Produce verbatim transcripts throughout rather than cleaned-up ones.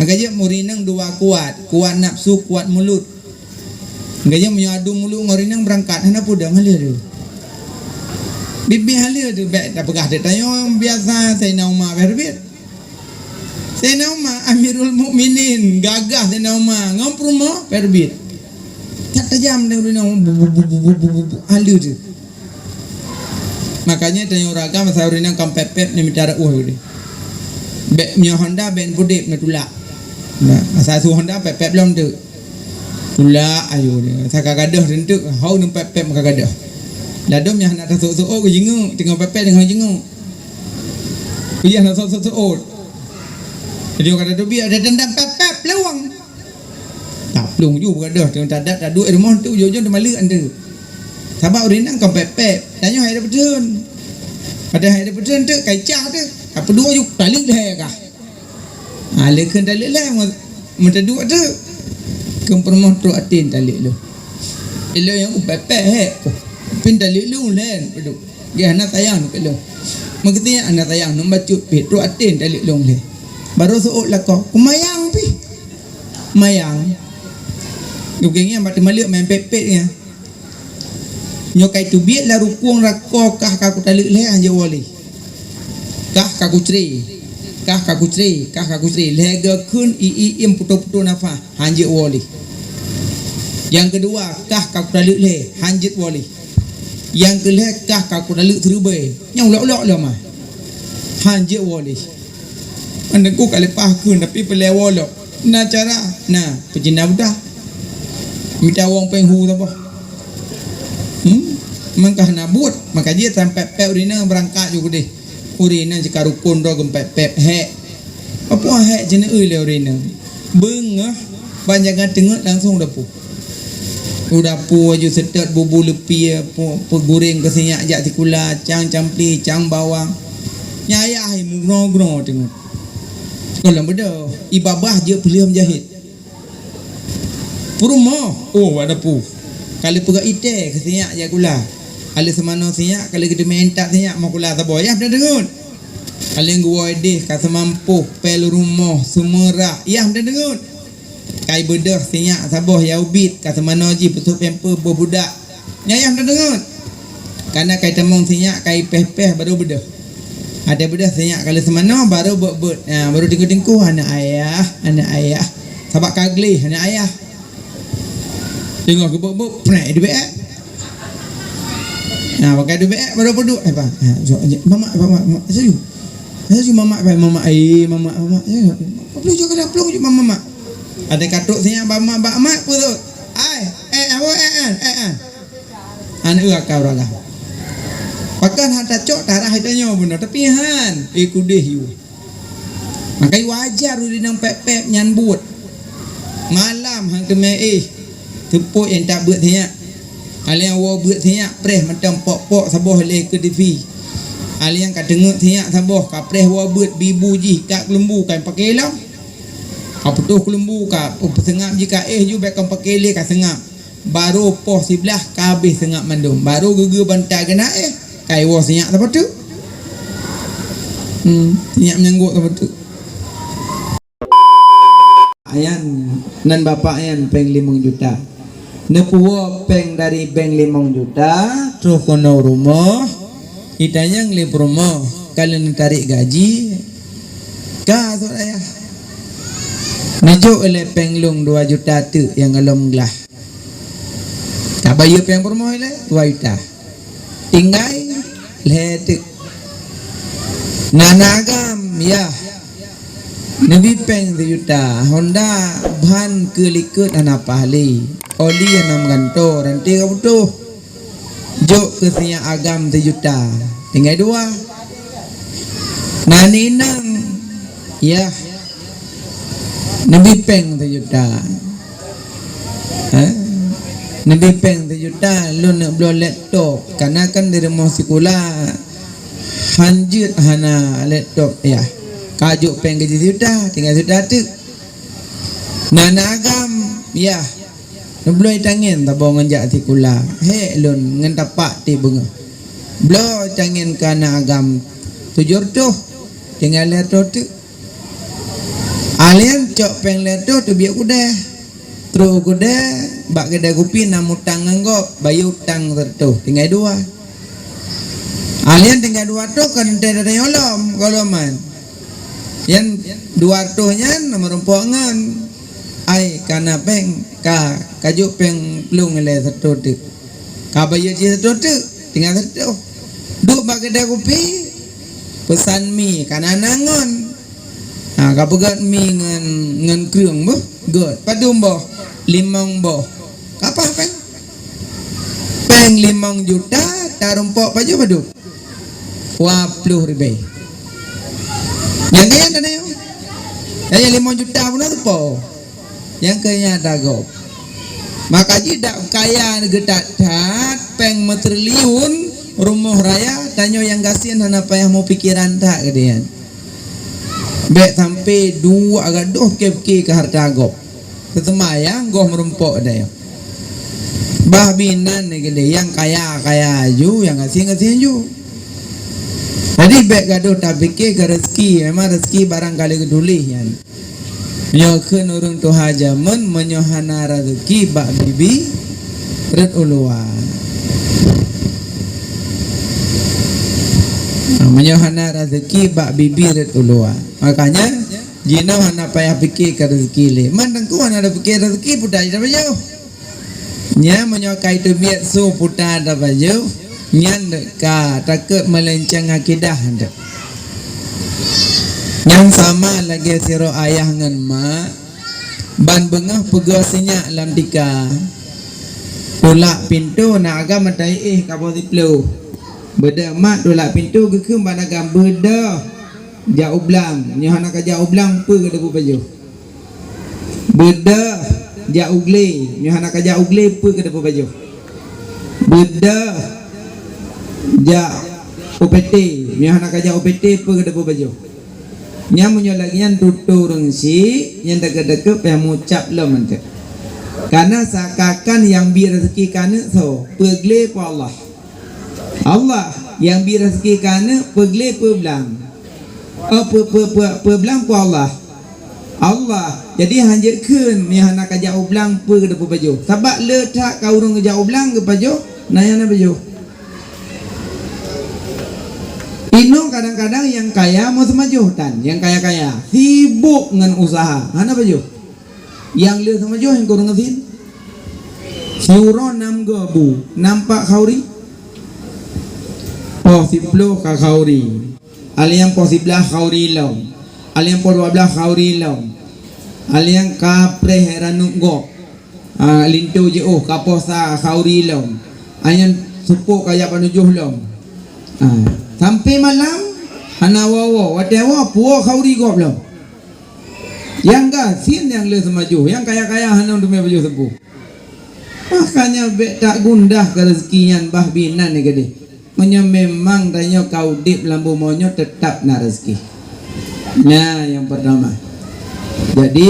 Ka jeuet ureueng inong dua kuat, kuat nafsu, kuat mulut. Ka jeuet meunyoe adu mulut ngon ureueng inong beurangkat, hana peudong haleue tu. Biet-biet haleue tu, bèk tapeugah teuk tanyoe biasa Saidina Umar peubiet. Saidina Umar Amirul Mukminin, gagah Saidina Umar, ngon peurumoh peubiet. That tajam ureueng inong, bu, bu, bu, haleue tu. Makanya tanyoe ureueng agam masa ureueng inong kon pép-pép neumita reuôh tadi. Bèk meunyoe honda bèk neupudép neutulak. Nah, masa su honda pép-pép lom tu. Tulak ayo dia. Masa ka gadôh tu enteuk, hau neupép-pép maka gadôh. Ladôm nyang hana tasôk-sôk geujingeuk, teungoh pép-pép teungoh jingeuk. Payah na sôk-sôk. Jadi kata tu biar ada dendam pép-pép lewang. Taplueng ju beureudoh, teuma tadat taduek rumoh tu, ujong-ujong teumaleuk ande. Sabab ureueng inong kon pép-pép, tanyoe hai dapeutheun. Padahai hai dapeutheun tu kai cah tu, tapeuduek ju taleuek lhèe kah. Ha, lé kheun taleuek lhèe, meu-, meutaduek tu. Keu peurumoh trok até taleuek lhèe. Ilôn nyang pép-pép hèk, pih taleuek lhèe, padub. Geh hana sayang keu lôn. Meukeuti hana sayang, nyan bacut pih trok até taleuek lhèe. Barô seuôt lakoe, kumayang pih. Mayang. Geupeugah nyan bak teumaleuk main pet-pet nyan. Nyoe kai teubiet lam rukong lakoe kah ka kutaleuek lhèe hanjeuet woe lé. Kah ka kucre. Kah ka kucre, kah ka kucre. Lhèe geukheun i-i im putôh-putôh nafah hanjeuet woe lé. Nyang keudua, kah ka kutaleuek lhèe hanjeuet woe lé. Nyang keulhèe, kah ka kutaleuek siribèe. Nyan ulok-ulok lom ah. Hanjeuet woe lé. Aneuk ku ka leupah kheun, tapi peureulèe woe lom. Na cara, na, peucina buta. Mita wong péng hu saboh. Hmm? Mangkah na buet, maka jih sampai pèp ureueng inong beurangkat ju keudeh. Ureueng inong jika rukon droe geumpèp-pèp hèk. Apa hèk jeuneuh lé ureueng inong. Beungoh ban jangan teungeut langsung dapu. U dapu aju seutôt bubu leupie, pu-, peugureng keu sinyak jak sikula, cang campli, cang bawang. Nyan ayah hai mugroe-groe teungeut. Sekolah beudôh, i babah jeuet peuleueh meujahét. Peurumoh, oh, wak dapu. Ka lheueh peugah itèe keu sinyak jak sikula. Ka lheueh seumanoe sinyak, ka lheueh geuteumé intat sinyak mah sikula saboh. Yah, peudeungon. Ka lheueh geuwoe deh, ka seumampôh, pèl rumoh, seumeurah. Yah, peudeungon. Kai beudôh sinyak saboh ya ubit, ka seumanoe jih peusôk pamper boh budak. Nyan yah tadeungon. Kana kai tamong sinyak, kai péh-péh barô beudôh. Ada beudôh sinyak ka lheueh seumanoe, barô beuet-beuet. Ha, barô tingkue-tingkue, "Aneuk ayah, aneuk ayah." Sabab ka gleh, "Aneuk ayah." Teungoh geubeuet-beuet, prek, dubek. Nah, pakai dubek, barô peuduek. Eh, bang. Ha, so, mamak, mamak, mamak. Setuju? Saya cuma mamak, mamak, eh, mamak, mamak. Ya, apa perlu cakap dah, pelong cuma mamak. Ada katuk saya, mamak, mamak, apa tu? Ai, eh, apa, eh, eh, eh, eh. Aneuk ka ureueng agam. Pakon hana tacok tarah tanyoe bunoe, tapi han, eh, kudeh yue. Makai wajar ureueng inong pèp-pèp nyan buet. Malam han teumé eh, teupot nyang tabeuet sinyak. Alèh woe beuet sinyak preh mantong pok-pok saboh lé keu TV. Alèh ka teungeut sinyak saboh ka preh woe beuet bibu jih ka keulumbu ka paké lom. Ka putôh keulumbu ka peuseungap jih ka eh ju bèk ka paké lé ka seungap. Barô poh siblaih ka habéh seungap mandum. Barô geugeu banta geunak eh kai woe sinyak saboh teuk. Hmm, sinyak meunyanggok saboh teuk. Ayan, nan bapak ayan péng limong juta. Neupuwoe péng dari bank limong juta, troh keunoe rumoh, itanyong lé peurumoh, ka lheueh neutarek gaji, ka sot ayah. Neujok ilèe péng lôn dua juta teuk nyang gohlom glah. Ka bayeue péng peurumoh ilèe dua juta. Tinggai lhèe teuk. Na agam, yah. Neubi péng sijuta, honda ban keu likot hana paih lé. Oli hana meugantoe, ranté ka putôh. Jok keu sinyak agam sijuta. Tinggai dua. Na inong, yah. Neubi péng sijuta. Ha? Neubi péng sijuta, lôn neubloe laptop. Kana kan di rumoh sikula han jeuet hana laptop, yah. Ka jok péng gaji sijuta, tinggai sijuta teuk. Na agam, yah. Neubloe tangen saboh ngon jak sikula. Hèk lôn ngon tapak ti beungoh. Bloe tangen keu aneuk agam tujoh reutôh, tinggai lhèe reutôh teuk. Alien cok péng lhèe reutôh teubiet keudè. Trôh keudè, bak keudè kupi na mutang ngon gob, bayeue utang sireutoh, tinggai dua. Alien tinggai dua reutôh ka teuntèe tanyoe lom, goh lom man. Nyan dua reutôh nyan na meurumpok ngon, ai ka na péng, ka, ka jok péng plueng ilèe sireutoh teuk. Ka bayeue jih sireutoh teuk, tinggai sireutoh. Duek bak keudè kupi, peusan mi, ka na na ngon. Ha, ka peugöt mi ngon, ngon kreueng boh, göt. Padum boh? Limong boh. Ka paih péng? Péng limong juta, tarumpok pajoh padum? Dua ploh ribèe. Nyang kaya tadi, nyang limong juta pun na teupo. Nyang kaya tagob. Maka jih dak kaya geutat-that, péng meutriliun, rumoh raya, tanyoe nyang gasien hana payah meupikiran that keudéh nyan. Bèk sampai duek gadôh pike-pike keu hareuta gob. Seuseumayang goh meurumpok dayah. Bah binan ni keudéh, nyang kaya-kaya aju, nyang gasien-gasien aju. Jadi bèk gadôh tapike keu rezeki, memang rezeki barangkali geutuléh nyan. Nyoe kheun ureueng tuha jameun, meunyoe hana rezeki bak bibi rot u luwa. Ha, meunyoe hana rezeki bak bibi rot u luwa. Makanya, jinoe hana payah pike keu rezeki lé. Man teungku hana pike rezeki, puta jih tapajoh. Nyan meunyoe ka iteubiet su puta tapajoh, nyan ka takot meulenceng akidah nyan. Nyan sama lagèe sidroe ayah ngon mak, ban beungoh peugöt sinyak lam tika. Tulak pintoe na agam mata iéh ka poh siplôh. Beudôh mak tulak pintoe geukheun bak agam, beudôh jak u blang, nyoe hana ka jak u blang, peue keu teupeu pajoh. Beudôh jak u glé, nyoe hana ka jak u glé, peue keu teupeu pajoh. Beudôh jak u PT, nyoe hana ka jak u PT, peue keu teupeu pajoh. Nyan meunyoe lagèe nyan tutoe ureueng syiek, nyan deukeut-deukeut payah meucap lom mantong. Karena seakan-akan nyang bi rezeki keu aneuk soe, peue glé peue Allah. Allah nyang bi rezeki keu aneuk, peue glé peue blang. Oh, peue, peue, peue, peue blang peue Allah. Allah. Jadi, hanjeuet kheun meunyoe hana ka jak u blang, peue keu teupeu pajoh. Sabab le that ka ureueng jak u blang geupajoh, na nyang na pajoh. Inoe kadang-kadang nyang kaya meuseumajôh tan, nyang kaya-kaya sibok ngon useuha, hana pajoh. Nyang le seumajoh nyang kureueng gasien. Siuroe nam goe bu, nam pat khauri. Poh siplôh ka khauri. Alèh nyang poh siblaih khauri lom. Alèh nyang poh dua blaih khauri lom. Alèh nyang ka preh ranub gob. Ah, linto jiôh ka poh sa khauri lom. Alèh nyan seupôt ka jak peutujoh lom. Ah, sampai malam hana woe-woe, watèe woe puwoe khauri gob lom. Nyang gasien nyang le seumajoh, nyang kaya-kaya hana teumé pajoh sapeue. Makanya bèk tagundah keu rezeki nyan bah binan nyan keudéh. Meunyoe memang tanyoe ka udép lam bumoe nyoe, teutap na rezeki. Nyan nyang peurtama. Jadi,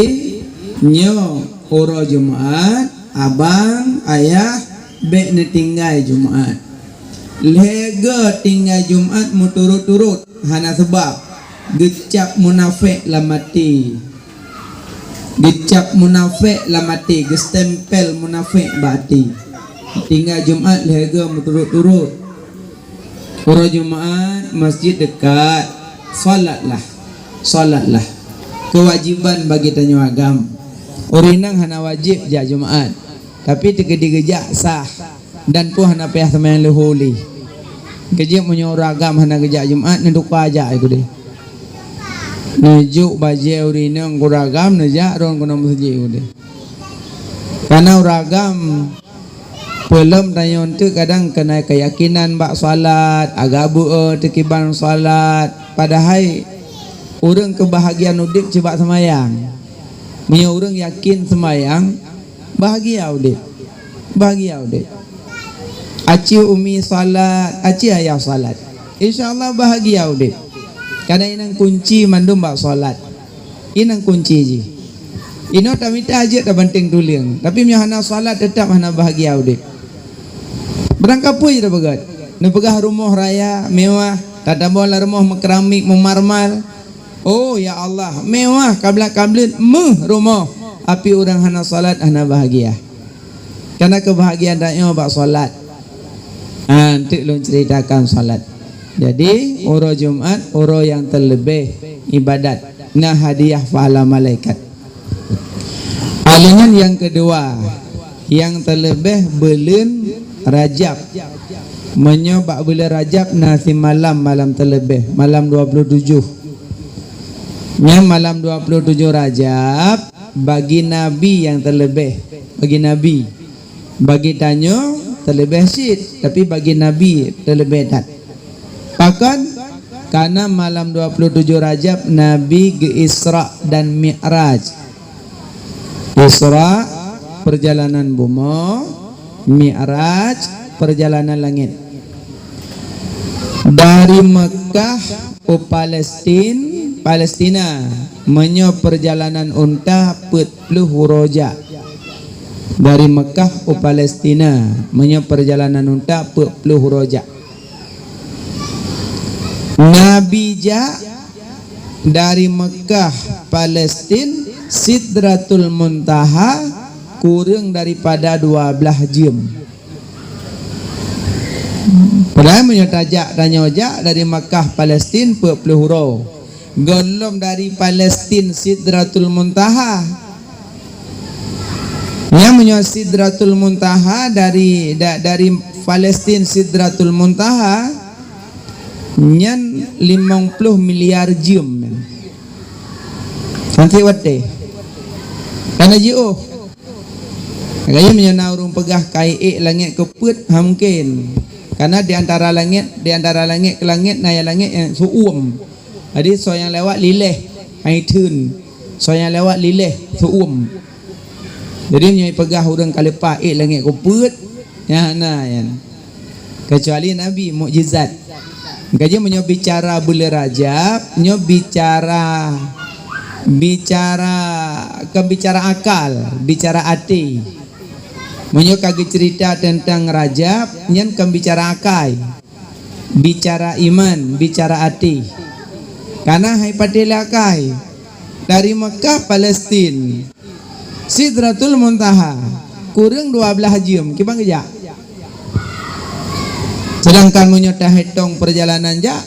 nyoe uroe Jumat, abang, ayah, bèk neutinggai Jumat. Lhèe goe tinggai Jumat meuturot-turot hana seubab, geucap munafék lam até. Geucap munafék lam até, geustempel munafék bak até. Tinggai Jumat lhèe goe meuturot-turot. Uroe Jumat, masjid dekat, salatlah. Salatlah. Keuwajiban bagi tanyoe agam. Ureueng inong hana wajéb jak Jumat, tapi teukeudi geujak sah. Dan pun hana payah seumayang leuhô lé. Keujeuet meunyoe ureueng agam hana geujak Jumat, neutuka jak keudéh. Neujok bajèe ureueng inong keu ureueng agam, neujak rhon keunoe meuseujid keudéh. Kareuna ureueng agam peulom tanyoe eunteuk kadang keunan keuyakinan bak salat, agak beu-e teukiban salat. Padahai ureueng keubahgian udép cit bak seumayang. Meunyoe ureueng yakin seumayang, bahgia udép. Bahgia udép. Aci umi salat, aci ayah salat. Insya Allah bahgia udép. Kareuna inong kunci mandum bak salat. Inong kunci jih. Inoe tamita jeuet tabanting tuleueng, tapi meunyoe hana salat teutap hana bahgia udép. Barangkapeue jih tapeugah. Neupeugah rumoh raya, mewah, tatamong lam rumoh meukeramik, meumarmal. Oh, ya Allah, mewah kablat-kableut meuh rumoh, api ureuëng hana salat, hana bahagia. Karena kebahagiaan tanyoe bak salat. Ha, enteuk lôn ceritakan salat. Jadi, uroe Jumat, uroe nyang teuleubeh ibadat, na hadiah pahala malaikat. Aleunan nyang keudua, nyang teuleubeh buleuen Rajab. Meunyoe bak buleuen Rajab na simalam, malam teuleubeh, malam dua puluh tujuh. Nyan malam dua puluh tujuh Rajab, bagi Nabi nyang teuleubeh, bagi Nabi. Bagi tanyoe teuleubeh cit, tapi bagi Nabi teuleubeh that. Pakon? Karena malam dua puluh tujuh Rajab Nabi geu-Isra dan Mi'raj. Isra, perjalanan bumoe, Mi'raj, perjalanan langit. Dari Mekah u Palestin, Palestina, meunyoe perjalanan unta peuet ploh uroe jak. Dari Mekah u Palestina, meunyoe perjalanan unta peuet ploh uroe jak. Nabi jak dari Mekah, Palestin, Sidratul Muntaha kureueng daripada dua blaih jeuem. Padahai meunyoe tajak, tanyoe jak dari Mekah, Palestin, peuet ploh uroe. Gohlom dari Palestin Sidratul Muntaha. Nyan meunyoe Sidratul Muntaha dari, da-, dari Palestin Sidratul Muntaha, nyan limong ploh miliar jeuem. Sampai watée. Kana jiôh. Makanya meunyoe na ureuëng peugah ka ék langét keu peuet, ha mungken. Karena di antara langét, di antara langét keu langét, na nyang langét nyang seu-uem. Jadi, soe nyang lewat lileh, hai theun. Soe nyang lewat lileh, seu-uem. Jadi, meunyoe peugah ureuëng ka leupah ék langét keu peuet, nyan hana nyan. Kecuali Nabi, mukjizat. Gaji meunyoe bicara buleuen Rajab, nyoe bicara, bicara, kon bicara akal, bicara até. Meunyoe ka geuceurita teuntang Rajab, nyan kon bicara akai. Bicara iman, bicara até. Kana hai patéh lé akai. Dari Mekah, Palestin, Sidratul Muntaha, kureueng dua blaih jeuem, kiban geujak. Sedangkan meunyoe tahitong perjalanan jak,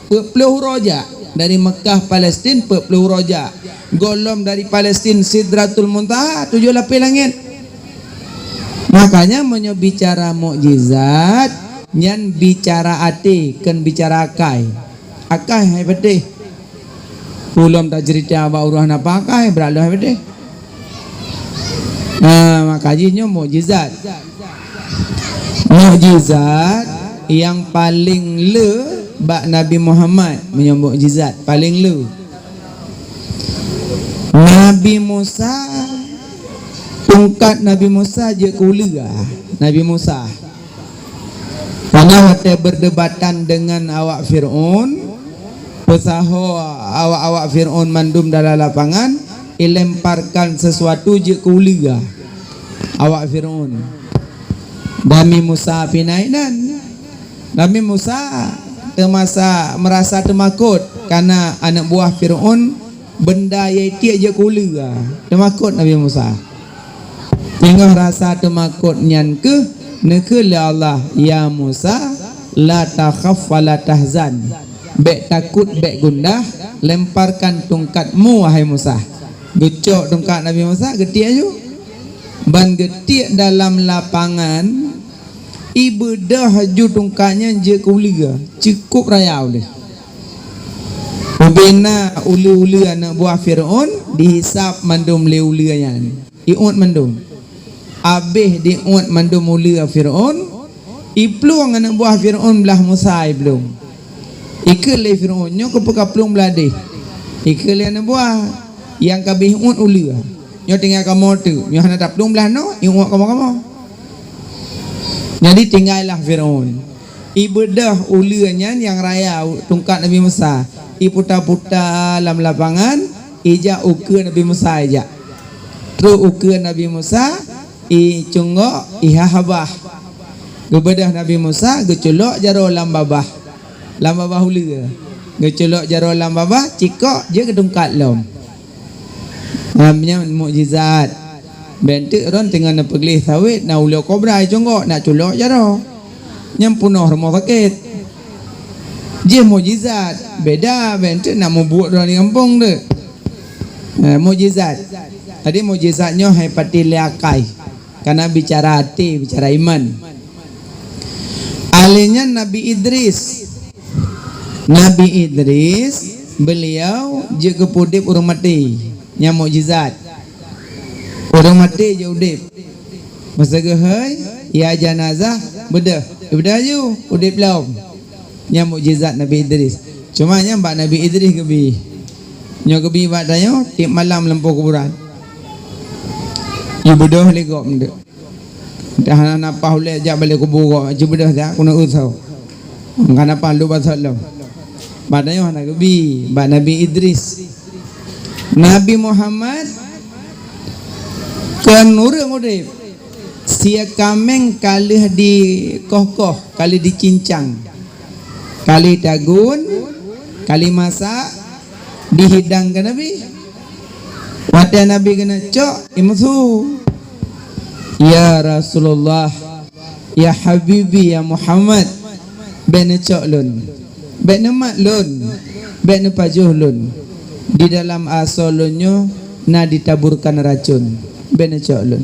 peuet ploh uroe jak. Dari Mekah, Palestin, peuet ploh uroe jak. Gohlom dari Palestin, Sidratul Muntaha, tujoh lapéh langét. Makanya, meunyoe bicara mukjizat, nyan bicara até, kon bicara akai. Akai hai patéh. Ulôn taceurita bak ureuëng hana pakai, brat lôn hai patéh. Nah, maka jih nyoe mukjizat. Mukjizat nyang paleng le bak Nabi Muhammad, meunyoe mukjizat paleng le. Nabi Musa, tungkat Nabi Musa jeuet keu uleue. Nabi Musa. Karena watée berdebatan dengan awak Fir'aun, peusaho awak-awak Fir'aun mandum dalam lapangan, ilemparkan sesuatu jeuet keu uleue awak Fir'aun. Nabi Musa pih na inan. Nabi Musa teumasa, merasa teumakot karena aneuk buah Fir'aun benda nyang tiek jeuet keu uleue. Teumakot Nabi Musa. Teungoh rasa teumakot nyan keuh, neukheun lé Allah, "Ya Musa, la takhaf wa la tahzan." Bék takot, bék gundah, lemparkan tungkatmu, wahai Musa. Geucok tungkat Nabi Musa, geutiek aju. Ban geutiek dalam lapangan, ibeudôh aju tungkat nyan jeuet keu uleue, cukôp raya uleue. Ubena uleue-uleue aneuk buah Fir'aun dihisab mandum lé uleue nyan. Iuet mandum. Abéh diuet mandum uleue Fir'aun, iplueng aneuk buah Fir'aun blah Musa iplueng. Ikheun lé Fir'aun, "Nyoe keupeue kaplueng blah deh?" Ikheun lé aneuk buah, "Nyang ka abéh iuet uleue. Nyoe tinggai kamoe teuk. Nyoe hana taplueng blah noe, iuet kamoe-kamoe." Jadi tinggailah Fir'aun. Ibeudôh uleue nyan nyang raya tungkat Nabi Musa. Iputa-puta lam lapangan, ijak ukeue Nabi Musa ijak. Trok ukeue Nabi Musa, icunggok, iha babah. Geubeudôh Nabi Musa, geuculok jaroe lam babah. Lam babah uleue. Geuculok jaroe lam babah, cikok jeuet keu tungkat lom. Nyan mukjizat. Bék teuk droen teungoh neupeugleh sawét, na uleue kobra cunggok, na culok jaroe. Nyan peunoh rumoh sakét. Jih mukjizat, beda bék teuk na mubuet droen di gampông teuk. Eh, mukjizat. Jadi mukjizat nyoe hai patéh lé akai. Karena bicara até, bicara iman. Ahli nyan Nabi Idris. Nabi Idris, beliau jeuet geupeuudeb ureuëng maté. Nyan mukjizat. Ureuëng maté jeuet udeb. Masa geuhôi, ya janazah, beudôh. Beudôh aju, udeb lom. Nyan mukjizat Nabi Idris. Cuma nyan bak Nabi Idris geubi. Nyoe geubi bak tanyoe, tieb malam lam kuburan. Ibeudôh lé gob meudeuk. Dah hana nafah ulée jak bak lé kubu gob, ibeudôh jak keuneuk usô. Hana nafah lôn basot lom. Bak tanyoe hana geubi, bak Nabi Idris. Nabi Muhammad kon ureuëng udeb. Sia kaméng ka lheueh dikoh-koh, ka lheueh dicincang. Ka lheueh tagun, ka lheueh masak, dihidang keu Nabi. Watée Nabi keuneuk cok, imeusu. Ya Rasulullah, ya Habibi, ya Muhammad, bék neucok lôn, bék neumat lôn, bék neupajoh lôn. Di dalam asoe lôn nyoe na ditaburkan racun, bék neucok lôn.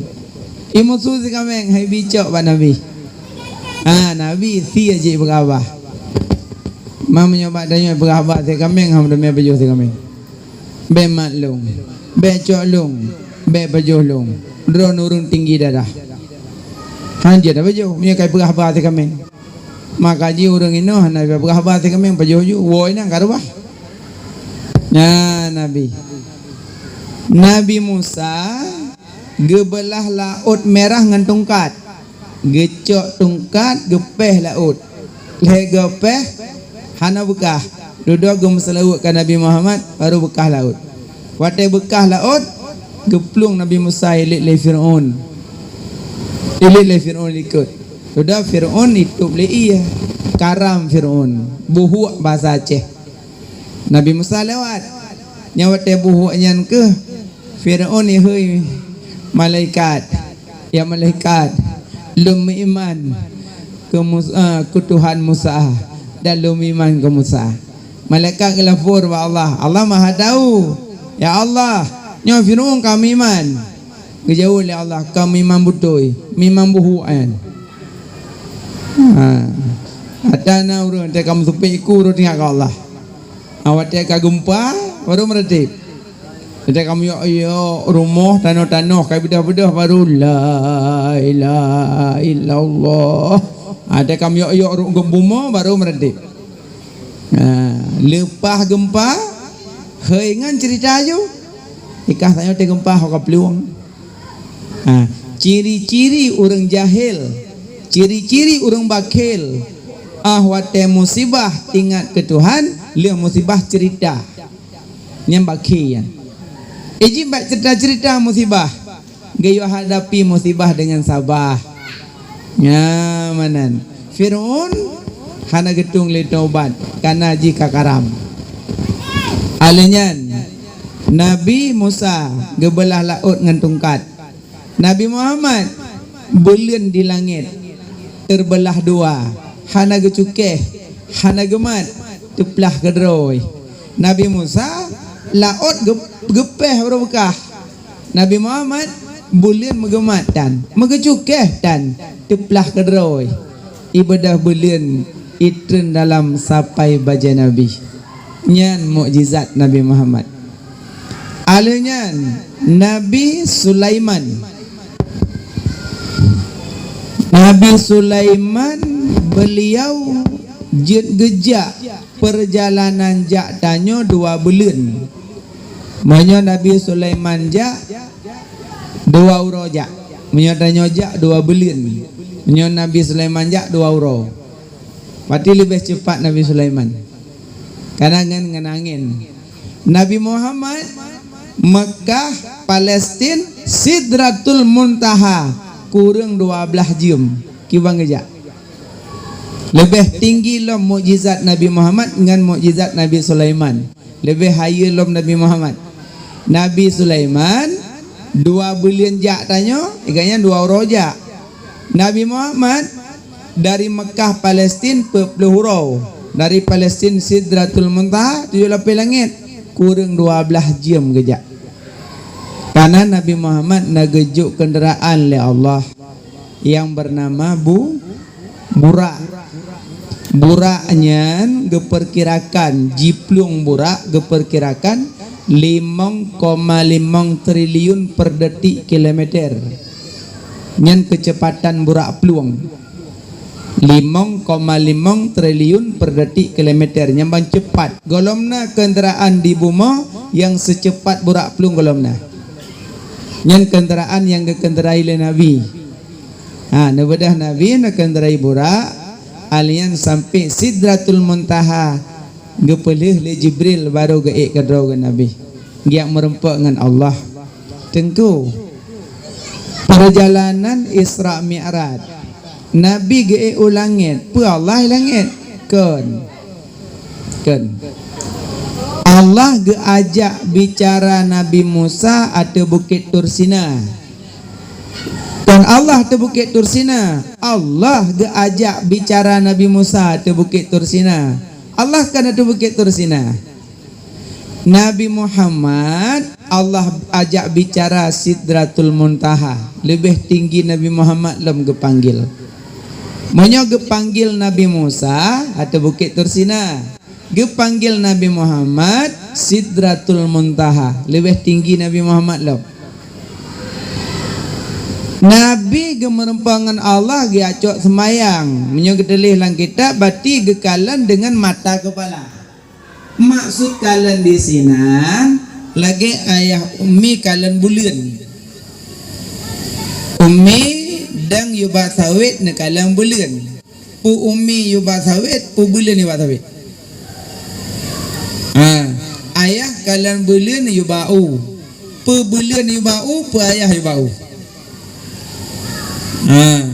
Imeusu si kaméng hai bi cok bak Nabi. Ah, Nabi sie jih peugah haba. Ma meunyoe bak tanyoe peugah haba si kaméng, hana meudamé pajoh si kaméng. Bék mat lôn, bék cok lôn, bék pajoh lôn. Droen ureuëng tinggi darah. Hanjeuet pajoh, meunyoe kai peugah haba si kaméng. Maka jih ureuëng inoe hana peugah haba si kaméng pajoh ju, woe inong ka reubah. Nyan Nabi. Nabi Musa geubeulah laôt mirah ngon tungkat. Geucok tungkat geupéh laôt. Lhée geupéh hana beukah. Dudoe geumeuseulaweuet keu Nabi Muhammad, baru beukah laôt. Watée beukah laôt, geuplueng Nabi Musa ilét lé Fir'aun. Ilét lé Fir'aun likot. Dudoe Fir'aun itôb lé ié. Karam Fir'aun. Buhuek basa Aceh. Nabi Musa lewat. Nyang watée buhuek nyan keuh Fir'aun ihôi malaikat, "Ya malaikat, lôn meuiman keu Mus-, eh, keu Tuhan Musa dan lôn meuiman keu Musa." Malaikat geulapor bak Allah, Allah Maha Tahu. "Ya Allah, nyoe Fir'aun ka meuiman." Geujaweueb lé Allah, "Ka meuiman beutôi, meuiman buhuek nyan." Ha. Ata na ureuëng teuka meusupet iku ureuëng teuingat keu Allah. Ha, watée ka geumpa, baru meuratéb. Watée ka meuyok-yok rumoh, tanoh-tanoh, ka beudôh-beudôh, baru, "La ilaha illallah." Ha, watée ka meuyok-yok ru-, bumoe, baru meuratéb. Ha, leupah geumpa, hei ngon ceurita aju. Ikah tanyoe teuh geumpa ho ka plueng. Ha, ciri-ciri ureuëng jahil, ciri-ciri ureuëng bakhil, ah watée musibah teuingat keu Tuhan, lheueh musibah ceurita. Nyan bakhil nyan. Iji bak ceurita-ceurita musibah, geuyue hadapi musibah deungon sabar. Nyan meunan. Fir'aun hana geutueng lé teuh ubat, kana jih ka karam. Alheuh nyan, Nabi Musa geubeulah laôt ngon tungkat. Nabi Muhammad beuleuen di langét, teubeulah dua, hana geucukéh, hana geumat, teuplah keudroe. Nabi Musa, laôt geu-, geupéh baroe beukah. Nabi Muhammad, beuleuen meugeumat tan, meugeucukéh tan, teuplah keudroe. Ibeudôh beuleuen itreun dalam sapai bajée Nabi. Nyan mukjizat Nabi Muhammad. Alheuh nyan, Nabi Sulaiman. Nabi Sulaiman, beliau jeuet geujak peurjalanan jak tanyoe dua beuleuen. Meunyoe Nabi Sulaiman jak, dua uroe jak. Meunyoe tanyoe jak, dua beuleuen. Meunyoe Nabi Sulaiman jak, dua uroe. Berarti leubeh cepat Nabi Sulaiman. Karena ngon, ngon angén. Nabi Muhammad, Mekah, Palestin, Sidratul Muntaha, kureueng dua blaih jeuem kiban geujak. Leubeh tinggi lom mukjizat Nabi Muhammad ngon mukjizat Nabi Sulaiman. Leubeh hayeue lom Nabi Muhammad. Nabi Sulaiman dua buleuen jak tanyoe, gobnyan dua uroe jak. Nabi Muhammad dari Mekah Palestin peuet ploh uroe. Dari Palestin Sidratul Muntaha tujoh lapéh langét, kureueng dua blaih jeuem geujak. Karena Nabi Muhammad na geujok keundaraan lé Allah nyang beunama bu-, burak. Burak nyan geupeukirakan, jiplueng burak geupeukirakan limong koma limong triliun per detik kilometer. Nyan keuceupatan burak plueng. Limong koma limong triliun per detik kilometer, nyan ban cepat. Gohlom na keundaraan di bumoe nyang seucepat burak plueng gohlom na. Nyan keundaraan nyang geukeundarai lé Nabi. Ha, neubeudôh Nabi neukeundarai burak, alèh nyan sampai Sidratul Muntaha, geupeulheueh lé Jibril, barô geuék keudroe keu Nabi. Geujak meurumpok ngon Allah. Teungku, peurjalanan Isra Mi'raj, Nabi geuék u langét, peue Allah i langét? Kon. Kon. Allah geuajak bicara Nabi Musa ateueh Bukét Tursina. Kon Allah ateueh Bukét Tursina. Allah geuajak bicara Nabi Musa ateueh Bukét Tursina. Allah kon ateueh Bukét Tursina. Nabi Muhammad, Allah ajak bicara Sidratul Muntaha. Leubeh tinggi Nabi Muhammad lom geupanggil. Meunyoe geupanggil Nabi Musa ateueh Bukét Tursina, geupanggil Nabi Muhammad Sidratul Muntaha. Leubeh tinggi Nabi Muhammad lom. Nabi geumeurumpok ngon Allah geujak cok seumayang. Meunyoe geutuléh lam kitab, berarti geukalon deungon mata keupala. Maksud kalon di sinan, lagèe ayah Ummi kalon buleuen. Ummi dang yue bak sawét neukalon buleuen. Peue Ummi yue bak sawét, peue buleuen yue bak sawét. Ha, ayah kalon buleuen yue bak u. Peue buleuen yue bak u, peue ayah yue bak u. Ha.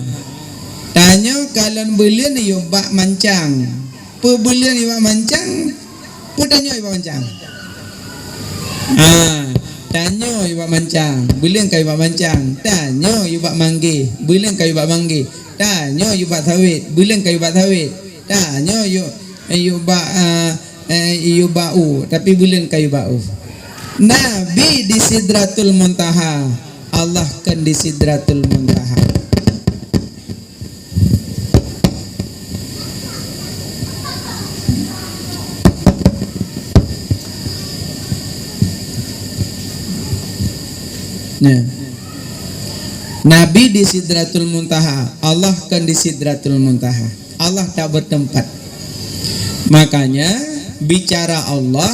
Tanyoe kalon buleuen yue bak mancang. Peue buleuen yue bak mancang, peue tanyoe yue bak mancang. Ha. Tanyoe yue bak mancang, buleuen ka yue bak mancang. Tanyoe yue bak manggéh, buleuen ka yue bak manggéh. Tanyoe yue bak sawét, buleuen ka yue bak sawét. Tanyoe yue, yue bak, ah, eh, yue bak u, tapi buleuen ka yue bak u. Nabi di Sidratul Muntaha, Allah kan di Sidratul Muntaha. Nah. Nabi di Sidratul Muntaha, Allah kan di Sidratul Muntaha. Allah tak bertempat. Makanya, bicara Allah,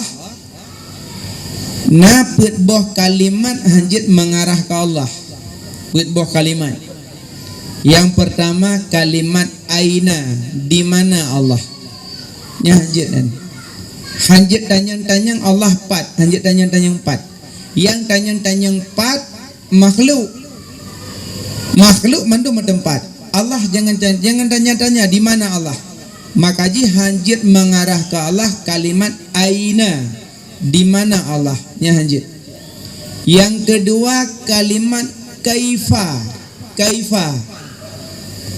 na peuet boh kalimat hanjeuet mengarah ke Allah. Peuet boh kalimat. Yang pertama, kalimat aina, di mana Allah. Nyan hanjeuet nyan. Hanjeuet tanyong-tanyong Allah pat, hanjeuet tanyong-tanyong pat. Nyang tanyong-tanyong pat, makhluk. Makhluk mandum meuteumpat. Allah jangan, jangan tanya-tanya di mana Allah. Maka jih hanjeuet mengarah ke Allah kalimat aina, di mana Allah, nyan hanjeuet. Yang kedua kalimat kaifa, kaifa,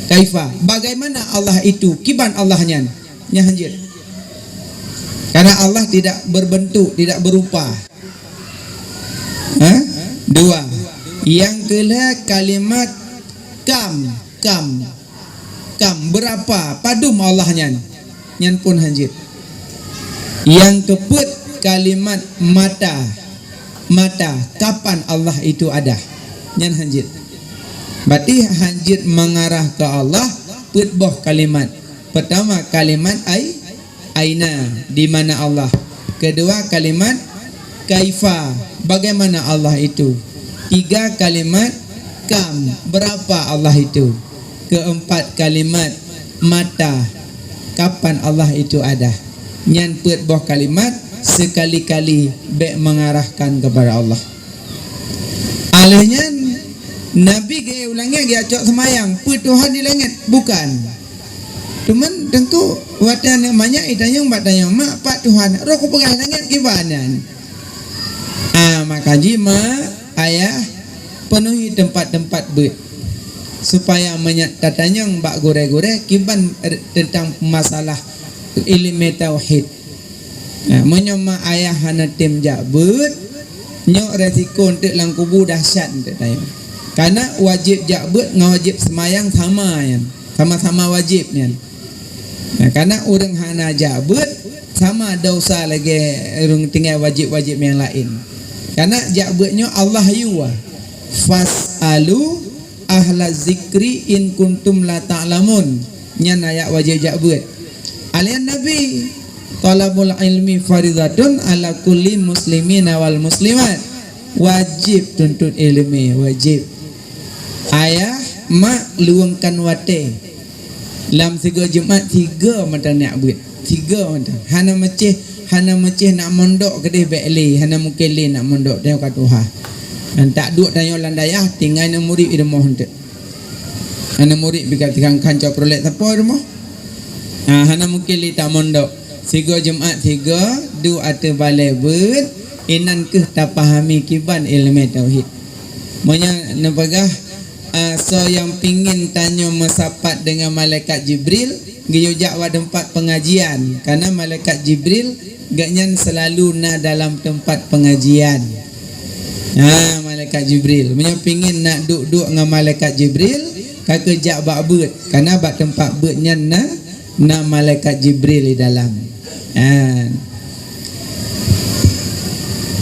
kaifa. Bagaimana Allah itu? Kiban Allah nyan? Nyan hanjeuet. Karena Allah tidak berbentuk, tidak berupa. Ha? Dua. Yang keulhèe kalimat kam, kam. Kam, berapa? Padum Allah nyan? Nyan pun hanjeuet. Yang keupeuet kalimat mata. Mata, kapan Allah itu ada? Nyan hanjeuet. Berarti hanjeuet mengarah ke Allah, peuet boh kalimat. Pertama, kalimat ai-, aina, di mana Allah. Kedua, kalimat kaifa, bagaimana Allah itu. Tiga, kalimat kam, berapa Allah itu. Keempat, kalimat mata, kapan Allah itu ada. Nyan peuet boh kalimat, sekali-kali bèk mengarahkan kepada Allah. Alèh nyan, Nabi geuék u langèt geujak cok seumayang, peue Tuhan di langèt? Bukan. Cuman teungku, watèe aneuk manyak itanyong bak tanyong, "Mak, pat Tuhan?" Roh kupeugah langèt kiban nyan. Ah, maka jih mak, ayah, penuhi teumpat-teumpat beuet. Supaya meunyo tatanyong bak gurèe-gurèe kiban teuntang masalah ileumèe tauhid. Nah, meunyoe mak ayah hana tem jak beuet, nyoe resiko eunteuk lam kubu dahsyat eunteuk tanyoe. Karena wajéb jak beuet ngon wajéb seumayang sama nyan. Sama-sama wajéb nyan. Nah, karena ureueng hana jak beuet sama dosa lagèe ureueng tinggai wajéb-wajéb nyang laén. Karena jak beuet nyoe Allah yue, "Fas'alu ahla zikri in kuntum la ta'lamun." Nyan ayat wajéb jak beuet. Alian Nabi, "Thalabul ilmi faridatun ala kulli muslimin wal muslimat." Wajéb tuntut ileumèe, wajéb. Ayah, mak, luwangkan watèe. Lam sigoe Jumat, sigoe mantong neujak beuet. Sigoe mantong. Hana meucéh, hana meucéh neuk mondok keudéh bèk lé, hana mungken lé neuk mondok, tanyoe ka tuha. Dan tak duek tanyoe lam dayah, tinggai aneuk murit di rumoh eunteuk. Aneuk murit pih ka tikang-kang cok peureulèe sapo di rumoh. Ha, hana mungken lé tamondok. Sigoe Jumat, sigoe, duek ateueh balèe beuet, inan kheueh tapahami kiban ileumèe tauhid. Meunyoe neupeugah, ah, soe nyang pingin tanyoe meusapat deungon malaikat Jibril, geuyue jak bak teumpat peungajian, karena malaikat Jibril gobnyan seulalu na dalam teumpat peungajian. Ha, malaikat Jibril. Meunyoe pingin neuk duek-duek ngon malaikat Jibril, ka keuh jak bak beuet, karena bak teumpat beuet nyan na, na malaikat Jibril di dalam. Ha.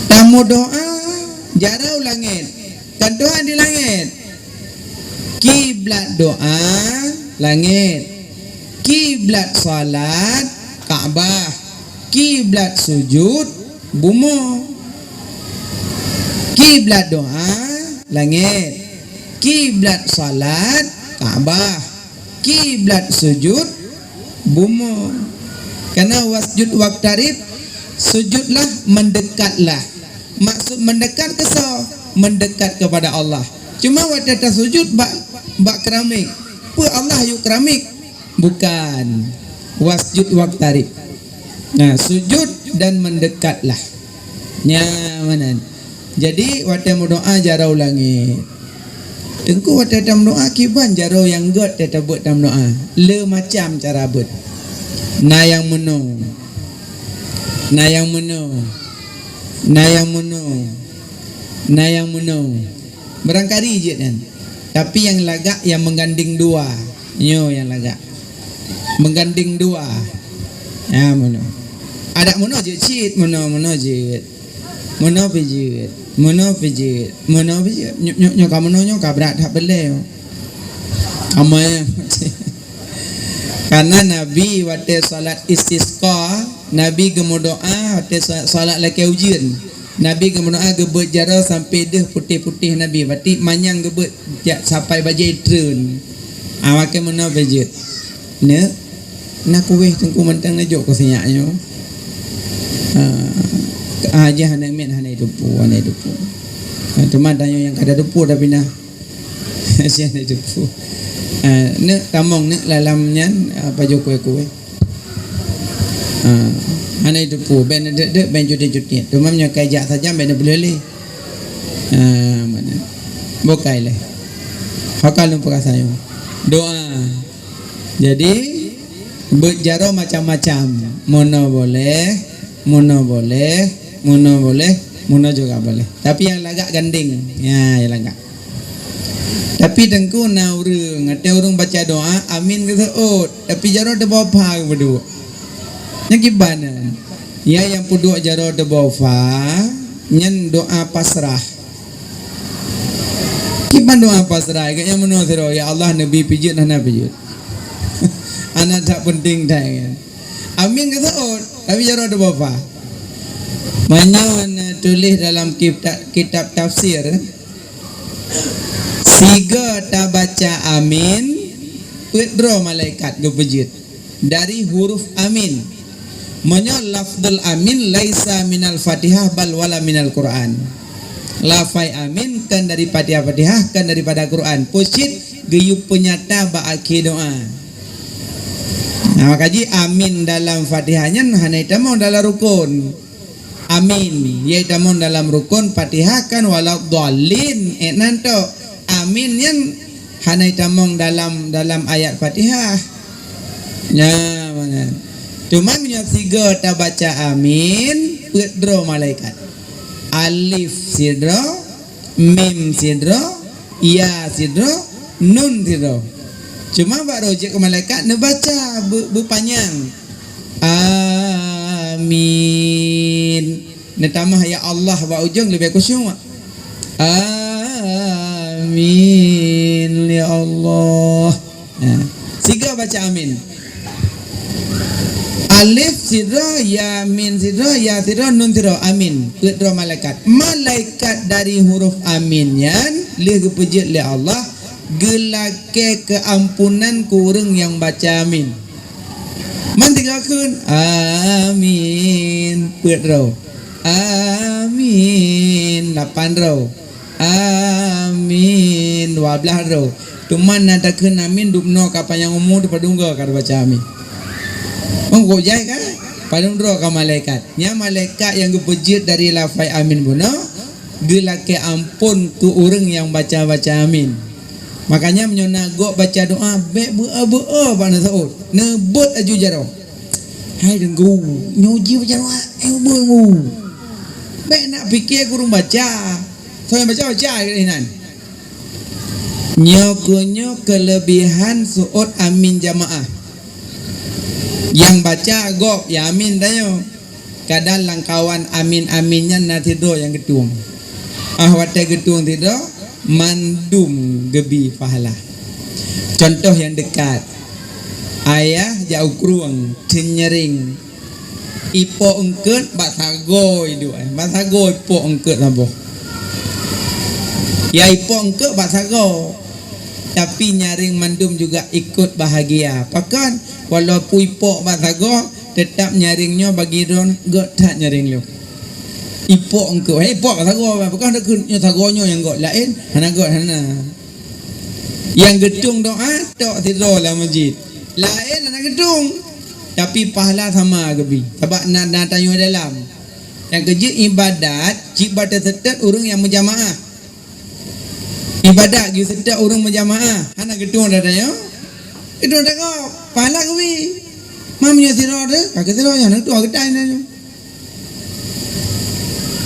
Tameudoa jaroe langèt. Kan Tuhan di langèt. Kiblat doa langèt. Kiblat salat Ka'bah. Kiblat sujud bumoe. Kiblat doa langèt. Kiblat salat Ka'bah. Kiblat sujud bumoe. Karena wasjud waqtarib, sujudlah, mendekatlah. Maksud mendekat keu soe? Mendekat kepada Allah. Cuma watèe tasujud bak, bak keramik. Peue Allah yue keramik? Bukan. Wasjud waqtarib. Nah, sujud dan mendekatlah. Nyan meunan. Jadi, watèe meudoa jaroe langèt. Teungku, watèe tameudoa kiban jaroe nyang göt teutabeuet tameudoa. Le macam cara beuet. Na nyang meunoe. Na nyang meunoe. Na nyang meunoe. Na nyang meunoe. Barangkali jeuet nyan. Tapi nyang lagak nyang meugandeng dua. Nyoe nyang lagak. Meugandeng dua. Ha, meunoe. Adak meunoe jeuet cit, meunoe, meunoe jeuet. Meunoe pih jeuet. Meunoe pih jeuet. Meunoe pih jeuet. Nyoe, nyoe, nyoe ka meunoe, nyoe ka brat that beulée. Amai. Karena Nabi watèe salat istisqa, Nabi geumeudoa watèe sa-, salat lakèe ujeuen. Nabi geumeudoa geubeuet jaroe sampoe deuh putéh-putéh Nabi. Berarti manyang geubeuet jak sampai bajèe treun. Ah, maka meunoe bajèe. Neuk, na kuweh teungku mantong neujok keu sinyak nyoe. Ah, ah, jah aneuk miet hana jiteupeue, hana jiteupeue. Ah, teuma tanyoe nyang ka tateupeue tapi na. Sian jiteupeue. Ah, neuk tamong neuk lam nyan, ah, pajoh kuweh-kuweh. Ha, hana jiteupeue, bèk neudeuek-deuek, bèk cutiet-cutiet. Teuma meunyoe ka jak sajan, bèk neupeuleueh lé. Ha, meunan. Bukai lé. Haka lôn peugah sayoe. Doa. Jadi, beuet jaroe macam-macam. Meunoe boleh, meunoe boleh, meunoe boleh, meunoe juga boleh. Tapi nyang lagak gandeng. Ya, nyang lagak. Tapi teungku na ureueng, watèe ureueng baca doa, amin geuseuôt, tapi jaroe teuboh pha geupeuduek. Nyan kiban nyan. Ya nyang peuduek jaroe teuboh pha, nyan doa pasrah. Kiban doa pasrah, gobnyan meunoe sidroe, "Ya Allah, neubi pijeuet hana pijeuet." Hana that peunteng that nyan. Amin geuseuôt, tapi jaroe teuboh pha. Meunyoe na tuléh dalam kitab, kitab tafsir, sigoe tabaca amin, peuet droe malaikat geupeujeuet dari huruf amin. Meunyoe lafzul amin laisa minal Fatihah bal wala minal Quran. Lafai amin kon dari Fatihah-Fatihah, kon daripada Quran. Peue cit geuyue peunyata bak akhé doa. Nah, maka jih amin dalam Fatihah nyan hana itamong dalam rukun. Amin, ya itamong dalam rukun Fatihah kan waladdallin, eh, nan tok. Amin nyan hana itamong dalam, dalam ayat Fatihah. Nya, mana? Cuma meunyoe sigoe tabaca amin, peuet droe malaikat. Alif sidroe, mim sidroe, ya sidroe, nun sidroe. Cuma bak rojek malaikat neubaca beu-, beupanyang. Amin. Neutamah ya Allah bak ujong leubeh khusyuk. Amin ya Allah. Nah, sigoe baca amin. Alif sidroe, ya mim sidroe, ya sidroe, nun sidroe. Amin. Peuet droe malaikat. Malaikat dari huruf amin nyan lheueh geupeujeuet lé Allah geulakée keuampunan keu ureuëng nyang baca amin. Man tiga kheun, amin. Peuet droe. Amin. Lapan droe. Amin. Dua belas droe. Teuma na takheun amin dubnoe ka panyang umu teupadum goe ka baca amin. Ong kok jai ka? Padum droe ka malaikat. Nya malaikat nyang geupeujeuet dari lafai amin bunoe, geulakée amphon keu ureuëng nyang baca-baca amin. Makanya meunyoe na gob baca doa, bék beu-a-beu-a bak na seuôt. Neubeuet aju jaroe. Hai Teungku, nyoe ji baca doa, eh, ubeueng u. Bék nak pike kureueng baca. Soe nyang baca, baca keu inan. Nyoe keuh nyoe keulebihan seuôt amin jamaah. Nyang baca gob, ya amin tanyoe. Kadang lam kawan amin-amin nyan na sidroe nyang geutueng. Ah, watée geutueng sidroe, mandum geubi pahala. Contoh nyang deukat, ayah jak u krueng, teunyaring, ipok eungkot bak sagoe iduek, eh. Bak sagoe ipok eungkot saboh. Ya ipok eungkot bak sagoe. Tapi nyaring mandum juga ikut bahagia. Pakon? Walaupun ipok bak sagoe, tetap nyaring nyoe bagi droe, göt that nyaring lôn. Ipok eungkot, eh, ipok bak sagoe, pakon takheun nyoe sagoe nyoe nyang göt, laén hana göt, hana. Nyang geutueng doa tok sidroe lam masjid. Laén hana geutueng. Tapi pahala sama geubi. Sabab na, na tanyoe dalam. Nyang keujeuet ibadat, cit bak teuseutôt ureuëng nyang meujamaah. Ibadat geuseutôt ureuëng meujamaah, hana geutueng dah tanyoe. Geutueng dah gob, pahala geubi. Ma meunyoe sidroe teuh, ka keu sidroe nyan, geutueng geutanyoe.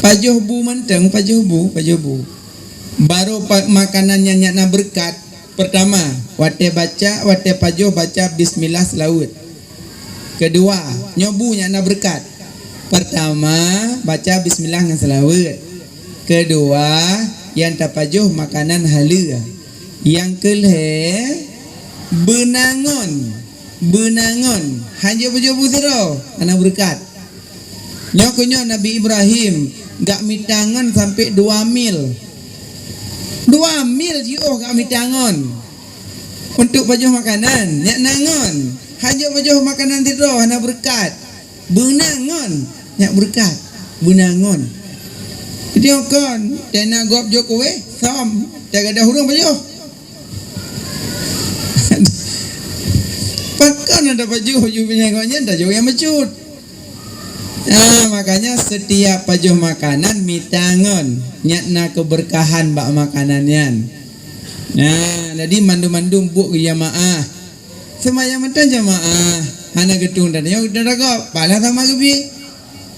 Pajoh bu mantong, pajoh bu, pajoh bu. Barô pa-, makanan nyan nyak na beureukat. Peurtama, watée baca, watée pajoh baca bismillah seulaweuet. Keudua, nyoe bu nyak na beureukat. Peurtama, baca bismillah ngon seulaweuet. Keudua, nyang tapajoh makanan haleue. Nyang keulhée, beunangon. Beunangon. Hanjeuet pajoh bu sidroe, hana beureukat. Nyoe keuh nyoe Nabi Ibrahim gak mita ngon sampoe dua mil. Dua mil jiôh gak mita ngon. Untuk pajoh makanan, nyak na ngon. Hanjeuet pajoh makanan sidroe hana beureukat. Beunangon, nyak beureukat. Beunangon. Jadi kon, tena gob jok kueh, som, teugadah ureuëng pajoh. Pakon ada pajoh, pajoh binyan gobnyan, tajoh nyang meucut. Nah, makanya setiap pajoh makanan mita ngon, nyak na keberkahan bak makanan nyan. Nah, jadi mandum-mandum buet jamaah. Seumayang mantong jamaah, hana geutueng dan nyoe geutueng dagob, pahala sama geubi.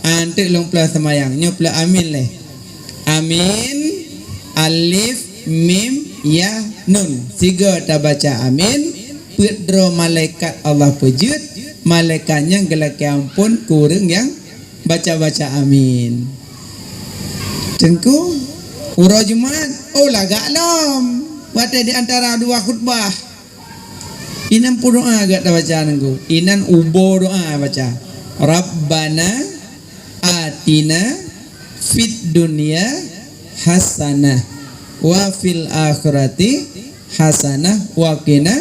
Anteuk lôn peuleueh seumayang, nyoe peuleueh amin lé. Amin, alif, mim, ya, nun. Sigoe tabaca amin, peuet droe malaikat Allah peujeuet, malaikat nyan geulakée amphon keu ureuëng nyang baca-baca amin. Teungku, uroe Jumat, oh lagak lom. Watée di antara dua khutbah. Inan peudoa gak tabaca nangku. Inan ubo doa baca. Rabbana atina fid dunya hasanah wa fil akhirati hasanah wa qina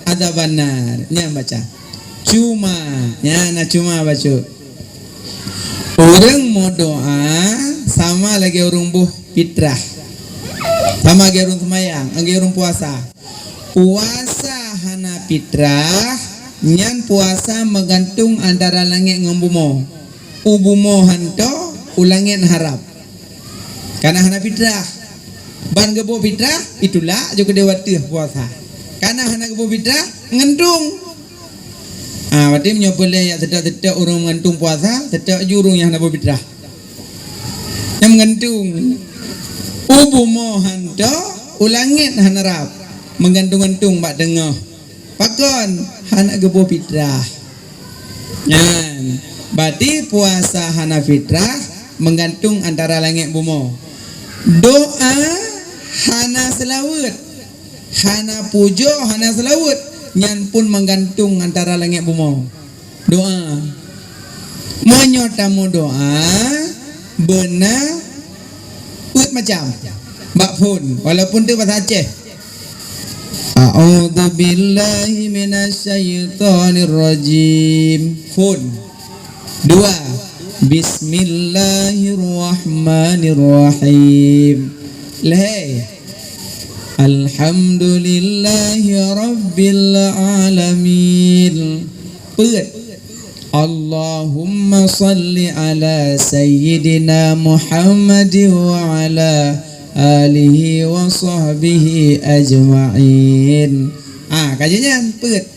adzabannar. Nyan baca. Cuma, nyan na cuma bacut. Ureuëng meudoa sama lagée ureuëng boh fitrah. Sama lagée ureuëng seumayang, lagée ureuëng puasa. Puasa hana fitrah, Nyan puasa meugantung antara langét ngon bumoe. U bumoe hanto, u langét harab. Kana hana fitrah. Ban geuboh fitrah, itulak ju keudeh wateuh puasa. Kana hana geuboh fitrah, ngantung. Ah, berarti meunyoe peulée jak seutôt-seutôt ureuëng meugantung puasa, seutôt ju ureuëng nyang hana boh fitrah. Nyang meugantung. U bumoe hanto, u langét hana rab. Meugantung-gantung bak teungoh. Pakon? Hana geuboh fitrah. Nyan, berarti puasa hana fitrah meugantung antara langét bumoe. Doa hana seulaweuet, hana pujoe, hana seulaweuet, nyan pun meugantung antara langét bumoe. Doa. Meunyoe tameudoa, beuna peuet macam. Bak phon, walaupun teu bahasa Aceh. A'udzubillahi minasyaitonirrajim. Phon. Dua. Bismillahirrahmanirrahim. Lhée. Alhamdulillahi rabbil alamin. Peuet. Allahumma salli ala sayyidina Muhammad wa ala alihi wa sahbihi ajma'in. Ah, ka jeuet nyan, peuet.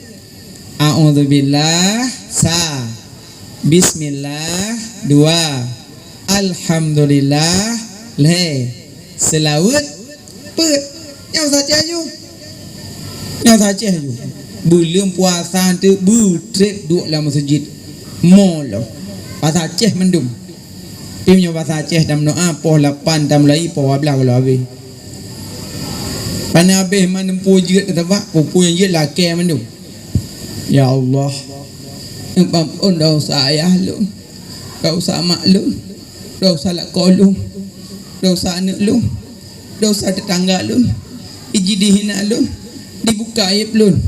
A'udzubillah, sa. Bismillah, dua. Alhamdulillah, lhée. Seulaweuet, peuet. Nyang saja ju. Nyang saja ju. Buleuen puasa teuk beutreb duek lam meuseujid. Mo lom. Bahasa Aceh mandum. Tapi meunyoe bahasa Aceh tameudoa poh lapan tamulai, poh dua belas gohlom habéh. Pane habéh mandum peue jeuet teubak, peue-peue nyang jeuet lakée mandum. Ya Allah, neupampon desya ayah lôn, desya mak lôn, desya lakoe lôn, desya aneuëk lôn, desya teutangga lôn, iji dihina lôn, dibuka aéb lôn,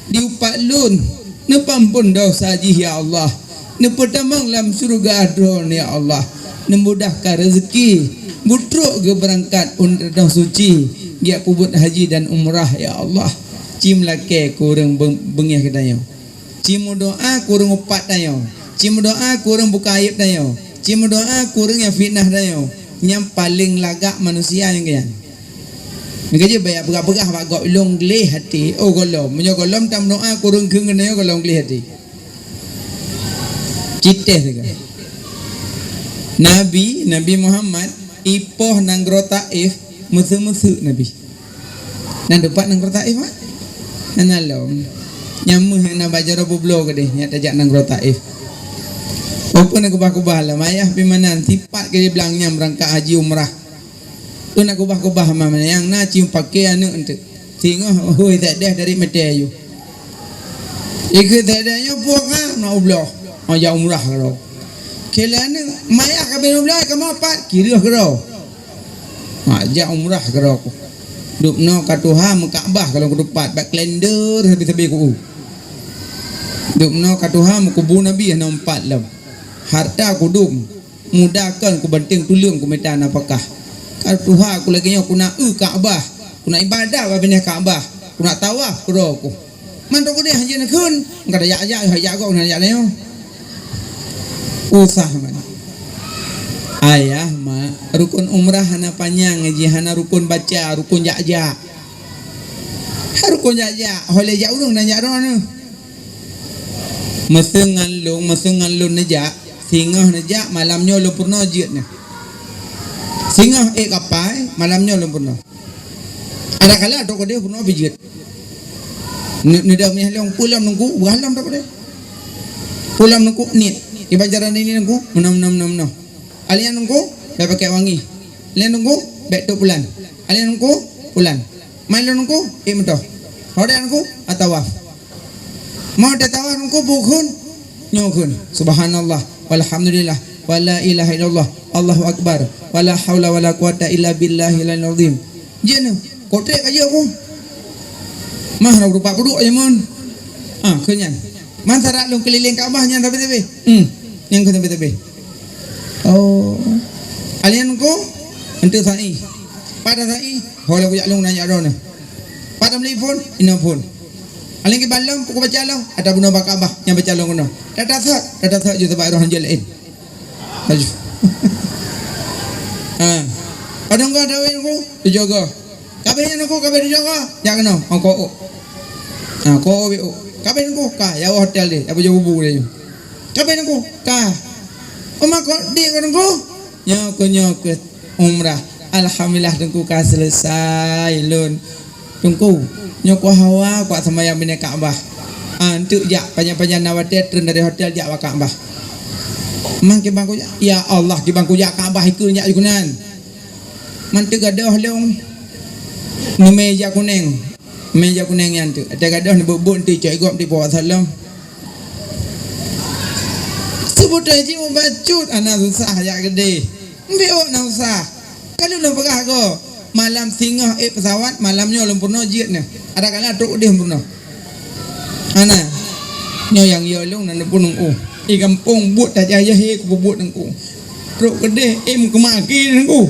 diupat lôn, neupampon desya jih ya Allah, neupeutamong lam syeuruga Droen ya Allah, neumudahkan reuzeuki, beutrok geubeurangkat u tanah suci, geujak peubuet haji dan umrah ya Allah. Ci meulakée keu ureuëng beung-, beungéh geutanyoe. Ci meudoa keu ureuëng upat tanyoe. Ci meudoa keu ureuëng buka aéb tanyoe. Ci meudoa keu ureuëng nyang fitnah tanyoe. Nyang paleng lagak manusia nyang keu nyan. Meukeujeuet baya peugah-peugah bak gob lôn gleh até. Oh gohlom. Meunyoe gohlom tameudoa keu ureuëng kheun keunoe gohlom gleh até. Citeh teuka. Nabi, Nabi Muhammad, ipoh nanggroe Taif, meuseu-meuseu Nabi. Nan teumpat nanggroe Taif, Mak? Hana lom. Nyang meuh hana bajaroe bubloe keudeh, nyak tajak nanggroe Taif. Peue na keubah-keubah lam ayah pimanan, sipat keu jiblang nyang beurangkat haji umrah. Peue na keubah-keubah ma nyang na cium paké aneuëk eunteuk. Singoh hôi that deh dari meutée yu. Ikeu that deh nyoe puak ha, na ubloh. Oh, jak umrah keudroe. Keu lhée aneuëk, mayah ka bin ubloh, kamoe pat, kireueh keudroe. Ha, jak umrah keudroe ku. Dubnoe ka tuha meukabah ka lôn kuteupat, bak kalender sabe-sabe ku. Dubnoe ka tuha meukubu Nabi hana umpat lom. Harta kudum, muda kon kubanteng tuleueng kumita nafakah. Ka tuha ku lagée nyoe kuna eu Ka'bah, kuna ibadah bak binéh Ka'bah, kuna tawaf keudroe ku. Mantong keudeh hanjeuet neukheun, ka tajak-jak, jak gob na jak nyoe. Usah man. Ayah, mak, rukun umrah hana panyang jih, hana rukun baca, rukun jak-jak. Ha rukun jak-jak, ho lé jak ureuëng dan jak droeneuh. Meuseung ngon lôn, meuseung ngon lôn neujak, singoh neujak, malam nyoe lôn peurunoe jeuet nyoe. Singoh ék kapai, malam nyoe lôn peurunoe. Adakala trok keudeh peurunoe pih jeuet. Ne-, neuda meunyeh lôn, peue lom Teungku, peugah lom trok keudeh. Peue lom Teungku, niet. Iban jaroe nini Teungku, meunoe, meunoe, meunoe, meunoe. Alien Teungku, bèk pakèk wangi. Alien Teungku, bèk tôb pulan. Alien Teungku, pulan. Mai lôn Teungku, ék meutoh. Roda Teungku, atawaf. Mau tatawaf Teungku, bukon. Nyoe kheun, subhanallah, walhamdulillah, wala ilaha illallah, Allahu akbar, wala haula wala quwata illa billahil aliyyil azim. Jeuet nyoe, kotrek aja aku. Mah na rupa kuduk aja mon. Ah, kheun nyan. Man sarat lôn keulileng Ka'bah nyan tapi-tapi. Hmm, nyan kheun tapi-tapi. Oh. Alien ku, entu sa'i. Pada sa'i, hola kujak lôn nanya droeneuh. Pada beli phon, inoe phon. Aléng kiban lom, pukon baca lom, ata bunoe bak Ka'bah, nyang baca lom keunoe. Data sat, data sat jeuet sabab roh hanjeuet laén. Laju. Ha. Padang ka dawai nunggu, tujoh goe. Kabeh nyan nunggu, kabeh tujoh goe. Jak keunoe, oh, ko ôk. Ha, ko ôk, ôk. Kabeh nunggu, ka, ya hotel deh, apa jauh bubu deh. Kabeh nunggu, ka. Uma kok dik kok nunggu? Nyoe keuh, nyoe keuh umrah. Alhamdulillah, Teungku, ka selesai lôn. Teungku, nyoe kok hawa, kok seumayang binéh Ka'bah. Ah, enteuk jak, pajan-pajan na watèe treun dari hotel jak bak Ka'bah. Man kiban kujak? Ya Allah, kiban kujak Ka'bah ikeu jak dikeunan. Man teugadoh lôn. Ni méja kunéng. Méja kunéng nyan teuk. Teugadoh ni buet-buet ti cok igop di bawah salam. Seubut haji mubacut, ana susah jak keudeh. Mbiwok na usah. Ka lôn peugah goe, malam singoh ék pesawat, malam nyoe lôn peurunoe jeuet nyoe. Ada kala trok deh peurunoe. Hana. Nyoe nyang yo lôn nan pun nungku. Di gampông buet tajah he kubuet nungku. Trok keudeh, eh, meukeumaki nungku.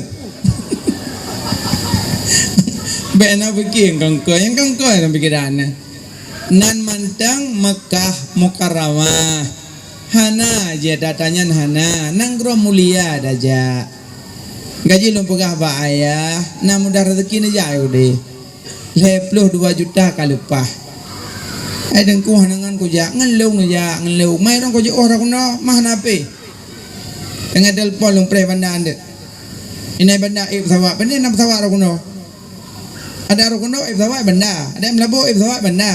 Bèk na pikir kangkoi, nyang kangkoi na pikiran na. Nan mantong Mekah Mukarramah. Hana jih data nyan hana, nanggroe mulia dajak. Gaji lôn peugah bak ayah, na mudah rezeki neujak Yahudi. Lhèe ploh dua juta ka leupah. Ai Teungku hana ngon kujak, ngon lôn neujak, ngon lôn. Mai rong kujak oh rakuno, mah na pih. Teungoh telepon lôn preh banda ndeuk. Inai banda ék pesawat, banda na pesawat rakuno. Ada rakuno ék pesawat banda, ada meulaboh ék pesawat banda.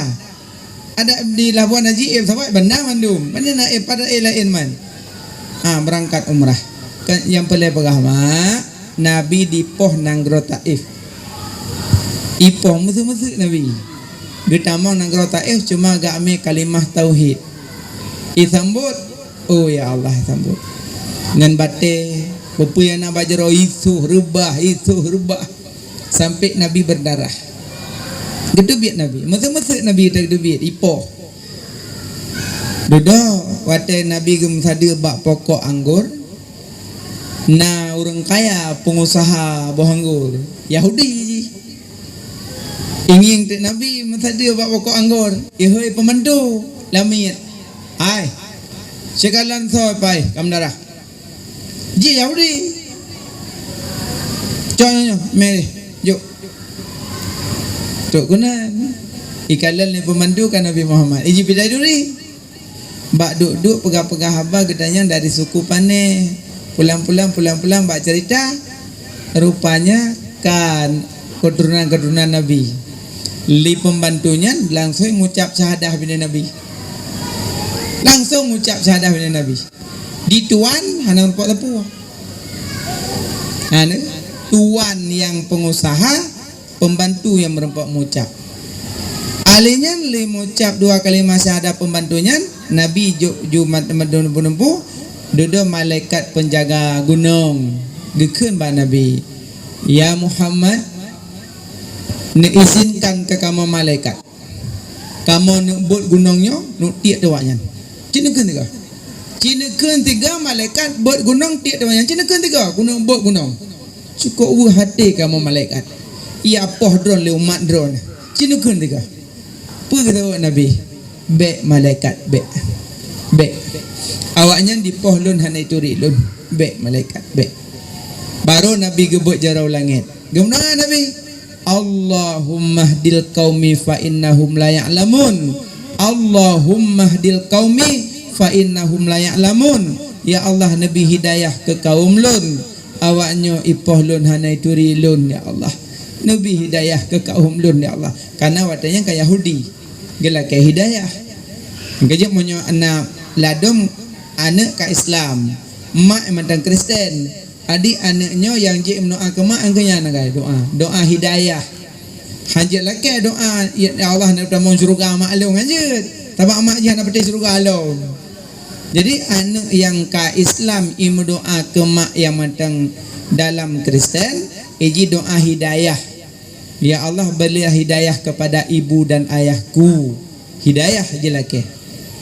Ada di Labuan Haji ék pesawat banda mandum. Mana na ék pada ék laén man. Ha, beurangkat umrah. Kan nyang peureulèe peugah mak, Nabi dipoh nanggroe Taif. Ipoh meuseuk-meuseuk Nabi. Geutamong nanggroe Taif cuma geuamé kalimah tauhid. Isambot, oh ya Allah, isambot. Ngon batèe, peue-peue nyang na bak jaroe isuh reubah, isuh reubah. Sampai Nabi berdarah. Geuteubiet Nabi. Meuseuk-meuseuk Nabi teuteubiet, ipoh. Dudoe, watèe Nabi geumeusadeue bak pokok anggor, na ureueng kaya peungusaha boh anggor, Yahudi jih. Ingieng teuk Nabi meusadeue bak pokok anggor, ihôi peumantu lamiet. Hai, sikalon soe pai ka meudarah. Jih Yahudi. Cok nyoe, nyoe, mé, jok. Trok keunan. Ikalon lé peumantu ka Nabi Muhammad. Iji pidai duri. Bak duek-duek peugah-peugah haba geutanyong dari suku pané. Pulang-pulang, pulang-pulang bak cerita. Rupanya kan keturunan-keturunan Nabi. Lé pembantu nyan langsung ngucap syahadah binéh Nabi. Langsung ngucap syahadah binéh Nabi. Di tuan hana meureumpok sapeue. Hana, tuan nyang peungusaha, pembantu nyang meureumpok mucap. Alèh nyan lé mucap dua kalimah syahadah pembantu nyan, Nabi jok ju mat-, mat-, dudoe malaikat penjaga gunong geukheun bak Nabi, "Ya Muhammad, neuizinkan keu kamoe malaikat." Kamoe neuk bot gunong nyoe, neuk tiek teuh awaknyan. Ci neukheun tiga. Ci neukheun tiga malaikat bot gunong tiek teuh awaknyan. Ci neukheun tiga, gunong bot gunong. Cukôp weueh até kamoe malaikat. Ia poh droen lé umat droen. Ci neukheun tiga. Peue geujaweueb Nabi? Bèk malaikat, bèk. Bèk. Awaknyan dipoh lôn hana ituri lôn. Bèk malaikat, bèk. Barô Nabi geubeuet jaroe langèt. Geumeudoa Nabi. Allahummahdil qaumi fa innahum la ya'lamun. Allahummahdil qaumi fa innahum la ya'lamun. Ya Allah, neubri hidayah keu kawöm lôn. Awaknyoe ipoh lôn hana ituri lôn, ya Allah. Neubri hidayah keu kawöm lôn, ya Allah. Karena watèe nyan ka Yahudi. Geulakèe hidayah. Geujak meunyoe na ladôm aneuk ka Islam, mak mantong Kristen. Jadi aneuk nyoe nyang jeuet meudoa keu mak, keu nyan, doa. Doa hidayah. Hanjeuet lakèe doa, "Ya Allah, neutamong syeuruga mak lôn," hanjeuet. Sabab mak jih hana patéh syeuruga lom. Jadi aneuk nyang ka Islam i meudoa keu mak nyang mantong dalam Kristen, iji doa hidayah. "Ya Allah, berilah hidayah kepada ibu dan ayahku." Hidayah jilakèe.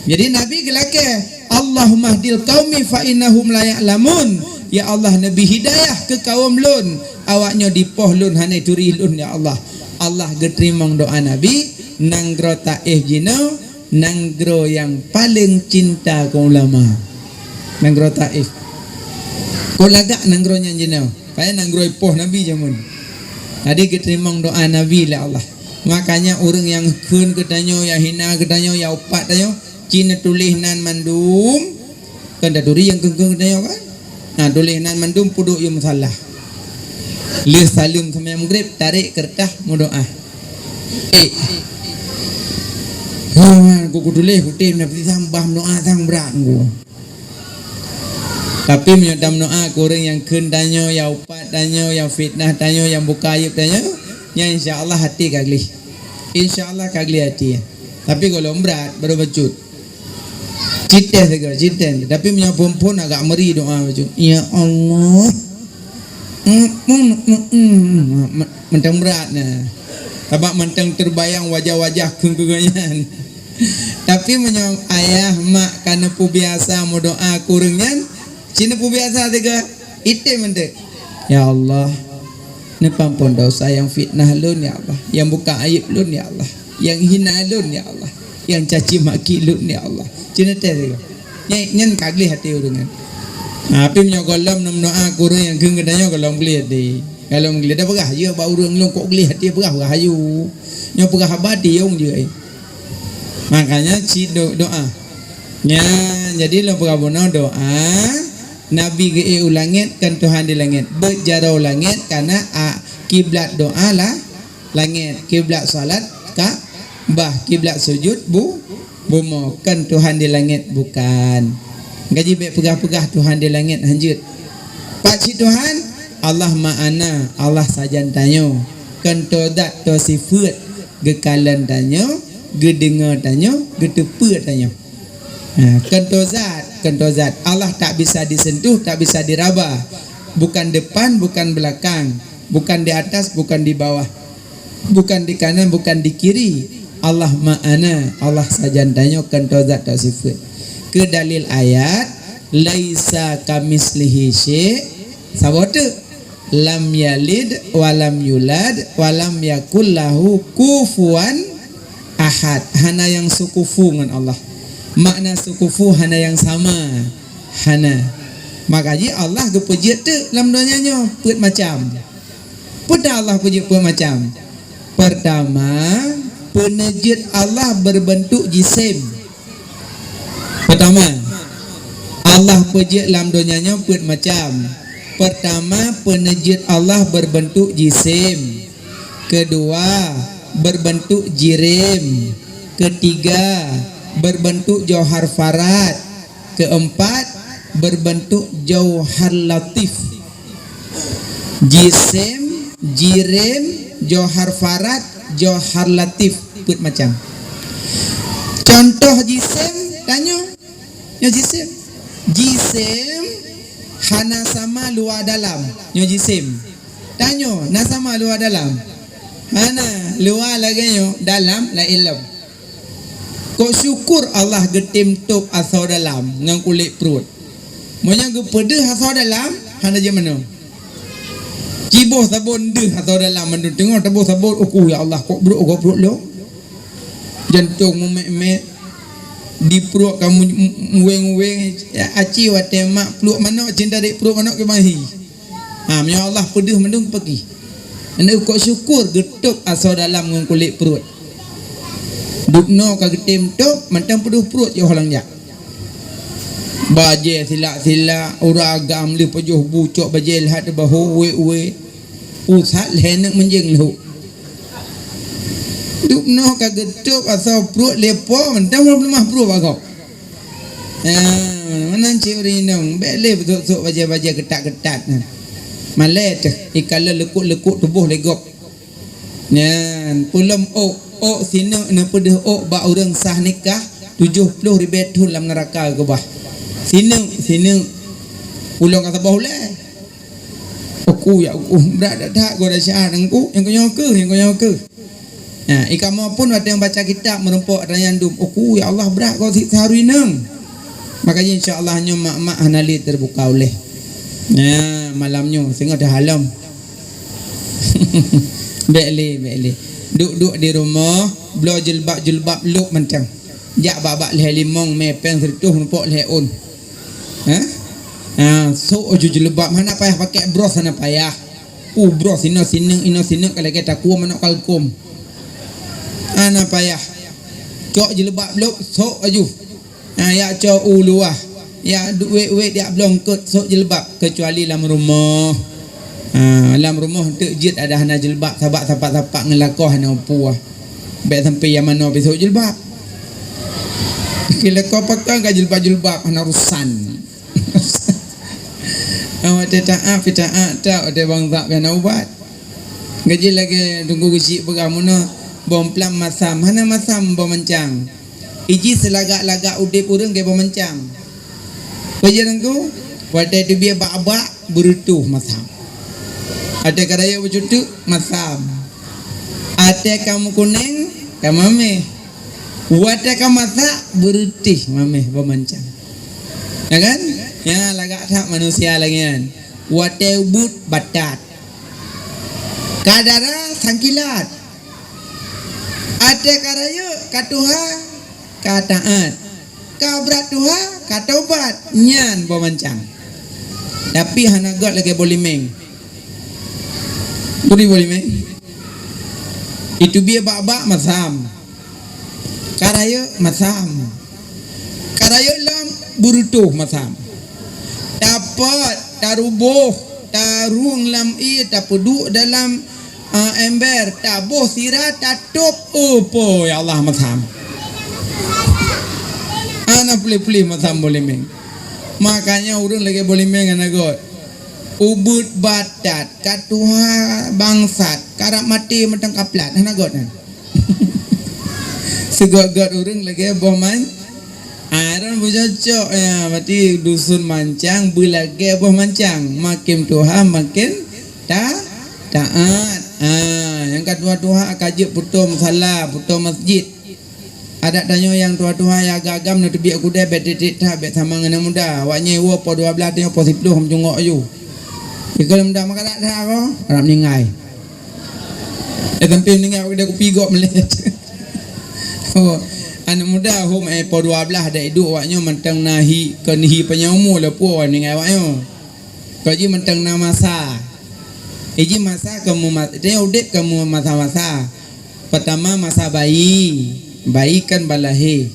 Jadi Nabi geulakèe, "Allahummahdil qaumi fa innahum la ya'lamun." Ya Allah, neubri hidayah keu kawöm lôn, awaknyoe dipoh lôn hana turi lôn, ya Allah. Allah geuteurimong doa Nabi, Nanggroe Taif jinoe, nanggroe nyang paleng cinta keu ulama. Nanggroe Taif. Kon lagak nanggroe nyan jinoe. Padahai nanggroe poh Nabi jameun. Jadi geuteurimong doa Nabi lé Allah. Makanya ureuëng nyang kheun keu tanyoe, nyang hina keu tanyoe, nyang upat tanyoe, ci neutuléh nan mandum. Kan taturi nyang kheun-kheun keu tanyoe kan? Nah, tuléh nan mandum peuduek yum salah. Lheueh saleuem seumayang Maghrib, tarek keureutah meudoa. Eh. Hah, ku kutuléh kutem na peutisam bah meudoa sang brat ku. Tapi meunyoe tameudoa keu ureuëng nyang kheun tanyoe, nyang upat tanyoe, nyang fitnah tanyoe, nyang buka aib tanyoe, nyan insya Allah até ka gleh. Insya Allah ka gleh até. Tapi gohlom brat, baru bacut. Citeh saga, citeh. Tapi meunyoe phon-phon agak meuri doa bacut. Ya Allah. Mantong brat na. Sabab mantong teubayang wajah-wajah kheun-kheun nyan. Tapi meunyoe ayah mak ka neupeubiasa meudoa keu ureuëng nyan, ci neupeubiasa sigoe item mantong. Ya Allah, neupeuampon dosa nyang fitnah lôn ya Allah, nyang buka aib lôn ya Allah, nyang hina lôn ya Allah, nyang caci maki lôn ya Allah. Ci neuteh sigoe. Nyan, nyan ka gleh até ureuëng nyan. Nah, tapi meunyoe gohlom neumeudoa keu ureuëng nyang kheun keu tanyoe gohlom gleh até. Gohlom gleh, dak peugah jeuet bak ureuëng lôn kok gleh até, peugah-peugah aju. Nyoe peugah haba tiong jeuet. Makanya cit do-, doa. Nyan, jadi lôn peugah bunoe doa, Nabi geuék u langét, kan Tuhan di langét. Beuet jaroe langét, karena, a, kiblat doa lah langét. Kiblat salat Ka'bah, kiblat sujud bu-, bumoe. Kan Tuhan di langét bukan. Gaji bék peugah-peugah Tuhan di langét hanjeuet. Pat cit Tuhan? Allah ma'ana, Allah sajan tanyoe. Kan toe zat toe sifeuet geukalon tanyoe, geudeungoe tanyoe, geuteupeue tanyoe. Ha, kan toe zat, kan toe zat. Allah tak bisa disentuh, tak bisa diraba. Bukan depan, bukan belakang, bukan di atas, bukan di bawah, bukan di kanan, bukan di kiri. Allah ma'ana, Allah sajan tanyoe, kan toe zat toe sifeuet. Keu dalil ayat, "Laisa kamislihi syai'," saboh teuk? "Lam yalid wa lam yulad wa lam yakul lahu kufuwan ahad." Hana nyang seukufu ngon Allah. Makna seukufu hana nyang sama. Hana. Maka jih Allah geupeujeuet teuk lam donya nyoe peuet macam. Peue dah Allah peujeuet peuet macam? Pertama, peuneujeuet Allah berbentuk jisim. Pertama, Allah peujeuet lam donya nyoe peuet macam. Pertama, peuneujeuet Allah berbentuk jisim. Kedua, berbentuk jirim. Ketiga, berbentuk jauhar farad. Keempat, berbentuk jauhar latif. Jisim, jirim, jauhar farad, jauhar latif, peuet macam. Contoh jisim, tanyoe, nyoe jisim. Jisim hana sama luwa dalam, nyoe jisim. Tanyoe, na sama luwa dalam? Hana, luwa lagée nyoe, dalam laén lom. Kok syukur Allah geutem tôb asoe dalam ngon kulét pruet. Meunyoe geupeudeuh asoe dalam, hana jeuet meunoe. Jiboh sabon deuh asoe dalam mandum, teungoh taboh sabon, "Uku, ya Allah, kok brok, kok brok lom." Jantong meumet-met, di pruet ka mu-, mu-, muweng-muweng, aci watée mak pluek manok, cinta dek pruet manok keumahi. Ha, meunyoe Allah peudeuh mandum peuki. Aneuk kok syukur geutôb asoe dalam ngon kulét pruet. Dubnoe ka geutem tôb, mantong peudeuh pruet yoh lam jak. Bajée silak-silak, ureuëng agam lheueh pajoh bu cok bajée lhat bak ho uwé-uwé. Pusat lhée neuk meunjeueng lhok. Dubnoe ka geutôb asoe pruet lé po, mantong peuleumah pruet bak gob. Nyan, meunan cit ureuëng inong, bék lé beusôk-sôk bajée-bajée keutat-keutat nyan. Malée teuh, ikalon leukot-leukot tuboh lé gob. Nyan, peulom ôk, ôk sineuk neupeudeuh ôk bak ureuëng sah nikah, tujoh ploh ribée thon lam neuraka geukeubah. Sineuk, sineuk. Ulôn ka saboh ulée. Uku, ya uku, brat that-that goe dasya nangku, nyang keunyoe keuh, nyang keunyoe keuh. Nah, ikamoe pun watée nyang baca kitab meurumpok ata nyan dum, "Uku, ya Allah, brat goe siksa ureuëng inong." Makajih insya Allah nyoe mak-mak hana lé teubuka ulée. Nah, malam nyoe singoh teuhalom. Bék lé, bék lé. Duek-duek di rumoh, bloe jilbab-jilbab lôk mantong. Jak bak-bak lhèe limong, mè pèng sireutôh, mupok lhèe ôn. Ha? Ha, sôk aju jilbab, hana payah pakèk bros, hana payah. Uh, bros inoe sineuk, inoe sineuk ka lagèe takue manok kalkôm. Hana payah. Cok jilbab lôk, sôk aju. Ha, jak cok u luwah. Jak du-, wét-wét jak bloe eungkôt sôk jilbab, keucuali lam rumoh. Ha, lam rumoh teuk jeuet adak hana jilbab, sabab sapat-sapat ngon lakoe hana upue. Bèk sampoe nyang manoe pih sôk jilbab. Keu lakoe pakon ka jilbab-jilbab hana urusan. Awak teuh taát, pih taát, tak watèe bansa pih hana ubat. Ka jeuet lagèe Teungku Geuchik peugah meunoe, boh plam masam, hana masam boh mancang. Iji seulagak-lagak udép ureueng lagèe boh mancang. Peue jeuet Teungku? Watèe teubiet bak-bak, beureutoh masam. Watèe ka rayeuk beucuteuk, masam. Watèe ka meukunèng, ka mamèh. Watèe ka masak, beureutéh mamèh boh mancang. Ya kan? Ya, lagak that manusia lagèe nyan. Watèe ubit, batat. Ka dara, sangkilat. Watèe ka rayeuk, ka tuha, ka taát. Ka brat tuha, ka tobat. Nyan boh mancang. Tapi hana göt lagèe boh limeng. Turi boh limeng. Iteubiet bak-bak masam. Ka rayeuk masam. Ka rayeuk lom beureutoh masam. Tapot, taruboh, tarueng lam ié, tapeuduek dalam, ah, ember, taboh sira, tatôp, oh po, ya Allah, masam. Hana puléh-puléh masam boh limeng. Makanya ureueng lagèe boh limeng hana göt. Ubit batat, ka tuha bangsat, karab maté mantong kaplat, hana göt nyan. Seugöt-göt ureueng lagèe boh man-, ah, ron beucocok, ya, berarti dusun mancang beulagèe boh mancang, makin tuha makin ta-, taát. Ah, nyang ka tuha-tuha ka jeuet peutoe musala, peutoe masjid. Adak tanyoe nyang tuha-tuha nyang agam-agam na teubiet keudè bèk tiep-tiep that, bèk sama ngon nyang muda. Awaknyan woe poh dua blaih, tanyoe poh siplôh meujungok aju. Ikeu nyang muda meukarat that ko, harab meuninggai. Eh, sampoe meuninggai bak keudè kupi gob meulét. Oh, aneuk muda hom, eh, poh dua blaih dak iduek awaknyoe mantong na hi, kon hi panyang umu lé peue awai meuninggai awaknyoe. Ka jih mantong na masa. Eh, jih masa kamoe ma-, tanyoe udép kamoe masa-masa. Peutama masa bayi, bayi kan ban lahé.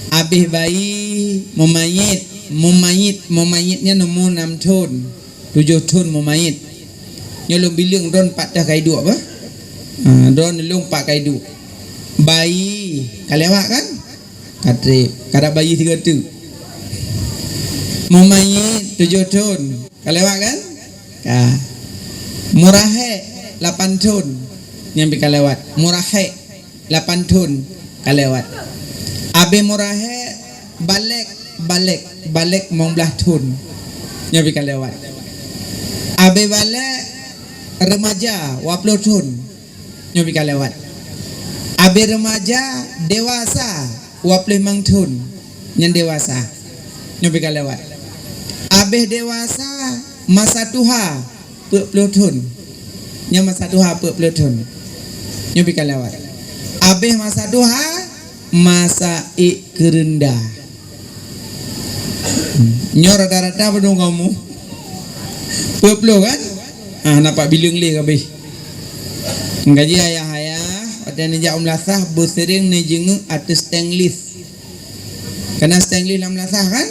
Abéh bayi, meumayét, meumayét, meumayét nyan umu nam thon, tujoh thon meumayét. Nyoe lôn bileueng droen pat teuh ka iduek bah. Ha, droen lôn pat ka iduek. Bayi, ka lewat kan? Ka trép, ka dap bayi sigoe teuk. Meumayét tujoh thon, ka lewat kan? Ka. Meurahek lapan thon, nyan pih ka lewat. Meurahek lapan thon, ka lewat. Abéh meurahek, balek, balek, balek limong blaih thon, nyan pih ka lewat. Abéh balek, remaja, dua ploh thon, nyoe pih ka lewat. Abéh remaja, dewasa, dua ploh limong thon, nyan dewasa, nyoe pih ka lewat. Abéh dewasa, masa tuha, peuet ploh thon, nyan masa tuha peuet ploh thon, nyoe pih ka lewat. Abéh masa tuha, masa ék keureunda. Nyoe rata-rata padum kamoe? Peuet ploh kan? Ah, nampak bileueng lé ka abéh. Ka jih ayah-ayah, watèe neujak u meulasah, beusiréng neujeungeuk ateueh stainless. Ka na stainless lam meulasah kan?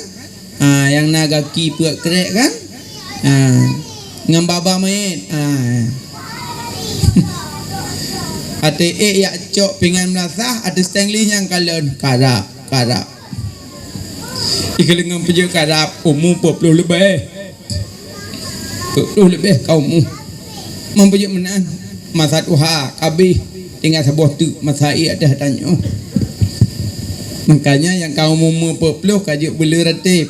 Ah, nyang na gaki peuet krek kan? Ah, ngon baba manyét. Ah. Watèe ék jak cok pingan meulasah, ateueh stainless nyan kalon, karab, karab. Ikeu leungeung peujeuet karab, umu peuet ploh leubeh. Peuet ploh leubeh ka umu. Meunyo peujeuet meunan, masa tuha ka abéh, tinggai saboh teuk masa ék ateueh tanyoe. Makanya nyang ka umu-umu peuet ploh ka jeuet beu le ratib.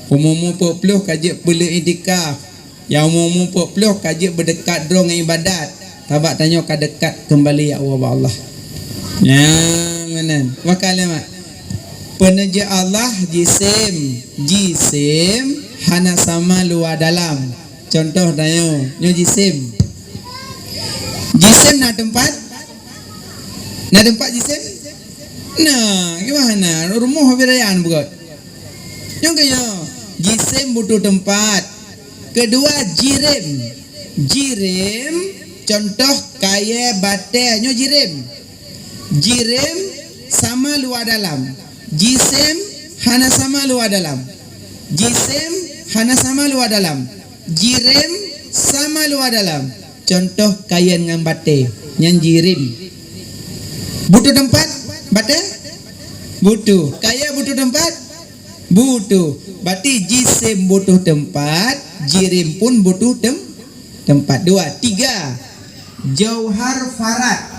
Umu-umu peuet ploh ka jeuet beu le iktikaf. Nyang umu-umu peuet ploh ka jeuet beudeukat droe ngon ibadat, sabab tanyoe ka deukat keumbali ya Allah bak Allah. Nyan meunan. Maka lé mak, peuneujeuet Allah jisim, jisim hana sama luwa dalam. Cuntoh tanyoe, nyoe jisim. Jisim na teumpat, Na teumpat jisim? Na, gimana? Rumoh habéh raya beugöt. Nyang keu nyoe, jisim butuh teumpat. Keudua, jirém. Jirém, contoh kayèe, batèe, nyoe jirém. Jirém sama luwa dalam. Jisim hana sama luwa dalam. Jisim hana sama luwa dalam. Jirém sama luwa dalam. Contoh kayèe ngon batèe, nyan jirém. Butuh teumpat batèe? Butuh. Kayèe butuh teumpat? Butuh. Berarti jisim butuh teumpat, jirém pun butuh tem-, teumpat. Dua, tiga. Jauhar farad.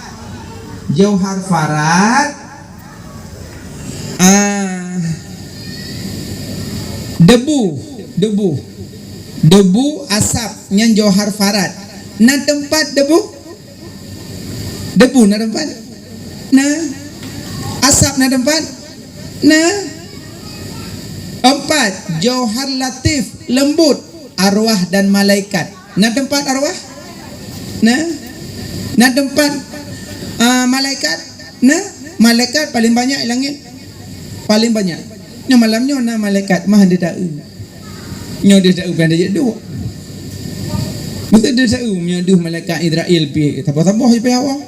Jauhar farad, ah, debu, debu. Debu, asap, nyan jauhar farad. Na teumpat debu? Debu na teumpat? Na. Asap na teumpat? Na. Empat, jauhar latif, lembut, arwah dan malaikat. Na teumpat arwah? Na. Na teumpat, ah, malaikat? Na. Malaikat paléng banyak di langét. Paléng banyak. Nyoe malam nyoe na malaikat mah di taeu. Nyoe di taeu pih di jeuet duek. Meusti di taeu meunyoe deuh malaikat Israel pih saboh-saboh pih awak.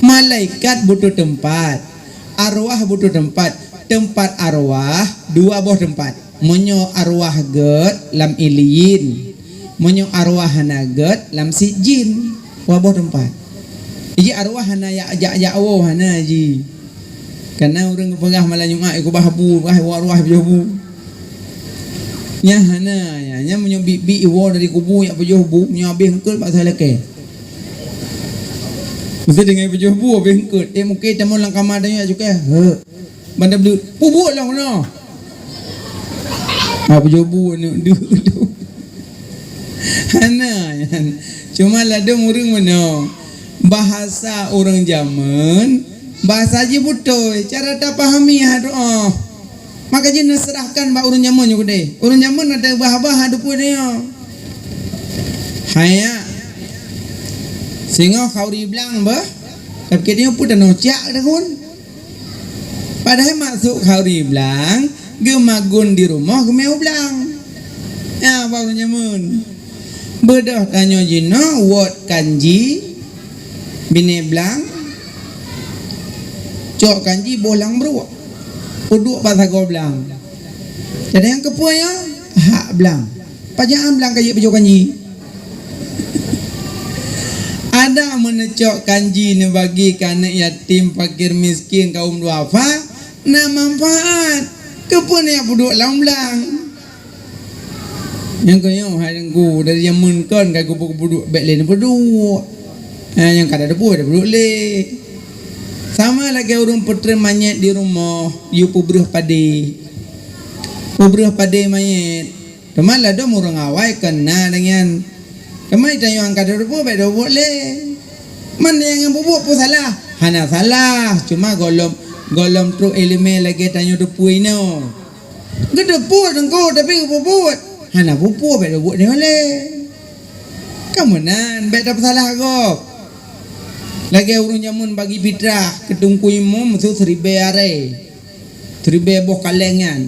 Malaikat butuh teumpat, arwah butuh teumpat. Teumpat arwah dua boh teumpat. Meunyoe arwah gét lam Iliyin, meunyoe arwah hana gét lam Sijjin, dua boh teumpat. Ji arwah hana jak-jak woe hana ji. Kana ureuëng geupeugah malam Jumat, "Eh, kubah bu, bah arwah pajoh bu." Nyan hana, nyan, nyan meunyoe biet-biet iwoe dari kubu jak pajoh bu, meunyoe habéh eungkôt bak saboh lakée. Meusti deungon pajoh bu habéh eungkôt. Eh, mungken tamong lam kama tanyoe jak cukai. Heuek. Ban tableuet, "Peubuet lom keunoe." Ah, pajoh bu aneuk deuh tu. Hana nyan. Cuma ladôm ureuëng meunoe. Bahasa ureuëng jameun, bahasa jih beutôi, cara tapahami hana tu'oh. Maka jih neuseurahkan bak ureuëng jameun nyoe keudeh. Ureuëng jameun na teubah-bah hana teupeu nyoe. Haya. Singoh khauri blang beuh, tapi nyoe peue tanoh cak takheun. Padahai maksud khauri blang, geumagun di rumoh geumé u blang. Ya, bak ureuëng jameun. Beudôh tanyoe jinoe wot kanji, binéh blang, cok kanji boh lam bruek. Peuduek bak sagoe blang. Jadi nyang keupeue nyoe? Hak blang. Pajan blang ka jeuet pajoh kanji. Adak meuneucok kanji neubagi keu aneuk yatim, fakir miskin, kaum duafa, na manfaat. Keupeue neujak peuduek lam blang? Nyang keu nyoe hai Teungku, dari jameun kon ka geupeu-, geupeuduek, bék lé neupeuduek. Ha, nyang ka da teupeu, da peuduek lé. Sama lagée ureuëng peutreun manyét di rumoh, yue peubreuh padé. Peubreuh padé manyét. Teuma ladôm ureuëng awai kon na deungon. Teuma tanyoe nyang ka da teupeu, bék da peubuet lé. Man nyang peubuet peue salah? Hana salah, cuma gohlom, gohlom trok iéleumé lagée tanyoe teupeu inoe. Geuteupeu Teungku, tapi geupeubuet. Hana peue-peue, bék tabuet nyoe lé. Ka meunan, bék tapeusalah gob. Lagée ureuëng jameun bagi fitrah keu teungku imum su siribée arée. Siribée boh kaleng nyan.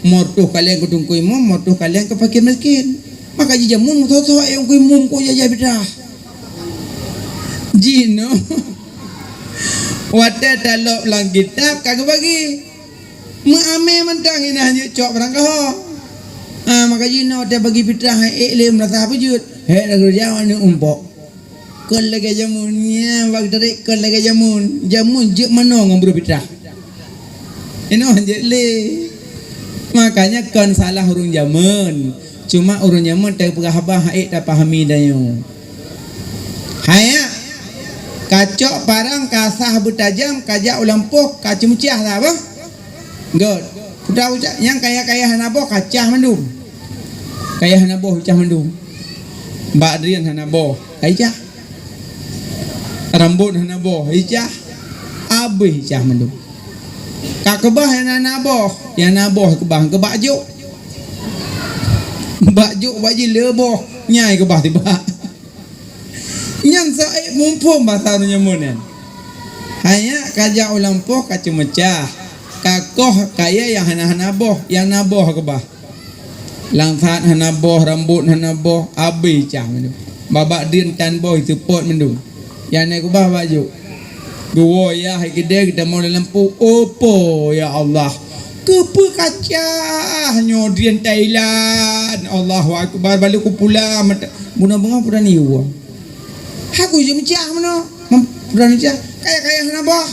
Mo reutôh kaleng keu teungku imum, mo reutôh kaleng keu fakir miskin. Maka jijameun meusoe-soe, eh, teungku imum kok jajah fitrah. Jinoe. Watée talop lam kitab ka geubagi. Meuamé mantong inan jeuet cok barang kaho. Ah, maka jinoe watée bagi fitrah ék lé meurasa beujeuet. Hék na geureuja aneuk umpok. Kon lagée jameun nyan bak tarék kon lagée jameun. Jameun jeuet manoe ngon breuh fitrah. Inoe jeuet lé. Makanya kon salah ureuëng jameun. Cuma ureuëng jameun tapeugah haba han ék tapahami tanyoe. Haya, kacok parang ka sah beutajam, kajak u lampôh ka ceumeucah sah bah. Göt. Puta ucak nyang kaya-kaya hana boh kacah mandum. Kaya hana boh ucah mandum. Bak drien hana boh, kaya cah. Rambot hana boh, icah. Abéh icah mandum. Ka keubah nyang hana boh, nyang hana boh keubah keubak jok. Bak jok bak jih le boh, nyai keubah tibak. Nyan saék muphom basa ureuëng jameun nyan. Hanya ka jak u lampôh ka ceumeucah, ka koh kayée nyang hana-hana boh, nyang na boh keubah. Langsat hana boh, rambot hana boh, abéh cah mandum. Babah dieun tan boh jiseupôt mandum. Nyang na keubah bak jôk. Geuwoe yah keudeh geutamong lam lampôh, opo ya Allah. Keupeue kacah nyoe dieun Thailand. Allahu Akbar, balu kupula mata. Bunoe beungoh puran iwa. Haku jeuem cah meunoe. Puran cah. Kaya-kaya hana boh.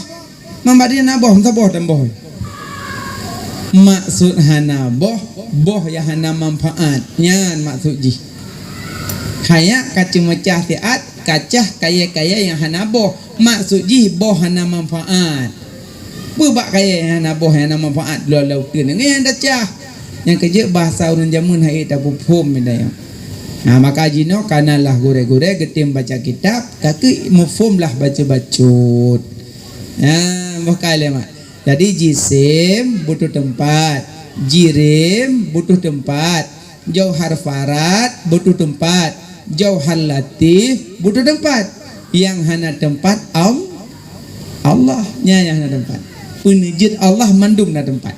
Mambak dia na boh, meusaboh dan boh. Maksud hana boh, boh nyang hana manfaat. Nyan maksud jih. Hanya ka ceumeucah siat, kacah kayée-kayée nyang hana boh. Maksud jih boh hana manfaat. Peubak kayée nyang hana boh nyang hana manfaat lôn lauteun nyan tacah. Nyang keujeuet bahasa ureuëng jameun hai tapeuphom beda nyoe. Nah, maka jinoe kana lah gurée-gurée geutem baca kitab, kakeuh muphom lah bacut-bacut. Nah, boh kalimat. Jadi jisim butuh teumpat, jirim butuh teumpat, jauhar farad butuh teumpat, jauhar latif butuh teumpat. Nyang hana teumpat Al-, Allah, nyan nyang hana teumpat. Peuneujeuet Allah mandum na teumpat.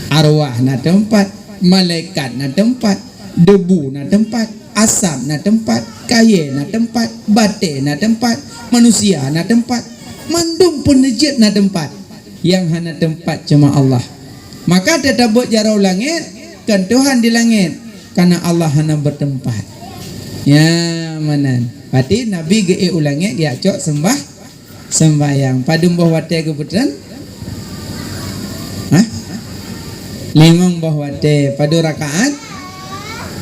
Arwah na teumpat, malaikat na teumpat, debu na teumpat, asap na teumpat, kayée na teumpat, batée na teumpat, manusia na teumpat. Mandum peuneujeuet na teumpat. Nyang hana teumpat cuma Allah. Maka teutabeuet jaroe langét, kon Tuhan di langét, karena Allah hana beuteumpat. Ya, meunan. Berarti Nabi geuék u langét geujak cok seumbah, seumbahyang. Padum boh watée geupeutrön? Hah? Limong boh watée. Padum rakaat?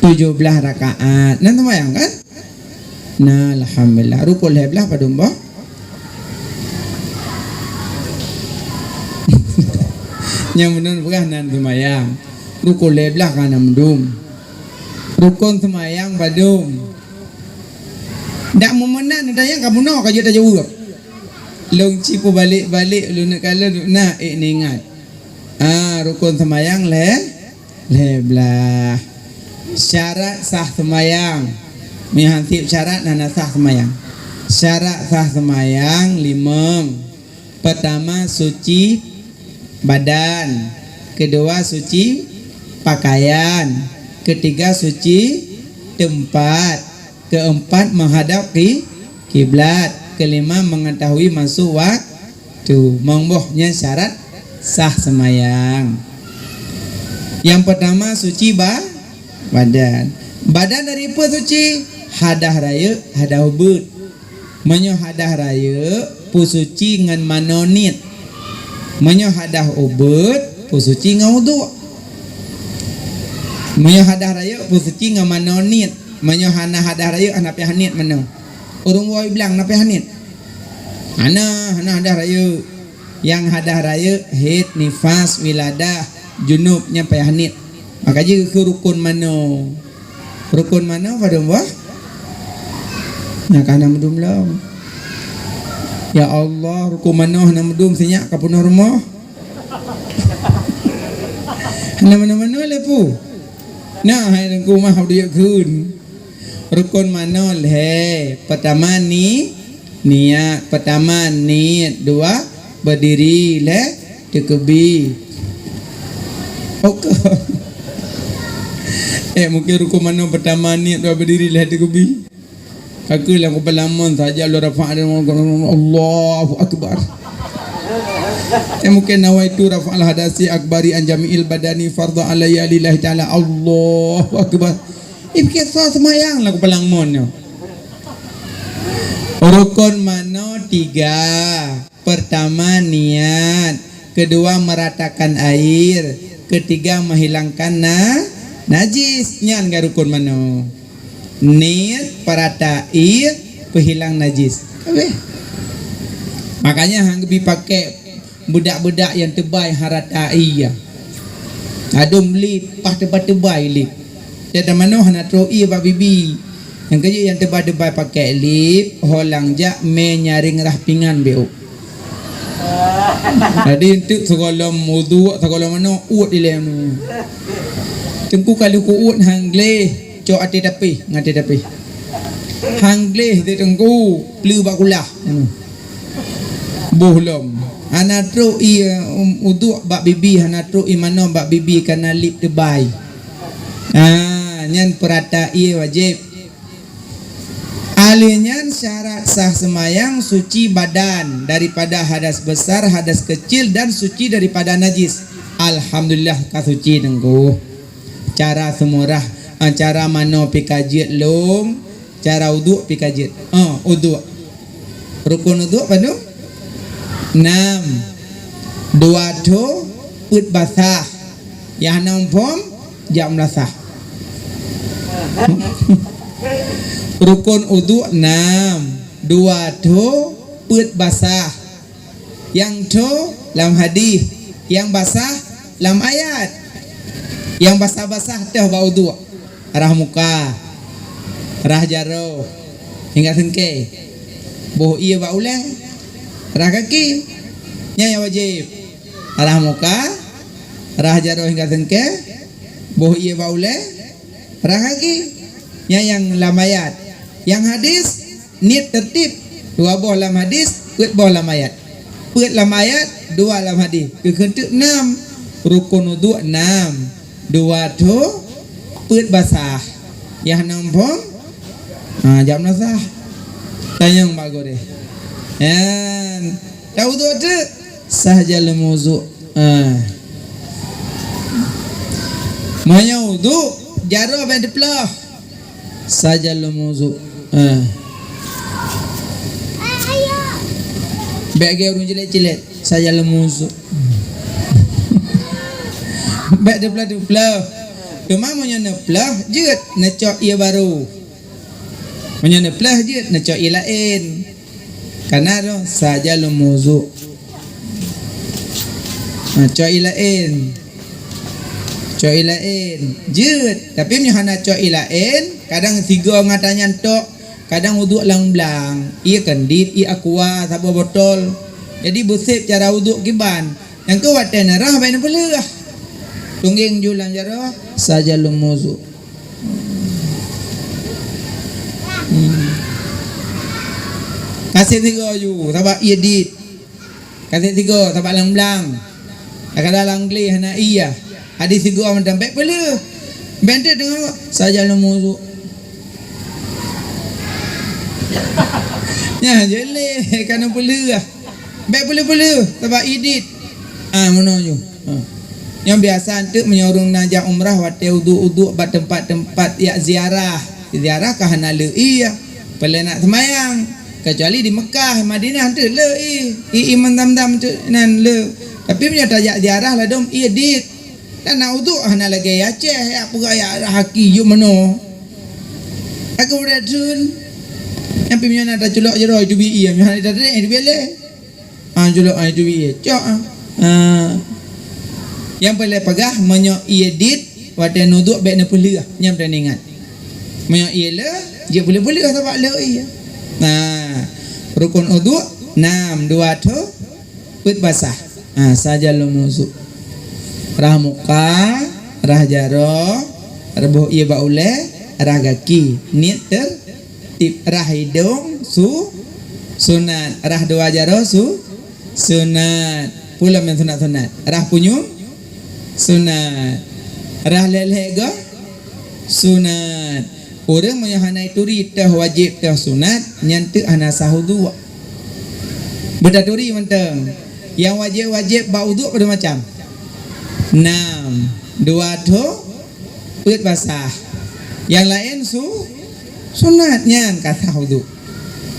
Tujoh blaih rakaat. Nan seumbahyang kan? Nah, alhamdulillah. Rukon lhée blaih padum boh? Nyang meunan peugah nan seumayang. Rukon lhée blaih ka na mandum. Rukon seumayang padum? Dak meumeunan tanyong ka bunoe ka jeuet tajaweueb. Lôn ci peubalek-balek lôn neuk kalon na ék neuingat. Ah, rukon seumayang lhée, lhée blaih. Syarat sah seumayang. Meunyoe han sép syarat hana sah seumayang. Syarat sah seumayang limong. Pertama suci badan, kedua suci pakaian, ketiga suci tempat, keempat menghadap ki-, kiblat, kelima mengetahui masuk waktu. Mong boh nyan syarat sah seumayang. Yang pertama suci ba-, badan. Badan dari peue suci? Hadah rayeuk, hadah ubeuet. Meunyoe hadah rayeuk, peusuci ngon manoe niet. Meunyoe hadah ubeuet, peusuci ngon uduk. Meunyoe hadah rayeuk, peusuci ngon manoe niet. Meunyoe hana hadah rayeuk, hana piah niet manoe. Ureuëng woe blang na piah niet? Hana, hana hadah rayeuk. Nyang hadah rayeuk, haid, nifas, wiladah, junub, nyan payah niet. Maka jih keu rukon manoe. Rukon manoe padum boh? Nyang ka hana meudum lom. Ya Allah, rukon manoe hana meudum sinyak ka peunoh rumoh. Hana manoe-manoe lé pu. Nah, hai teungku mah udeb kheun. Rukon manoe lhée. Pertama ni, niat. Pertama niet, dua berdiri, lhée teukeubi. Oke. Eh, mungkin rukon manoe pertama niet, dua berdiri, lhée teukeubi. Kakeuh lam keupalamon saja lôn rafa' Allahu Akbar. Eh, mungkin nawaitu rafa'al hadasi akbari an jami'il badani fardhu alayya lillahi ta'ala. Allahu Akbar. Ipike soe seumayang lagu palang mon nyoe. Rukon manoe tiga. Pertama niat, kedua meratakan air, ketiga menghilangkan na-, najis. Nyan ka rukon manoe. Niet, perata air, peuhilang najis. Habéh. Makanya han geubi pakai beudak-beudak nyang teubai harata ie. Adum lip, pah teubai-teubai lip. Nyang tamanoe hana troh ie bak bibi. Nyang keujeuet nyang teubai-teubai pakai lip, holang jak mé nyaring rah pingan bék. Jadi enteuk sigohlom wudu, sigohlom manoe uet ilée. Teungku ka lheueh ku uet han gleh, cok até tapéh, ngon até tapéh. Han gleh teuh teungku, pleue bak kulah. Boh lom. Hana trok ie, um, uduk bak bibi, hana trok ie manoe bak bibi, kana lip teubai. Ah, nyan peurata ie wajéb. Ahli nyan syarat sah seumayang suci badan daripada hadas besar, hadas kecil, dan suci daripada najis. Alhamdulillah ka suci teungku. Cara seumurah, ah, cara manoe pih ka jeuet lom, cara uduk pih ka jeuet. Ah, uduk. Rukun uduk padum? Nam. Dua tho peuet basah. Nyang hana muphom, jak meulasah. Rukun uduk nam. Dua tho peuet basah. Nyang tho lam hadis, nyang basah lam ayat. Nyang basah-basah teuh bak uduk. Rhah muka, rhah jaroe, hingga seungkée. Boh ie bak ulée, rhah gaki. Nyan nyang wajéb. Rhah muka, rhah jaroe hingga seungkée, boh ie bak ulée, rhah gaki. Nyan nyang lam ayat. Nyang hadis, niet teurtib, dua boh lam hadis, peuet boh lam ayat. Peuet lam ayat, dua lam hadis. Keu keuteuk nam, rukun uduk nam. Dua tho peuet basah. Nyang hana muphom, ha, jak meulasah. Tanyong bak gurée. Nyan. Tauduk teuk, sah jalom uduk. Ha. Meunyoe uduk, jaroe bèk teuplôh. Sah jalom uduk. Ha. Bèk lagèe ureueng cilet-cilet, sah jalom uduk. Bèk teuplôh-teuplôh. Teuma meunyoe neuplôh, jeuet neucok ie barô. Meunyoe neuplôh, jeuet neucok ie laén. Kana roh sah jalom uduk. Ha, cok ie laén. Cok ie laén. Jeuet. Tapi meunyoe hana cok ie laén, kadang sigoe ngon ata nyan tok, kadang uduk lam blang. Ie kandit, ie aqua, saboh botol. Jadi beusép cara uduk kiban. Nyang keu watèe neurhah bèk neupeuleueh. Tunggeng ju lam jaroe, sah jalom uduk. Hmm. Kasép sigoe ju, sabab ie dit. Kasép sigoe, sabab lam blang. Kadang-kadang lam glé hana ie. Adi sigoe mantong bèk peuleueh. Bèk teuk deungoe, sah jalom uduk. Nyan jeuet lé, ka neupeuleueh. Bèk peuleueh-peuleueh, sabab ie dit. Ah, meunoe ju. Ha. Nyang biasa teuk meunyoe ureueng na jak umrah watèe uduk-uduk bak teumpat-teumpat jak ziarah. Ziarah ka hana le ie, peuleueh nak seumayang. Keucuali di Meukah, Madinah teuk le ie. Ie Imam Zamzam teuk nan le. Tapi meunyoe tajak ziarah ladôm ie dit. Dan nak uduk hana lagèe Aceh, jak peugah jak haki jeuet meunoe. Aku udah tun. Tapi meunyoe na taculok jaroe teubiet ie, meunyoe hana tatrek teubiet lé. Ah, culok, ah, teubiet ie. Cok, ah. Ah. Nyang peureulèe peugah, meunyoe ie dit, watèe neuduk bèk neupeuleueh. Nyan peureulèe ingat. Meunyoe ie le, jeuet peuleueh-peuleueh sabab le ie. Nah, rukun uduk, nam, dua tho, peuet basah. Ah, sah jalom uduk. Rhah muka, rhah jaroe, rhah boh ie bak ulèe, rhah gaki. Niet ter- tib. Rhah idông su-, sunat. Rhah dua jaroe su-, sunat. Peue lom nyang sunat-sunat? Rhah punyueng sunat. Rhah lhèe-lhèe goe sunat. Ureueng meunyoe hana turi teuh wajéb teuh sunat, nyan teuk hana sah uduk. Beutaturi mantong. Nyang wajéb-wajéb bak uduk padum macam? Nam. Dua tho, peuet basah. Nyang laén su-, sunat, nyan ka sah uduk.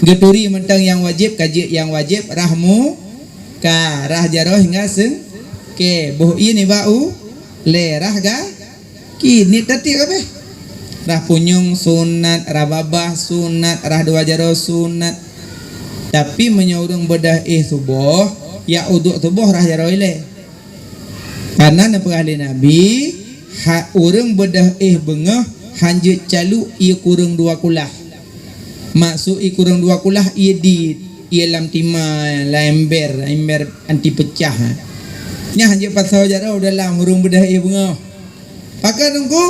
Geuturi mantong nyang wajéb, ka jeuet nyang wajéb, rhah muka, rhah jaroe hingga seungkée, boh ie nibak ulèe, rhah gaki, niet teutib kabéh. Rhah punyueng sunat, rhah babah sunat, rhah dua jaroe sunat. Tapi meunyoe ureueng beudôh éh suboh, jak uduk suboh rhah jaroe ilèe. Kareuna neupeugah lé Nabi, ha, ureueng beudôh éh beungoh hanjeuet calok ie kureueng dua kulah. Maksud ie kureueng dua kulah, ie dit, ie lam tima, lam ember, ember anti peucah. Nyan hanjeuet pasoe jaroe dalam ureueng beudôh éh beungoh. Pakon teungku?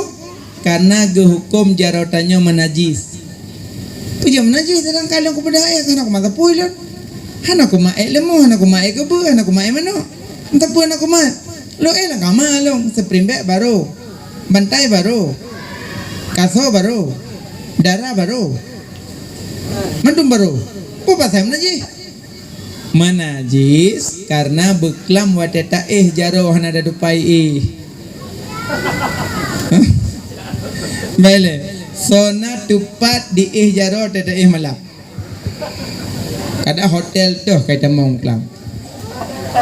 Kareuna geuhuköm jaroe tanyoe meunajis. Peue jeuet meunajis, seudangkan lôn kubeudôh éh, keunoe kumat sapeue lôn. Hana kumat ék leumô, hana kumat ék keubeue, hana kumat ék manok. Entah peue hana kumat. Lôn éh lam kama lôn, spring bed barô. Bantai barô. Kasô barô. Dara barô. Mandum barô. Peue pasai meunajih? Meunajih karena beuklam watée taéh jaroe hana tatupai éh. Baik lé. Soe na tupat diéh jaroe watée taéh malam. Kada hotel toh kai tamong klam.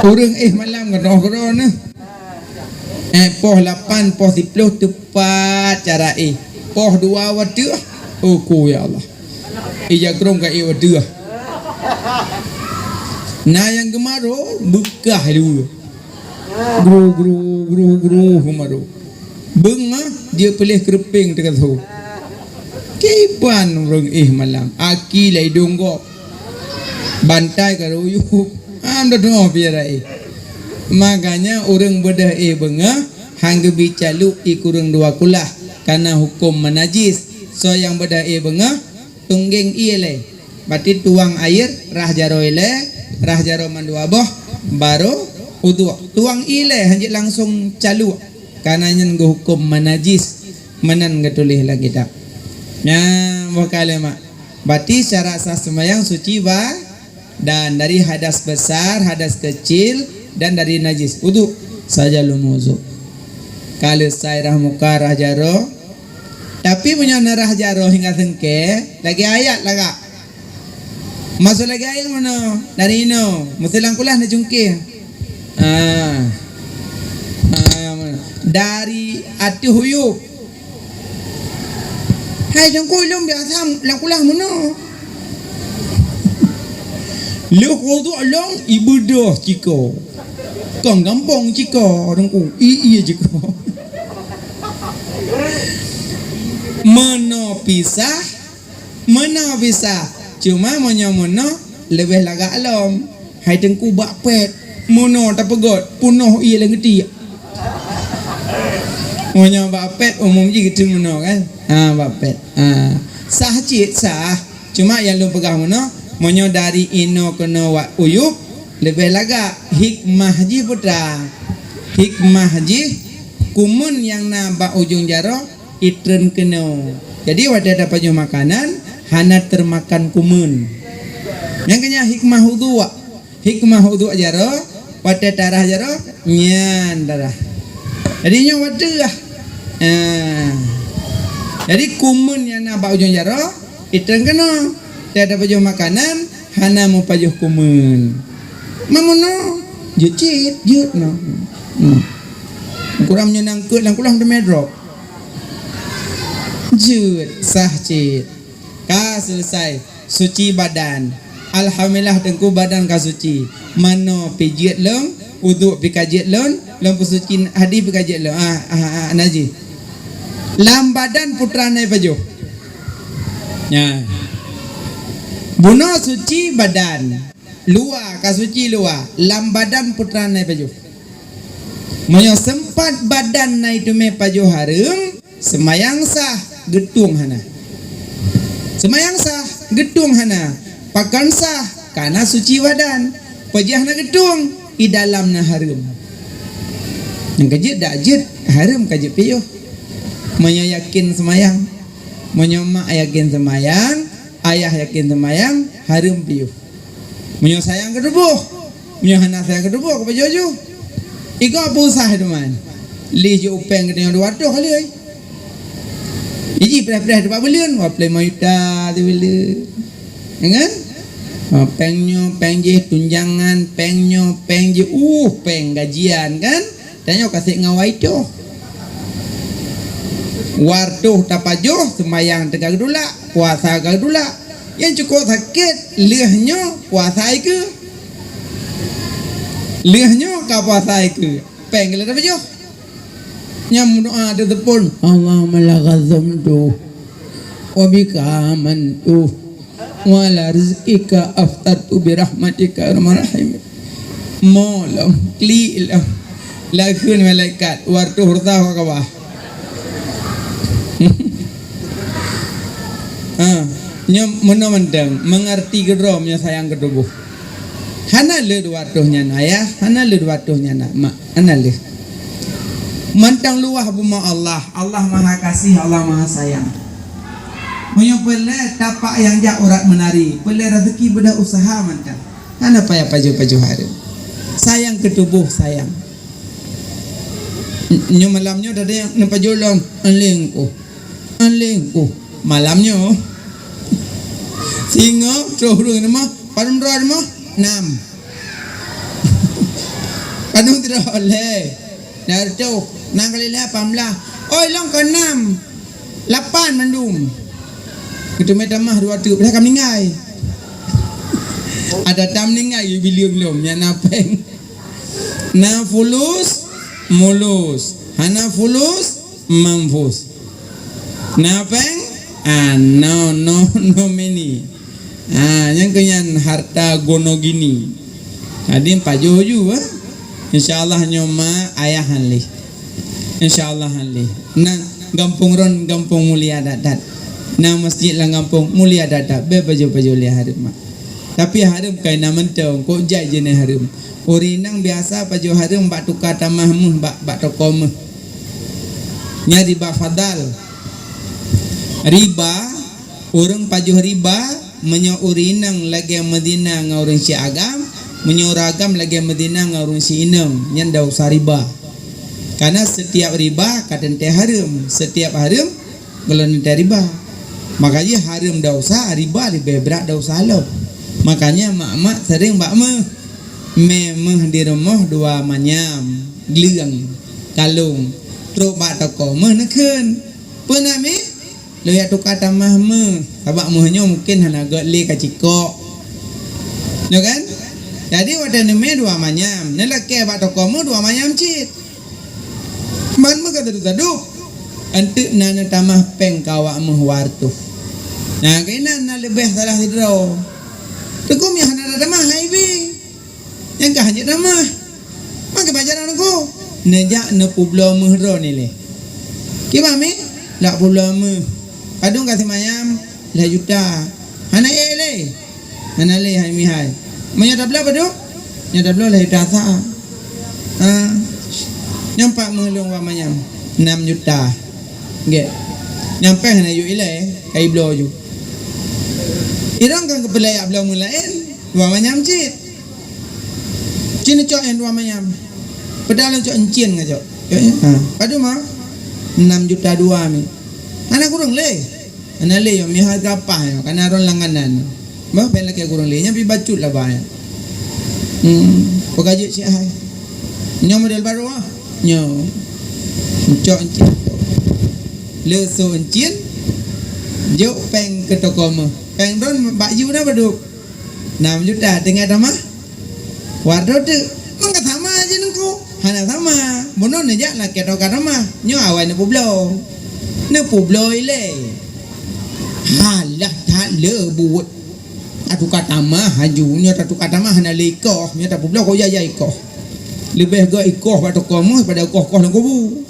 Ureuëng éh malam ka teuh keudroe neuh. Eh, poh lapan, poh siplôh tepat cara éh. Poh dua wateuh. Oh, ku ya Allah. Ija krong ka éh wateuh. Na nyang geumarô beukah dua. Gru, gru, gru, gru, geumarô. Beungah jeuet piléh keureupeng teuka tho. Kiban ureuëng éh malam, aki lé idong gob. Bantai ka ruyup. Am dodoh biara éh. Makanya ureuëng beudôh éh beungah han geubi caluek i kureueng dua kulah, kana huköm meunajis. Soe nyang beudôh éh beungah, tunggeng ié lé. Berarti tuang air rah jaroe lé, rah jaroe mandua boh, baru uduk. Tuang ié lé, hanjeuet langsung caluek. Karena nyan geuhuköm meunajis, meunan geutuléh lam kitab. Nyan boh kalimat. Berarti syarat sah seumayang suci badan dari hadas besar, hadas kecil, dan dari najis. Uduk saja lom uduk. Ka leusai rah muka, rah jaroe. Tapi meunyoe na rah jaroe hingga seungke, lagée ayat lagak. Maksud lagée ayat meunoe, dari inoe, meusilang kulah na cungkih. Ah. Ah, meunoe. Dari ateueh uyup. Hai Teungku, lôn biasa lam kulah meunoe. Lheueh uduk lôn ibeudôh ciko. Kon gampông ciko, Teungku. I, iya ciko. Meunoe pisah, meunoe pisah. Cuma meunyoe meunoe leubeh lagak lom. Hai Teungku bak pet, meunoe tapeugot, peunoh ié lam geutiek. Meunyoe bak pet, umum jih geuteun meunoe kan. Ha, bak pet. Ha. Sah cit, sah. Cuma nyang lôn peugah meunoe, meunyoe dari inoe keunoe bak uyup, leubeh lagak. Hikmah jih peue teuma? Hikmah jih kumeun nyang na bak ujong jaroe itreun keunoe. Jadi watée tapajoh makanan, hana teumakan kumeun. Nyang keunyan hikmah uduk. Hikmah uduk jaroe, watée tarah jaroe, nyan tarah. Jadi nyoe watée. Ah. Jadi kumeun nyang na bak ujong jaroe, itreun keunoe. Watée tapajoh makanan, hana mupajoh kumeun. Mameunoe, jeuet cit, jeuet noh. Hmm. Kurang meunyoe nangkeuet lam kulah teumé drop. Jeuet, sah cit. Ka selesai suci badan. Alhamdulillah Teungku badan ka suci. Manoe pih jeuet lôn, uduk pih ka jeuet lôn, lôn peusuci hadih pih ka jeuet lôn. Ah, ah, ah, najih. Lam badan peue teuma na ipajoh. Nyan. Bunoe suci badan. Luwa ka suci luwa. Lam badan peue teuma na ipajoh. Meunyoe seumpat badan na iteumé pajoh hareuem, seumayang sah, geutueng hana. Seumayang sah, geutueng hana. Pakon sah, kana suci badan. Pajoh na geutueng, i dalam na hareuem. Nyang ka jeuet dak jeuet, hareuem ka jeuet piôh. Meunyoe yakin seumayang, meunyoe mak yakin seumayang, ayah yakin seumayang, hareuem piôh. Meunyoe sayang keu tuboh, meunyoe hana sayang keu tuboh, keu pajoh-joh. Igoe peue usah teuma. Lih jeuet upeng geutanyoe dua ratus kali ai. Iji preh-preh teumpat buleuen, wah, pleh lima juta sibuleuen. Ya kan? Ha, peng nyoe, peng jih tunjangan, peng nyoe, peng jih, uh, peng gajian kan? Tanyoe ka seb ngon wai toh. Wai toh tapajoh, seumayang teuka geutulak, puasa ka geutulak. Nyang cukôp sakét, lheueh nyoe puasa ikeu. Lheueh nyoe ka puasa ikeu. Peng lé tapajoh. Nyang meudoa teuteupon, "Allahumma laka sumtu wa bika amantu." "Wa ala rizqika aftartu bi rahmatika ya arhamar rahimin." Mo lom, klik lom. Lakheun malaikat, wai toh reuta ka bak. Ha, nyoe meunoe mantong, meungarti keudroe meunyoe sayang keu tuboh. Hana le dua ratus nyan ayah, hana le dua ratus nyan mak, hana le. Mantong luwah bumoe Allah, Allah Maha Kasih, Allah Maha Sayang. Meunyoe peureulée tapak nyang jak urat meunari, peureulée rezeki beudôh useuha mantong. Hana payah pajoh-pajoh hareuem. Sayang keu tuboh, sayang. Nyoe malam nyoe dada nyang neupajoh lom, enleng oh. Enleng oh. Malam nyoe. Singoh, troh ureuëng nyoe mah, padum droe nyoe mah, nam. Padum droe lé. Dah tuh, nam kali lé lapan belas. Oi, long ka nam. Lapan mandum. Keuteumé tamah dua teuk, padahai ka meuninggai. Ada tam meuninggai, bileueng lom, nyang na péng. Na fulus, mulus. Hana fulus, manfus. Na péng, ah, no, no, no money. Ah, nyang keu nyan harta gono gini. Jadi pajoh ju, eh. Insya Allah nyoe ma ayah han lé. Insya Allah han lé. Na gampông ron gampông mulia that-that. Na masjid lam gampông mulia that-that. Bèk pajoh-pajoh lé hareuem mak. Tapi hareuem kai na mantong, kok jai jeunèh hareuem. Ureueng inong biasa pajoh hareuem bak tuka tamah meuh bak, bak toko meuh. Nyan riba fadal. Riba, ureueng pajoh riba, meunyoe ureueng inong lagèe meuzina ngon ureueng syik agam, meunyoe ureueng agam lagèe meuzina ngon ureueng syik inong, nyan desya riba. Karena setiap riba ka teuntèe hareuem, setiap hareuem gohlom teuntèe riba. Makajih hareuem desya, riba leubeh brat desya lom. Makanya mak-mak sering bak meuh. Mé meuh di rumoh dua manyam, gleueng, kalông. Trok bak toko meuh neukheun. Peue na mé? Lôn jak tuka tamah meuh. Sabab meuh nyoe mungken hana göt lé ka cikok. Nyo kan? Jadi watèe neumé dua manyam, neulakèe bak toko meuh dua manyam cit. Man meuh ka teudup-teudup. Enteuk na neutamah péng keu awak meuh dua reutôh. Nah, keunan na leubeh salah sidroe. Teungku meuh hana tatamah, hai bi. Nyang ka hanjeuet tamah. Maka bak jalan Teungku. Neujak neupeubloe meuh droeneuh lé. Kiban mé? Lak peubloe meuh. Padum ka simanyam? Lhèe juta. Hana ék lé. Hana lé hai mihai. Meunyoe tabloe padum? Nyoe tabloe lhèe juta sa. Ha. Nyoe pat meuh lôn dua manyam. Nam juta. Gèt. Nyang péng hana yue ilèe, ka ibloe ju. Irong kan keupeulaya bloe meuh laén, dua manyam cit. Cit neucok nyang dua manyam. Padahai lôn cok euncien ka cok. Cok, eh? Ha. Padum ah? Nam juta dua mé. Hana kureueng lé. Hana lé nyoe, meuhai gapah nyoe, kana ron langganan. Bah, bèk lakèe kureueng lé, nyan pi bacut laba nyan. Hmm, peue ka jeuet syik hai. Nyoe model barô ah. Nyoe. Cok euncien. Leusoe euncien. Jok péng keu toko meuh. Péng droen bak ju na padum? Nam juta, tinggai tamah. Waduh teuk, meuka sama aja Teungku. Hana sama. Bunoe neujak lakèe tuka tamah. Nyoe awai neupeubloe. Neupeubloe ilèe. Halah that le buet. Tatuka tamah laju. Nyoe tatuka tamah hana lé ikoh. Nyoe tapeubloe kok jai-jai ikoh. Leubeh göt ikoh bak toko meuh pada ikoh-ikoh lam kubu.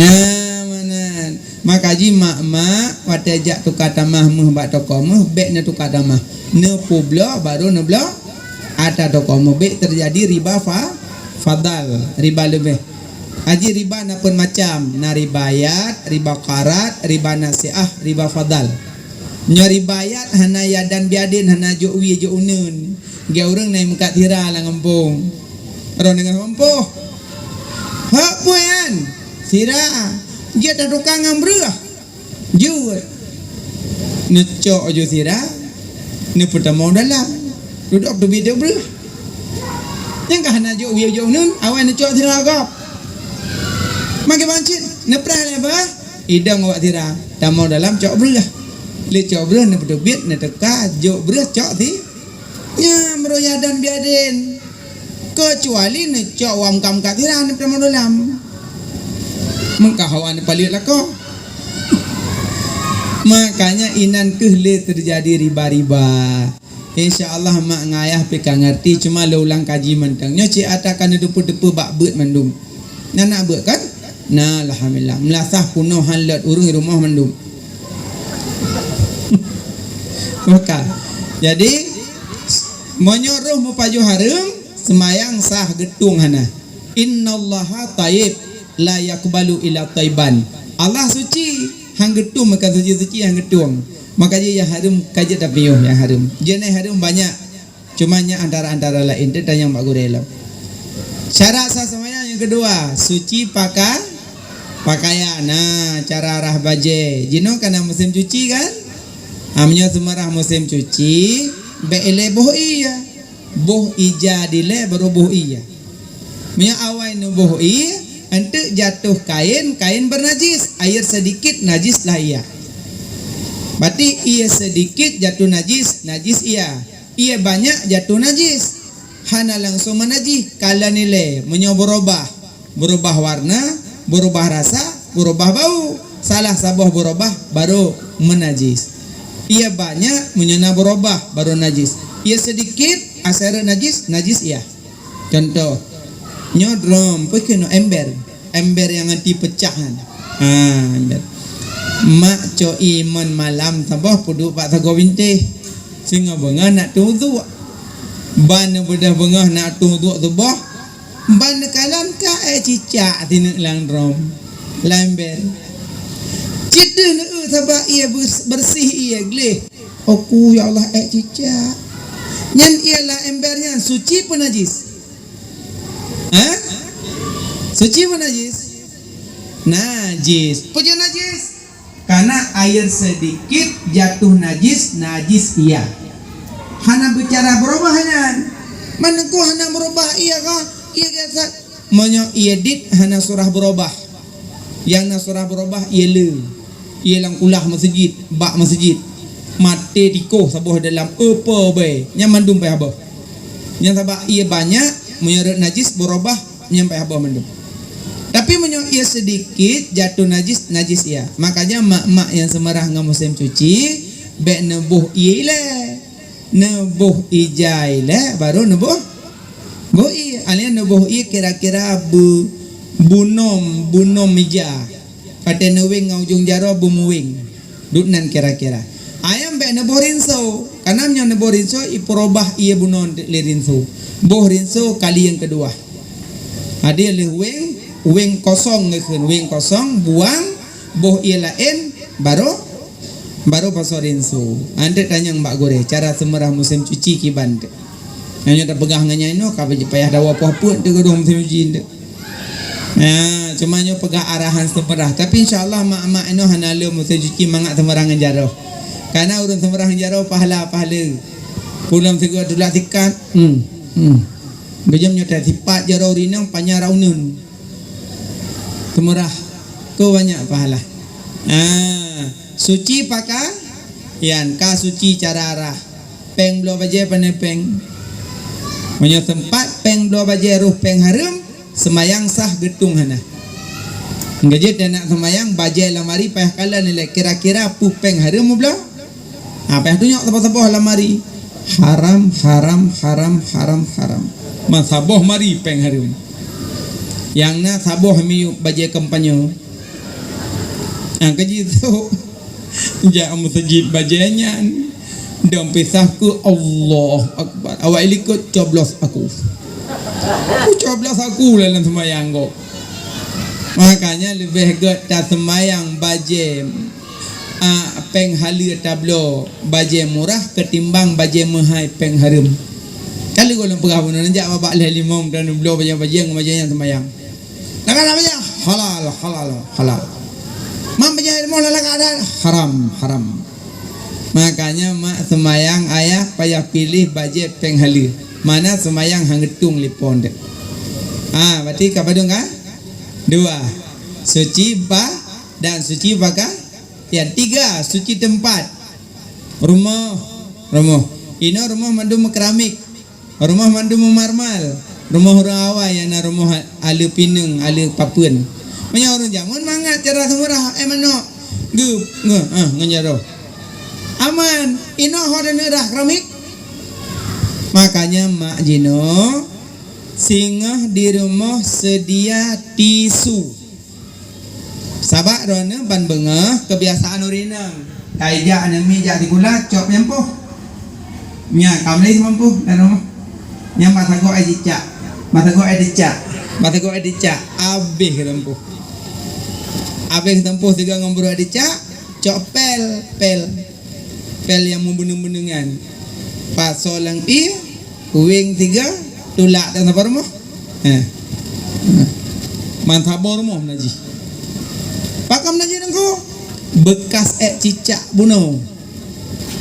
Nyan meunan. Maka jih mak-mak watèe jak tuka tamah meuh bak toko meuh, bèk neutuka tamah. Neupeubloe baru neubloe ata toko meuh. Bèk teujadi riba fa-, fadal, riba leubeh. Aji riba na peuet macam, na riba yad, riba qarid, riba nasiah, riba fadal. Nyoe riba yad hana yadan biadin, hana jok wie jok uneuen. Geu ureueng na meukat sira lam gampông. Roh deungon gampông. Hak peue nyan? Sira. Jeuet tatukang ngon breueh. Jeuet. Neucok ju sira. Neupeutamong dalam. Dudoe teubiet breueh. Nyang ka hana jok wie jok uneuen, awai neucok sira gob. Makai bancit, neupreh lé bah. Idong awak sira. Tamong dalam cok breueh. Lé cok breueh neupeuteubiet, neuteuka, jok breueh cok si Nyan meuraya dan biadin. Keucuali neucok wam kam ka tiran peutamong dalam. Meungkah awak neupaliek lakoe. Makanya inan keuh lé teujadi riba-riba. Insya Allah mak ngon ayah pih ka ngerti, cuma lé ulang kaji mantong. Nyoe cit ata ka neuteupeue-teupeue bak beuet mandum. Na, na beuet kan? Na, alhamdulillah. Meulasah punoh han lôt ureueng rumoh mandum. Maka, jadi, Meunyoe roh meupajoh hareuem, seumayang sah, geutueng hana. Innallaha thayyib, la yaqbalu illa thaiban. Allah suci, han geutueng, meuka suci-suci han geutueng. Maka jih nyang hareuem ka jeuet tapiôh nyang hareuem. Jeunèh hareuem banyak. Cuma nyan antara-antara laén, teuh tanyong bak gurée lom. Syarat sah seumayang nyang keudua, suci paka-, pakaian. Nah, cara rhah bajée. Jinoe ka na musém cuci kan? Ha, meunyoe seumeurah musém cuci, bék ilée boh ie. Boh ija dilée baru boh ie. Meunyoe awai neuboh ie, eunteuk jatuh kain, kain beunajis, air seudikit najis lah ie. Berarti ie seudikit jatuh najis, najis ie. Ie banyak jatuh najis. Hana langsong meunajih, kalon ilée, meunyoe beurubah. Beurubah warna, beurubah rasa, beurubah bau. Salah saboh beurubah baru meunajis. Ie banyak, meunyoe na beurubah baru najis. Ie seudikit, asai rhot najis, najis ie. Contoh, nyoe drom, peue keunoe ember. Ember nyang anti peucah nyan. Ha, ember. Mak cok ie mon malam saboh peuduek bak sagoe bintéh. Singoh beungoh nak tueng uduk. Ban neubeudôh beungoh nak tueng uduk suboh, ban neukalon ka ék cicak sineuk lam drom, lam ember. Cit deuh neueu sabab ie bers-, beureuséh ie gleh. Oku, ya Allah, ék cicak. Nyan ie lam ember nyan suci peue najis? Hah? Suci peue najis? Najis. Peue jeuet najis? Karena air sedikit jatuh najis, najis ie. Hana bicara beurubah nyan. Meunyoe hana beurubah ie kah? Ie biasa. Meunyoe ie dit hana surah beurubah. Nyang na surah beurubah ie le. Ie lam kulah meuseujid, bak meuseujid. Maté tikoh saboh dalam eupeu bée. Nyan mandum payah boh. Nyan sabab ie banyak, meunyoe rhot najis beurubah, nyan payah boh mandum. Tapi meunyoe ie seudikit jatuh najis, najis ie. Makanya mak-mak nyang seumeurah ngon musém cuci, bék neuboh ie ilée. Neuboh ija ilée, baru neuboh, boh ie. Alèh neuboh ie kira-kira bu-, bunom, bunom ija. Watée neuwéng ngon ujong jaroe beumuwéng. Duek nan kira-kira. Ayam bék neuboh rinso. Karena meunyoe neuboh rinso, ipeurubah ie bunoe lé rinso. Boh rinso kali nyang keudua. Jadi lheueh wéng, wéng kosong geukheun, wéng kosong, buang, boh ie laén, baru, baru pasoe rinso. Anteuk tanyong bak gurée, cara seumeurah musém cuci kiban teuk. Nyoe tapeugah ngon nyan inoe, ka payah dawa poh peuet teuk keudroe musém cuci teuk. Nah, cuma nyoe peugah arahan seumeurah. Tapi insya Allah mak-mak inoe hana lé musém cuci mangat seumeurah ngon jaroe. Karena ureuëng seumeurah ngon jaroe pahala-pahala. Pulang sigoe tulak sikat. Hmm. Hmm. Beujeuem nyoe teuh sipat jaroe rinong panyang rauneun. Seumeurah. Keu banyak pahala. Ah, suci pakaian, ka suci cara rhah. Péng bloe bajée pane péng. Meunyoe seumpat péng bloe bajée roh péng hareuem, seumayang sah geutueng hana. Geujeuet dan nak seumayang bajée lamari payah kalon ilée kira-kira peue péng hareuem meubloe. Ha, payah tunyok saboh-saboh lamari. Haram, haram, haram, haram, haram. Man saboh mari péng hareuem. Nyang na saboh miyueb bajée kampanye. Nyang keujih tu. Jak meuseujid bajée nyan. Dong pisah keu Allah Akbar. Awak ilikot coblos aku. Ku coblos aku dalam seumayang kok. Makanya leubeh gét taseumayang bajée, ah, péng haleue tabloe bajée murah ketimbang bajée meuhai péng hareuem. Ka lheueh gohlom peugah bunoe, jak babah lhée limong dan bloe bajée-bajée ngon bajée nyan seumayang. Lagak na bajée halal, halal, halal. Mam bajée ilmu lagak ada haram, haram. Makanya mak seumayang ayah payah piléh bajée péng haleue. Mana seumayang han geutueng lé po teuk. Ah, berarti ka padum ka? Dua. Suci ba dan suci baka. Ya, tiga, suci tempat. Rumoh, rumoh. Inoe rumoh mandum meukeramik. Rumoh mandum meumarmal. Rumoh ureuëng awai nyang na rumoh aleue pineung, aleue papeuen. Meunyoe ureuëng jameun mangat cara seumeurah, eh, manok. Geup, ngeuh, ah, ngon jaroe. Aman, inoe ho dan rhah keramik. Makanya mak jinoe singoh di rumoh seudia tisu. Sabab droeneuh ban beungoh keubiasaan ureuëng inong. Ka ijak aneuk miet jak sikula, cok peunyampoh. Nyan, ka mulai mampu dalam rumah. Nyan bak sagoe air cicak. Bak sagoe air cicak. Bak sagoe air cicak. Habéh ka mampu. Habéh ka mampu sigoe ngon brôk air cicak. Cok pél, pél. Pél nyang meubeuneueng-beuneuengan. Pasoe lam ié, kuweng tiga, tulak dan sabar mah. Eh. Man sabar mah meunajih. Pakon meunajih nangko? Beukas ék cicak bunoe.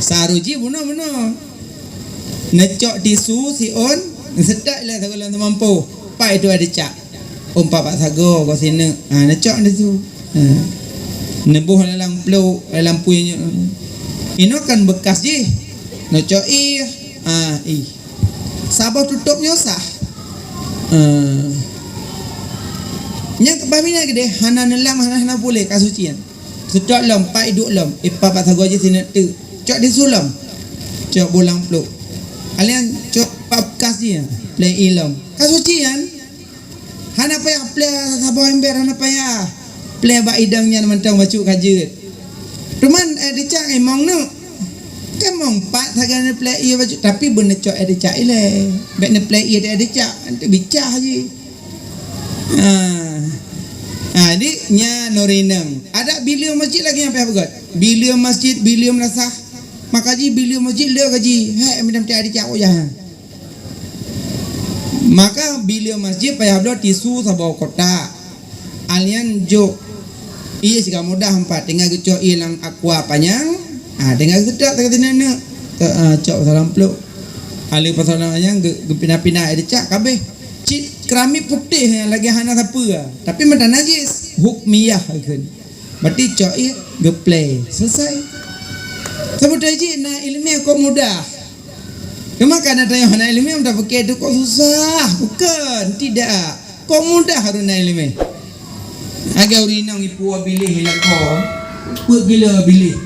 Saru jih bunoe-bunoe. Neucok tisu siôn, neuseutôt lé sagoe lam seumampo. Pat itu air cicak. Umpat bak sagoe, goe sineuk. Ha, neucok tisu. Ha. Neuboh lam plôk, lam pui nyoe. Inoe kan beukas jih. Neucok ié. Ha, ié. Saboh tutôp nyoe sah. Ha. Nyang keubah mina keudeh, hana neulam, hana, hana puléh, ka suci nyan. Seutôt lom, pat iduek lom, ipat bak sagoe jih sineuk teuk. Cok tisu lom. Cok boh lam plôk. Alèh nyan cok pat beukas jih, pleh ié lom. Ka suci nyan. Hana payah pleh saboh ember, hana payah. Pleh bak idang nyan mantong bacut ka jeuet. Cuman, eh, air cicak imong neuk. Kan mong pat sagai neupleh ié bacut, tapi beuneucok air cicak ilèe. Bèk neupleh ié di air cicak, nanti bicah jih. Ha. Ha, jadi nyan ureueng inong. Adak bileue masjid lagèe nyang payah peugöt. Bileue masjid, bileue meulasah. Maka jih bileue masjid le ka jih. Hèk, meudam tiep air cicak ujah. Maka bileue masjid payah bloe tisu saboh kotak. Alèh nyan jok ié siga mudah empat. Tinggai geucok ié lam aqua panyang. Ha, tinggai geuseutôt sagai sineuk. Te-, ha, cok salam plôk. Alèh pasoe lam panyang geu-, geupinah-pinah air cicak, ka abéh. Cit keramik putéh nyang lagèe hana sapeue, tapi meunan najis, hukmiyah kheun. Berarti cok ié geupleh, selesai. Saboh teuk jih na ileumèe kok mudah. Cuma karena tanyoe hana ileumèe, tapikir tu kok susah. Bukon, tidak. Kok mudah harôh na ileumèe. Lagèe ureueng inong ipuwoe biléh lakoe. Peuet gila biléh.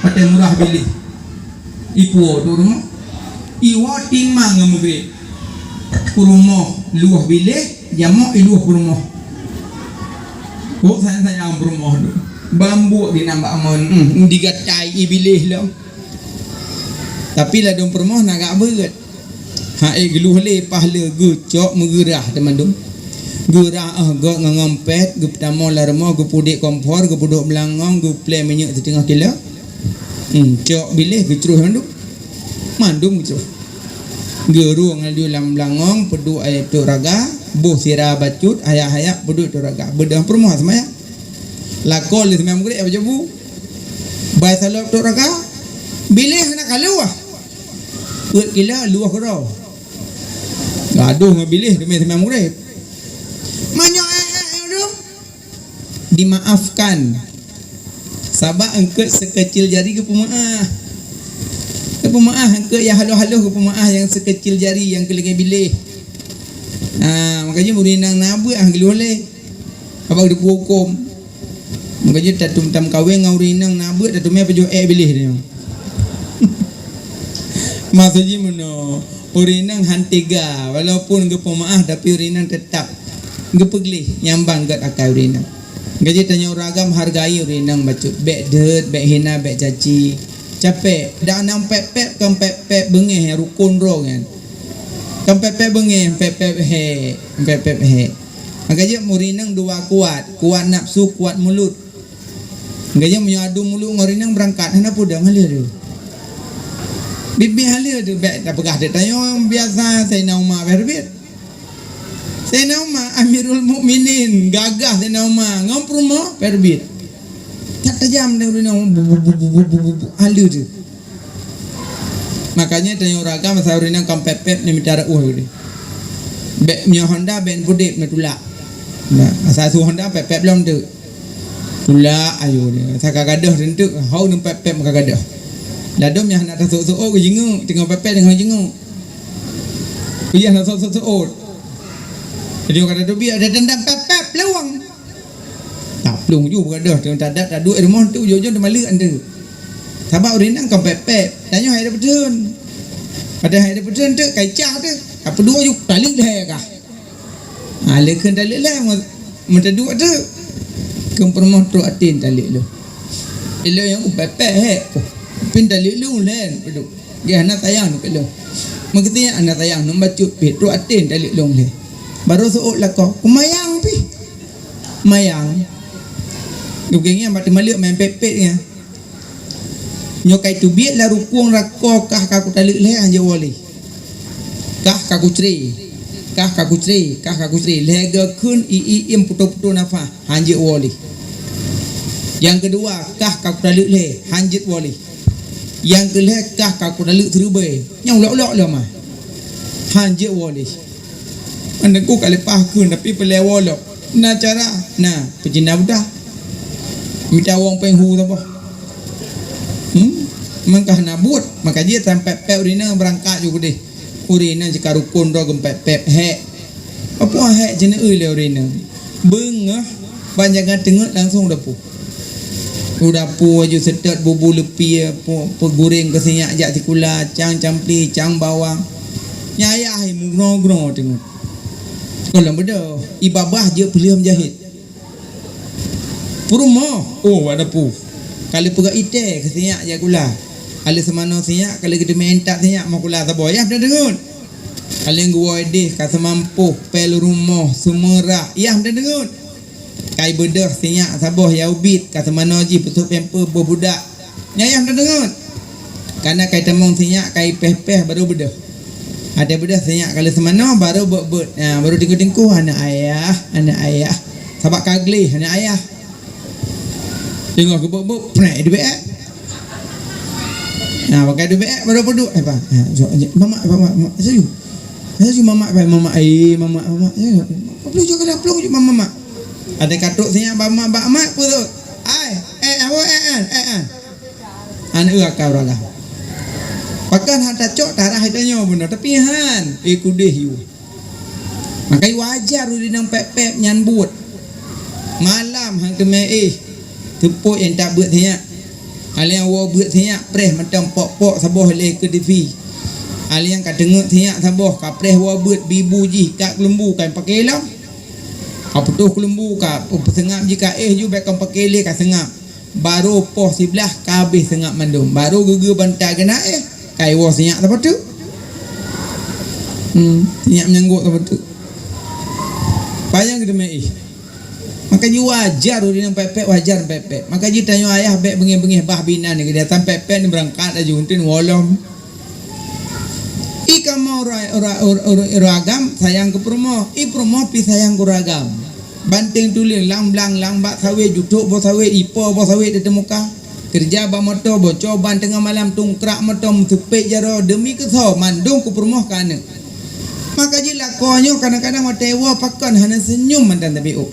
Patéh murah biléh. Ipuwoe tu rumoh. Iwoe timang ngon mugrét. Peurumoh luwah biléh, jamok iluwah peurumoh. Kok sayang-sayang peurumoh tu. Bambuek di nambak amon, hmm, digatai ié biléh lom. Tapi ladôm peurumoh na gak beuet. Hai geuluh lé pahle geucok meugeurah teumandum. Geurah ah gok ngon ngompet, geupeutamong lam rumoh, geupudek kompor, geupudok beulangong, geuplè minyeuk siteungoh kilo. Hmm, cok biléh geucroh mandum. Mandum geucroh. Geurueng laju lam beulangong, peuduek ayo tok raga, boh sira bacut, hayak-hayak peuduek tok raga. Beudôh peurumoh seumayang. Lakoe lé seumayang meugreb, apa jabu? Bai salop tok raga, biléh hana ka luwah. Peuet kilo luwah keudroe. Gadoh ngon biléh teumé seumayang meugreb. Meunyoe éh, éh, éh, dum, dimaafkan. Sabab eungkôt seukeucil jari geupeumeuáh. Geupeumeuáh eungkôt nyang halôh-halôh, geupeumeuáh nyang seukeucil jari nyang keu lagèe biléh. Ha, makajih ureueng inong na beuet ah geuluh lé. Haba geuteupeue hukôm. Makajih tatum tamkawén ngon ureueng inong na beuet, tateumé pajoh ék biléh nyoe. Maksud jih meunoe, ureueng inong han tega, walaupun geupeumeuáh, tapi ureueng inong teutap geupeugleh nyang ban gèt akai ureueng inong. Makajih tanyoe ureueng agam hargai ureueng inong bacut, bèk deuet, bèk hina, bèk caci. Capek, dak nang pép-pép, kon pép-pép beungéh rukon droe nyan. Kon pép-pép beungéh, pép-pép hék, pép-pép hék. Makajih ureueng inong dua kuat, kuat nafsu, kuat mulut. Makajih meunyoe adu mulut ngon ureueng inong beurangkat, hana peudong haleue tu. Biet-biet haleue tu, bèk tapeugah dek tanyoe biasa, Saidina Umar bèk biet. Saidina Umar, Amirul Mukminin, gagah Saidina Umar, ngon peurumoh bèk biet. That tajam deh ureueng inong, bu, bu, haleue tu. Makanya tanyoe ureueng agam masa ureueng inong kon pép-pép ni mita reuôh tadi. Bèk meunyoe Honda bèk pudép na tulak. Nah, asai su Honda pép-pép lom tu. Tulak ayo dia. Asa ka gadoh tentu, hau nang pép-pép ka gadoh. Ladôm nyang hana tasôk-sôk geujingeuk, teungoh pép-pép teungoh jingeuk. Piyah na sôk-sôk. Jadi kata tu biar ada dendam pép-pép lewang. Taplueng ju beureudoh, teuma tadat taduek rumoh tu, ujong-ujong teuma leuek tu. Sabab ureueng inong kon pép-pép, tanyoe hai dapeutheun. Padahai hai dapeutheun tu kai cah tu, tapeuduek ju taleuek lhèe kah. Ha, lé kheun taleuek lhèe, meu-, meutaduek tu. Keu peurumoh trok até taleuek lhèe. Ilôn nyang pép-pép hèk. Pih taleuek lhèe, padub. Geuh hana sayang keu lôn. Meukeuti hana sayang, nyoe bacut pih, trok até taleuek lôn lé. Barô seuôt lakoe, kumayang pih. Mayang. Geukheun nyan bak teumaleuek main pet-pet nyan. Nyoe kai teubiet lam rukong lakoe kah ka kutaleuek lé, hanjeuet woe lé. Kah ka kucre. Kah ka kucre, kah ka kucre. Lhée geukheun i-i-im putôh-putôh nafah, hanjeuet woe lé. Nyang keudua, kah ka kutaleuek lé, hanjeuet woe lé. Nyang keulhée, kah ka kutaleuek siribée. Nyang ulok-ulok lom ah. Hanjeuet woe lé. Aneuk ku ka leupah kheun, tapi peureulée woe lom. Na cara, na, peucina budah. Mita wong péng hu saboh. Hmm? Mangkah na buet, maka jih tan pép-pép ureueng inong beurangkat ju keudeh. Ureueng inong cit ka rukon droe geumpép-pép, hék. Peue hék jeuneue lé ureueng inong. Beungoh ban jaga teungeut langsong u dapu. U dapu aju seutôt bubu leupie, pu-, peugureng keu sinyak jak sikula, cang campli, cang bawang. Nyan ayah hai meugroe-groe teungeut. Kon lom beudôh, i babah jeuet peuleueh meujahét. Peurumoh, oh, ada pu. Ka lheueh peugah itée keu sinyak jak sikula. Ka lheueh seumanoe sinyak, ka lheueh geuteumé intat sinyak moh sikula saboh. Yah meudeungon. Ka lheueh geuwoe ideh ka seumampôh, pél rumoh, seumeurah. Yah meudeungon. Kai beudôh sinyak saboh ya ubit, ka seumanoe jih peusôk pamper boh budak. Nyan yah meudeungon. Kana kai tamong sinyak, kai péh-péh baru beudôh. Ada beudôh sinyak ka lheueh seumanoe baru beuet-beuet. Ha, baru tingkue-tingkue, "Aneuk ayah, aneuk ayah." Sabab ka gleh, "Aneuk ayah." Teungoh geubeuet-beuet, prek, dubek, eh. Nah, pakai dubek, eh, baru peuduek, eh, Pak. Ha, so, mamak, mamak, mamak, setuju. Setuju mamak, Pak, mamak, eh, mamak, mamak, ya. Apa perlu juga dah, perlu juga mamak. Ada katuk sinyak, bak mak, bak mak, apa tu? Ai, eh, apa, eh, eh, eh, eh. Aneuk aka ureueng agam. Pakon hana tacok tarah tanyoe bunoe, tapi han, eh, kudeh yue. Maka wajar ureueng inong pép-pép nyan buet. Malam han teumé éh, teupok nyang tak beuet sinyak. Alèh woe beuet sinyak, preh mantong pok-pok saboh lé keu difi. Alèh nyang ka teungeut sinyak saboh, ka preh woe beuet bibu jih, ka keulumbu ka paké lom. Ka putôh keulumbu, ka peuseungab jih ka éh ju, bèk kon paké lé ka seungab. Baru poh siblaih ka habéh seungab mandum. Baru geugeu banta geunaéh, kai woe sinyak sapeue teuk. Hmm, sinyak meunyanggok sapeue teuk. Payah geuteumé éh. Maka jih wajar ureueng inong pép-pép, wajar pép-pép. Maka jih tanyoe ayah bèk beungéh-beungéh bah binan nyan, geutanyoe pép-pép nyan beurangkat laju, enteuk woe lom. I kamoe ura-, ura-, ura-, ura-, ureueng agam sayang keu peurumoh, i peurumoh pih sayang keu ureueng agam. Banténg tuleueng lam blang, lam bak sawét, jutok boh sawét, ipo boh sawét di teumuka. Keureuja bak moto, boco ban teungoh malam, tungkrak moto, meuseupet jaroe, deumi keu soe, mandum keu peurumoh keu aneuk. Maka jih lakoe nyoe kadang-kadang watèe woe pakon hana seunyum mantong tabiôh.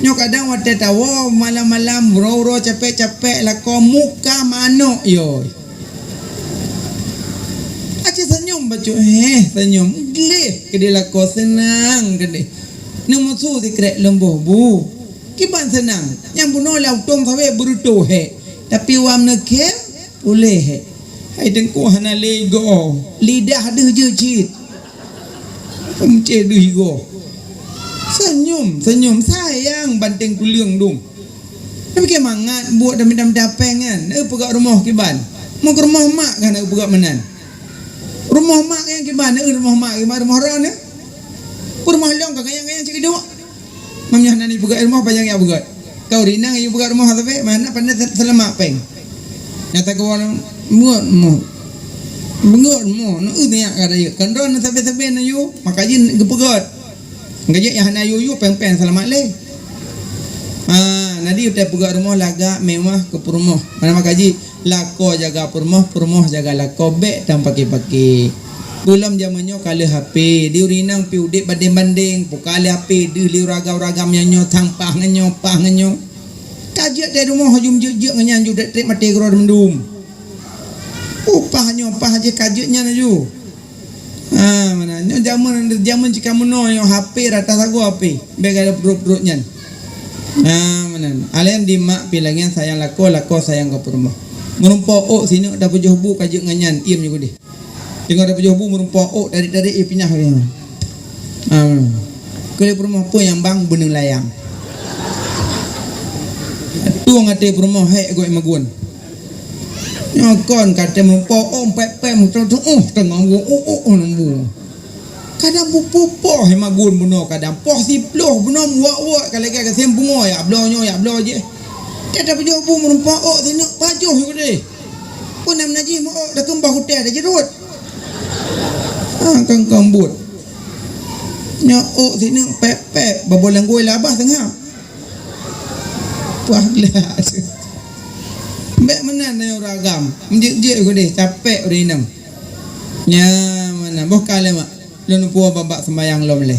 Nyoe kadang watèe tawoe malam-malam, uroe-uroe capek-capek, lakoe muka manok, yoi. Aci seunyum bacut, heh, seunyum. Gleh keudeh lakoe, seunang keudeh. Neumusu sikrek leumbôh bu. Kiban seunang. Nyang bunoe lam utông sawét beureutoh hék. Tapi wam neukhém, puléh hék. Hai Teungku hana lé goe. Lidah deuh jeuet cit. Meucéh deuh goe. Seunyum, seunyum. Sayang banténg tuleueng dum. Tapi keu mangat buet dan mita-mita péng nyan, na peugöt rumoh kiban. Meu keu rumoh mak kan na peugöt meunan. Rumoh mak nyan kiban, na rumoh mak kiban, rumoh droeneuh. Peurumoh lôn ka gayang-gayang cit duek. Mam nyoe na peugöt rumoh, panyang jak peugöt. Kau rinang yue peugöt rumoh tapi mana pandai se-, seulamat péng. Nyata keu ureueng muet moh. Peugöt rumoh, na eu nyak ka rayeuk. Kan droeneuh sabe-sabe na yue, maka jih geupeugöt. Gajak nyang hana yue-yue péng-péng seulamat lé. Ha, na di utai peugöt rumoh lagak mewah keu peurumoh. Mana maka jih lakoe jaga peurumoh, peurumoh jaga lakoe, bèk tan paké-paké. Peulom jameun nyoe ka lheueh H P, di ureueng inong pih udép bandeng-bandeng, peue ka lheueh H P deuh lé ureueng agam-ureueng agam nyang nyoe sang paih ngon nyoe, paih ngon nyoe. Ka jeuet dari rumoh jeuem jeuet-jeuet ngon nyan ju trép-trép maté keudroe mandum. Upah nyoe, upah jih ka jeuet nyan laju. Ha, meunan. Nyoe jameun, jameun cit ka meunoe nyoe H P rata sagoe H P. Bèk gata peutrok-peutrok nyan. Ha, meunan. Alèh di mak pih lagèe nyan sayang lakoe, lakoe sayang keu peurumoh. Meurumpok ôk sineuk tapeujôh bu ka jeuet ngon nyan, iem nyoe keudeh. Teungoh tapeujôh bu meurumpok ôk, tarék-tarék ie pinah lagèe nyan. Ha, meunan. Keu lé peurumoh peue nyang bang beuneung layang. Tueng até peurumoh hék goe magun. Nyoe kon ka teumeupok, oh, pek-pek, meututoh, oh, teungoh bu, oh, oh, oh, nang bu. Kadang bu-, bu-, poh lima gun bunoe, kadang poh siplôh bunoe, muwak-wak ka lagèe gasien bungoe, yak bloe nyoe, yak bloe jih. Teutab pajoh bu meurumpok, oh, sineuk pajoh nyoe deh. Pun nam najih meu-, oh, dah keumbah kutéh, dah jeurot. Ah, kang-kang buet. Nyoe, oh, sineuk pek-pek, babah langgoi labah teungoh. Puah gleh. Bèk meunan nyoe ureueng agam. Meujeuet-jeuet keu deh, capek ureueng inong. Nyan meunan. Boh ka lé mak. Lôn puwoe bak-bak seumayang lom lé.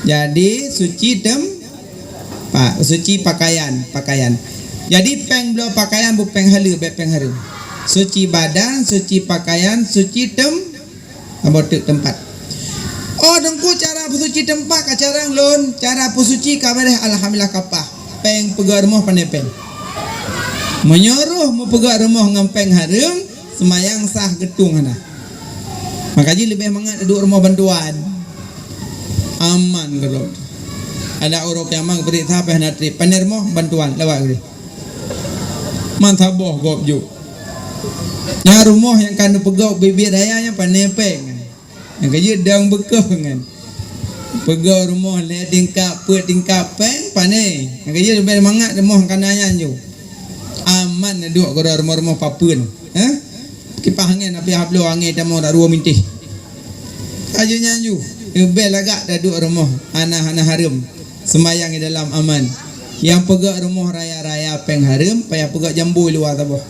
Jadi, suci tem-, pa-, suci pakaian, pakaian. Jadi, péng bloe pakaian bu péng haleue, bèk péng hareuem. Suci badan, suci pakaian, suci tem-, Saboh teuk teumpat. Oh, Teungku, cara peusuci teumpat ka carông lôn, cara peusuci ka beureh, alhamdulillah ka paih. Péng peugöt rumoh pané péng. Meunyoe roh meupeugöt rumoh ngon péng hareuem, seumayang sah geutueng hana. Maka jih leubeh mangat duek rumoh bantuan. Aman keudroe. Ada ureueng kiamat bri sapeue hana trép. Pané rumoh bantuan, lewat keudeh. Man saboh gob jok. Nyan rumoh nyang ka neupeugöt bit-bit raya nyan pané péng. Nyang ka jeuet dong beukeuh nyan. Peugöt rumoh lhèe tingkat, peuet tingkat péng pané. Nyang ka jeuet leubeh mangat rumoh kana nyan ju. Aman neuduek keudroe rumoh-rumoh papeuen. Hah? Kipah angén, api hablo angén tamong dak dua mintih. Ka jeuet nyan ju. Leubeh lagak taduek rumoh hana, hana hareuem. Seumayang di dalam aman. Nyang peugöt rumoh raya-raya péng hareuem, payah peugöt jambo luwa saboh.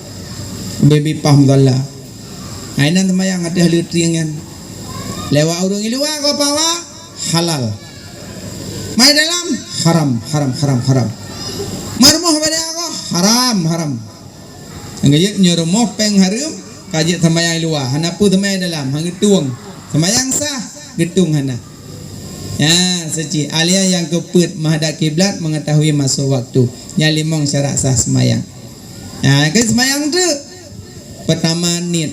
Bèk bipah musalla. Hai nan seumayang ateueh leutrieng nyan. Lewat ureueng di luwa, kau pawa, halal. Mai dalam, haram, haram, haram, haram. Mai rumoh bada kau, haram, haram. Nyang ka jeuet nyoe rumoh péng hareuem, ka jeuet seumayang di luwa. Hana peue seumayang dalam, han geutueng. Seumayang sah, geutueng hana. Nyan, suci. Alia nyang keupeuet menghadap kiblat, mengetahui masuk waktu. Nyan limong syarat sah seumayang. Nyan, keu seumayang teuk. Peutama, niet.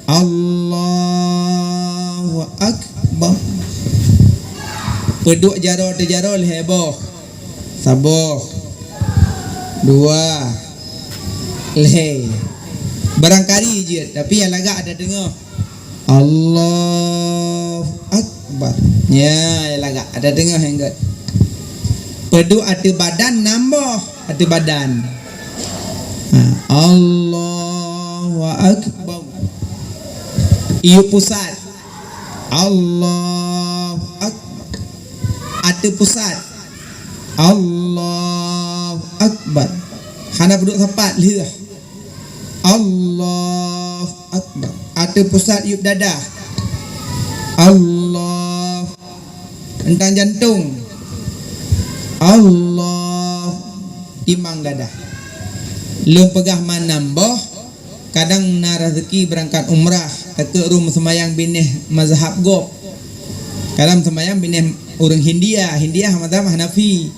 Allahu Akbar. Peuduek jaroe teujaroe lhèe boh. Saboh. Dua. Lhèe. Barangkali jeuet, tapi nyang lagak ada teungoh. Allahu Akbar. Nyan, nyang lagak ada teungoh nyang gèt. Peuduek ateueh badan nam boh. Ateueh badan. Ha, Allahu Akbar. Yue pusat. Allahu Akbar. Ateueh pusat. Allahu Akbar. Hana peuduek sapat, lheueh. Allahu Akbar. Ateueh pusat yub dadah. Allah. Teuntang jantong. Allah. Timbang dadah. Lôn peugah man nam boh, kadang na raseuki beurangkat umrah, takheun ureueng seumayang binéh mazhab gob. Kadang seumayang binéh ureueng Hindia, Hindia mazhab Hanafi.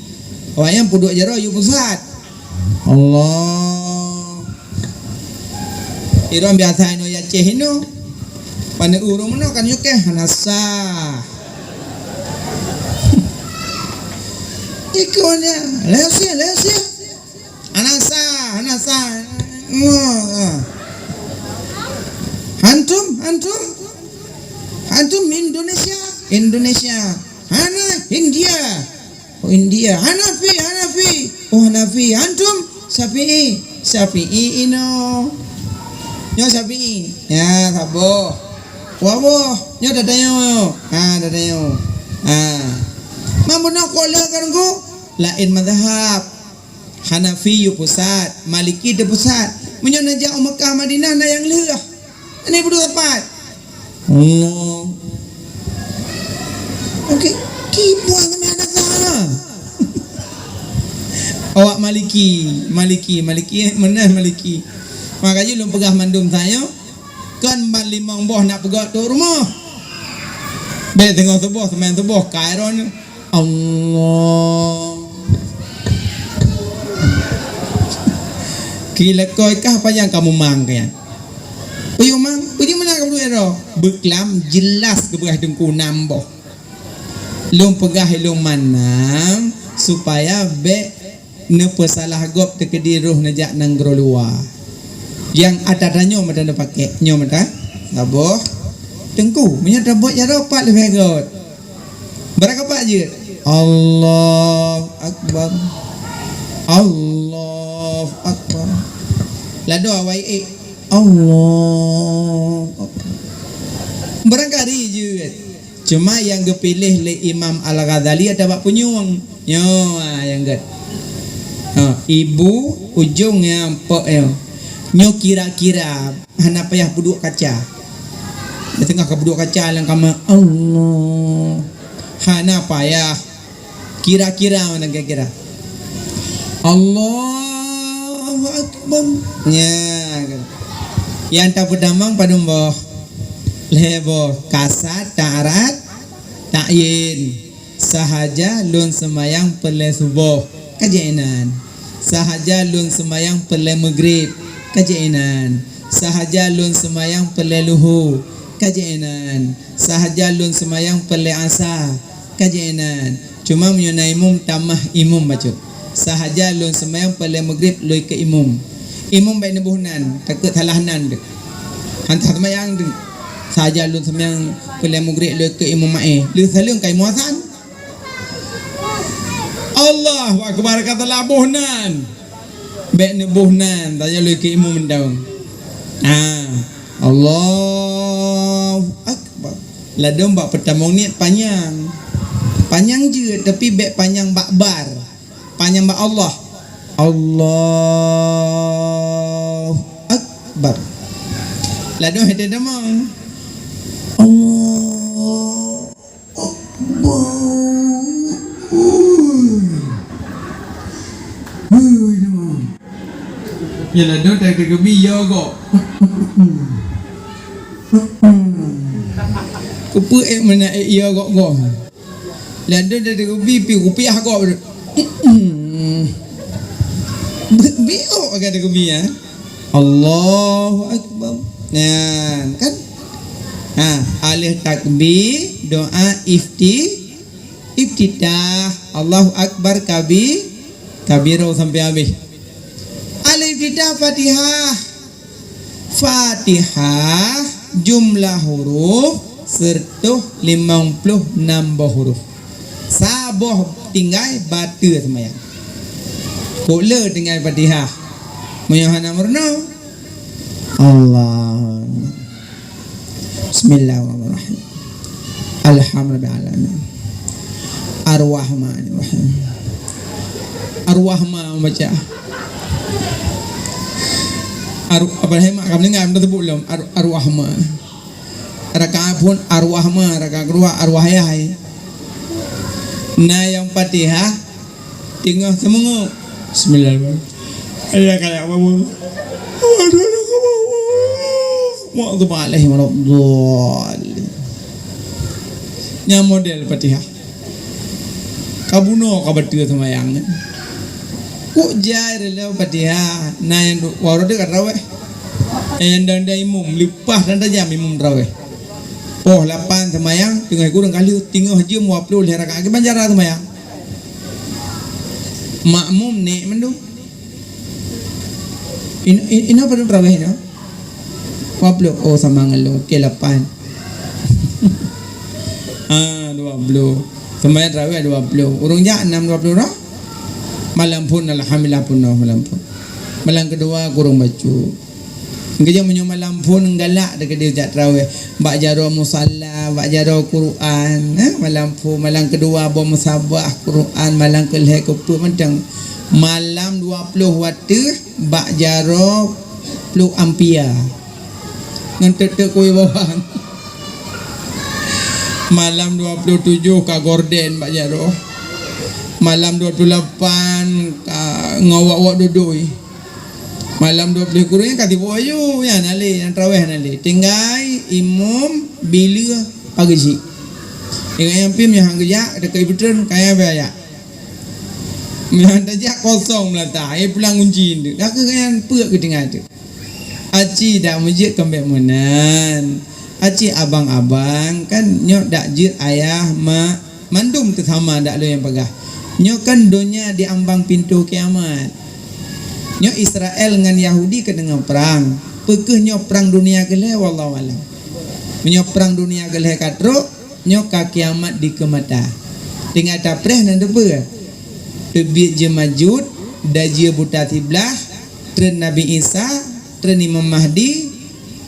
Awaknyan peuduek jaroe yub pusat. Allah. Irong biasa inoe Aceh inoe. Pane ureueng meunoe kan nyukeh hana sah. Ikon ya, leusia, leusia. Hana sah, hana sah. Wah. Antum, antum. Antum Indonesia, Indonesia. Hana India. Oh, India. Hanafi, Hanafi. Oh, Hanafi. Antum Syafi'i, Syafi'i inoe. Nyoe Syafi'i. Ya, saboh. Waboh. Nyoe tatanyoe. Ha, tatanyoe. Ha. Mampu nak kuala kan ku? Lain mazhab. Hanafi yue pusat, Maliki teu pusat. Meunyoe neujak u Mekah Madinah na nyang lheueh. Ini peuduek sapat. Allah. Okey, kiban kami ada salah. Awak Maliki, Maliki, Maliki, eh, meunan Maliki. Maka jih lôn peugah mandum tanyoe, kon ban limong boh nak peugah tu rumoh. Bèk teungoh suboh, seumayang suboh, ka iron. Allah. Kilakoi kah panyang kamu mang kah? Peue mang, peue meunan kamu duek droe? Beuklam jelas geupeugah teungku nam boh. Lôn peugah ilôn manang supaya bèk neupeusalah gob teukeudi roh neujak nanggroe luwa. Nyang ata tanyoe mata na pakai, nyoe mata saboh teungku. Meunyoe tabuet jaroe pat leubeh göt. Barangkapat jeuet. Allahu Akbar. Allahu Akbar. Ladoe awai ék. Allahu Akbar. Barangkali jeuet. Cuma nyang geupiléh lé Imam Al-Ghazali ata bak punyueng. Nyoe, ah, nyang gét. Ha, ibu ujong nyang pok nyoe. Nyoe kira-kira hana payah peuduek kaca. Di teungoh ka peuduek kaca lam kama, Allah. Hana payah. Kira-kira mana kira-kira? Allahu Akbar. Nya. Nyang tapeutamong padum boh? Lhèe boh. Kasar, ta'rad, ta'yin. Sahaja lôn seumayang peureulèe suboh, ka jeuet inan. Sahaja lôn seumayang peureulèe meugrib, ka jeuet inan. Sahaja lôn seumayang peureulèe luhu, ka jeuet inan. Sahaja lôn seumayang peureulèe asa, ka jeuet inan. Cuma meunyoe na imum, tamah imum bacut. Sahaja lôn seumayang peureulèe meugrib lôn keu imum. Imum bèk neuboh nan, takot salah nan deuh. Hana seumayang deuh. Sahaja lôn seumayang peureulèe meugrib lôn keu imum ma'é. Lheuh saleuem ka imum asan. Allahu Akbar, ka teulaboh nan. Bèk neuboh nan, tanyong lé keu imum mantong. Ah, Allahu Akbar. Ladôm bak peutamong niet panyang. Panyang jeuet, tapi bèk panyang bak bar. Panyang bak Allah. Allahu Akbar. Ladôm hete tamong. Allah. Yalah, dong tak terkebi ya kok. Kupeue ék meunan ék ya kok kok. Lah dong tak terkebi pi kupiah kok. Biok agak terkebi ya. Allahu Akbar. Nah, kan? Ha, aleh takbir, doa ifti, iftitah. Allahu Akbar kabi, kabiro sampai habéh. Aleh iftitah Fatihah. Fatihah jumlah huruf seratus limong puluh enam boh huruf. Saboh tinggai bateue seumayang. Pok le tinggai Fatihah. Meunyoe hana meurunoe. Allah. Bismillahirrahmanirrahim. Alhamdulillahirabbil alamin. Arrahmanirrahim. Arrahma baca. Ar-, apa nama kamu dengar, dah sebut belum? Ar-, Arrahma. Rakaat phôn Arrahma, rakaat keudua Arrahayah. Na nyang Fatihah, teungoh seumeungeue. Bismillahirrahmanirrahim. Maghdubi alaihim waladdallin. Nyan model Fatihah. Ka bunoe ka bateue seumayang nyan. Kok jai reuloh Fatihah, na nyang du-, waroe ka traweh. Nyang dang-dang imum, leupah dan tajam imum traweh. Poh lapan seumayang, teungoh kureueng ka lheueh, teungoh jeuem dua ploh lhèe rakaat, kiban cara seumayang. Makmum nèk mandum. In-, in-, inoe padum traweh inoe? Dua ploh. Oh, sama ngon lôn. Oke, lapan. Ah, dua ploh. Seumayang traweh dua ploh. Ureueng jak nam dua ploh dah. Malam phôn, alhamdulillah, peunoh malam phôn. Malam keudua kureueng bacut. Geujak meunyoe malam phôn galak dikeue jak traweh. Bak jaroe musalla, bak jaroe Quran, eh, malam phôn, malam keudua boh musabah Quran, malam keulhèe keupeue mantong. Malam dua ploh watèe bak jaroe pluek ampia. Ngon teuk-teuk kueh bawang. Malam dua puluh tujuh ka gorden bak jaroe. Malam dua puluh lapan ka ngon wak-wak dudui. Malam dua puluh kureueng ka tiboh ayue, nyan hana lé, nyang traweh hana lé. Tinggai imum bileuh pageujik. Ingat nyang pih nyang han geujak, dekat ibu tren, kaya biaya. Nyang tajak kosong meulata, eh, pulang kunci. Dah keu nyan peue keu tinggai tu. Aci dak meujeuet keumbek meunan. Aci abang-abang kan nyoe dak jeuet ayah mak mandum teusama dak lôn nyang peugah. Nyoe kan donya di ambang pintoe kiamat. Nyoe Israel ngon Yahudi ka teungoh prang. Peu kheueh nyoe prang dunia keulhèe, wallahu alam. Meunyoe prang dunia keulhèe ka trok, nyoe ka kiamat dikeue mata. Tinggai tapreh na teupeue. Teubiet Jeumajud, dajie buta siblaih, treun Nabi Isa, treun Imam Mahdi,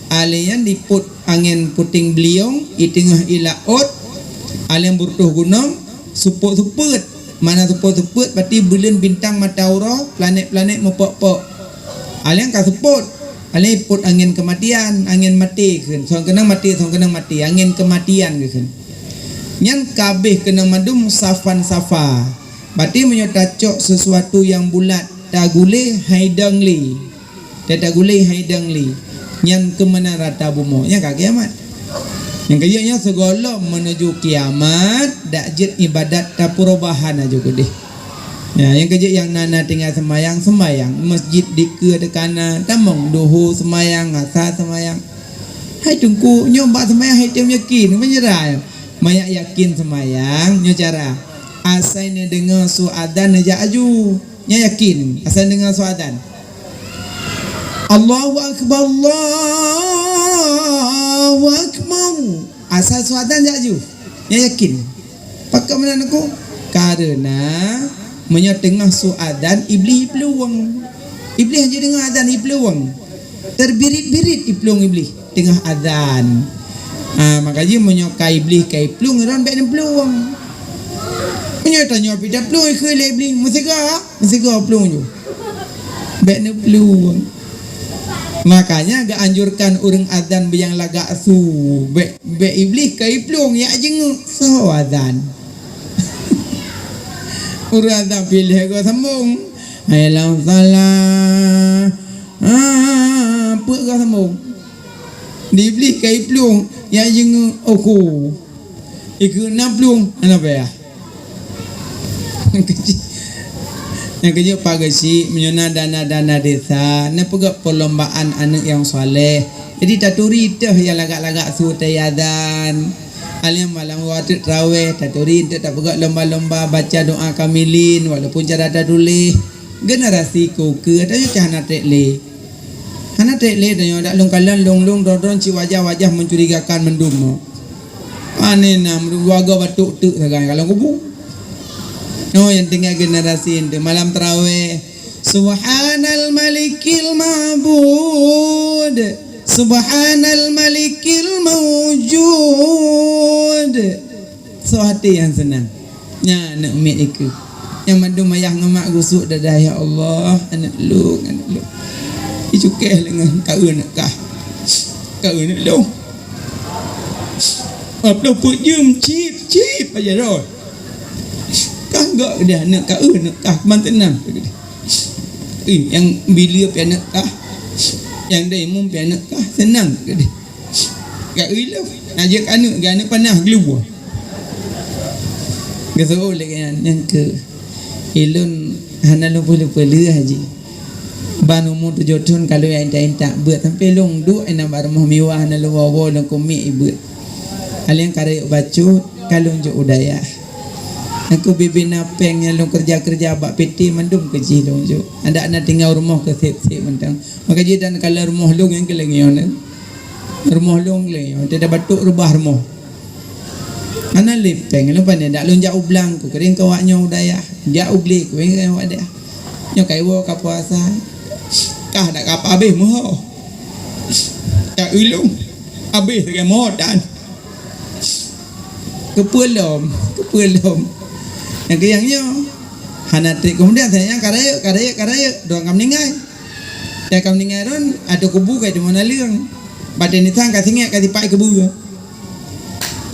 alèh nyan dipôt angén puténg beuliong, i teungoh ié laôt, alèh nyan beureutoh gunong, seupôt-seupôt. Mana seupôt-seupôt, berarti buleuen, bintang, mata uroe, planet-planet meupok-pok. Alèh nyan ka seupôt, alèh nyan dipôt angén keumatian, angén maté kheun. Soe keunong maté, soe keunong maté, angén keumatian kheun. Nyan ka abéh keunong mandum safan-safa. Berarti meunyoe tacok sesuatu nyang bulat, tagulé hai dong lé. Teuh tagulé hai dong lé. Nyan keuh meunan rata bumoe. Nyan ka kiamat. Nyang keujeuet nyan sigohlom meunuju kiamat, dak jeuet ibadat tapeurubahan aju keudeh. Nyan, nyang keujeuet nyang na-na tinggai seumayang, seumayang. Masjid dikeue teuka na, tamong duhu seumayang, asa seumayang. Hai Teungku, nyoe bak seumayang hai tem yakin, meunyerai. Manyak yakin seumayang, nyoe cara. Asai neudeungoe su adan neujak aju. Nyan yakin, asai neudeungoe su adan. Allahu Akbar, Allahu Akbar. Asai su adan jak ju. Nyan yakin. Pakon meunan aku? Karena meunyoe teungoh su adan, Iblih iplueng. Iblih hana jideungoe adan, iplueng. Terbirit-birit iplueng Iblih teungoh adan. Ah, maka jih meunyoe ka Iblih ka iplueng, droen bèk neuplueng. Meunyoe tanyoe pih taplueng, ikheun lé Iblih, meusigoe, meusigoe plueng ju. Bèk neuplueng. Makanya geuanjurkan ureueng azan beujang lagak su. Bèk, bèk Iblih ka iplueng, jak jeungeuk. Soe azan? Ureueng azan piléh goe sambong. Hayya 'alas shalah. Ah, peuet goe sambong. Di Iblih ka iplueng, jak jeungeuk. Oho. Ikheun na plueng, hana payah. Nyang keujeuet, nyang keujeuet Pak Geuchik, meunyoe na dana-dana desa, neupeugöt perlombaan aneuk nyang saleh. Jadi taturi teuh nyang lagak-lagak su watèe azan. Alèh malam watèe traweh, taturi teuh tapeugöt lomba-lomba baca doa kamilin, walaupun cara tatuléh. Generasi keu-keu, tanyoe cit hana trép lé. Hana trép lé tanyoe, dak lôn kalon lôn-lôn droe-droe cit wajah-wajah mencurigakan mandum. Pane na meudua goe batuk teuk sagai kalon kubu. Nyoe nyang tinggai generasi eunteuk malam taraweh. Subhanal Malikil Ma'bud. Subhanal Malikil Maujud. Soe até nyang seunang. Nyan aneuk miet ikeu. Nyang mandum ayah ngon mak gusuk dadah, "Ya Allah, aneuk lôn, aneuk lôn." Icukéh leungeun, "Ka eu aneuk kah. Ka eu aneuk lôn." Walaupun peuet jeuem, cit, cit, pajan rot. Kah gok keudeh aneuk, ka eu aneuk kah, ban seunang keudeh. Eh, nyang bileue pih aneuk kah. Nyang daimon pih aneuk kah, seunang keudeh. Gak ilong, na jeuet aneuk, gak aneuk panah geuluwa. Geuseuôt lé nyan, nyan keuh. Ilôn hana lôn peuleueh-peuleueh haji. Ban umu tujoh thon ka lôn intat-intat beuet, sampoe lôn duek inan bak rumoh miwah hana lôn woe-woe lôn keumiet ibeuet. Alèh ka rayeuk bacut, ka lôn jok u dayah. Aku bibina péng nyang lôn keureuja-keureuja bak P T mandum keu jih lôn jok. Adak na tinggai rumoh keu sép-sép mantong. Maka jih dan kala rumoh lôn nyang keu lagèe nyoe. Rumoh lôn lé, watèe tabatuk reubah rumoh. Hana lé péng, lôn pandai dak lôn jak u blang, kukirém keu awak nyoe u dayah. Jak u glé, kukirém keu awak dayah. Nyoe ka iwoe ka puasa. Kah dak ka habéh meuho. Jak ilong. Habéh sagai meuho dan. Keupeue lom, keupeue lom. Nyang keu nyang nyoe. Hana trép keumudian, nyang ka rayeuk, ka rayeuk, ka rayeuk. Droe ka meuninggai. Nyang ka meuninggai droen, ateueh kubu ka teuma naleueng. Batèe nisang ka singét ka sipat keubeue.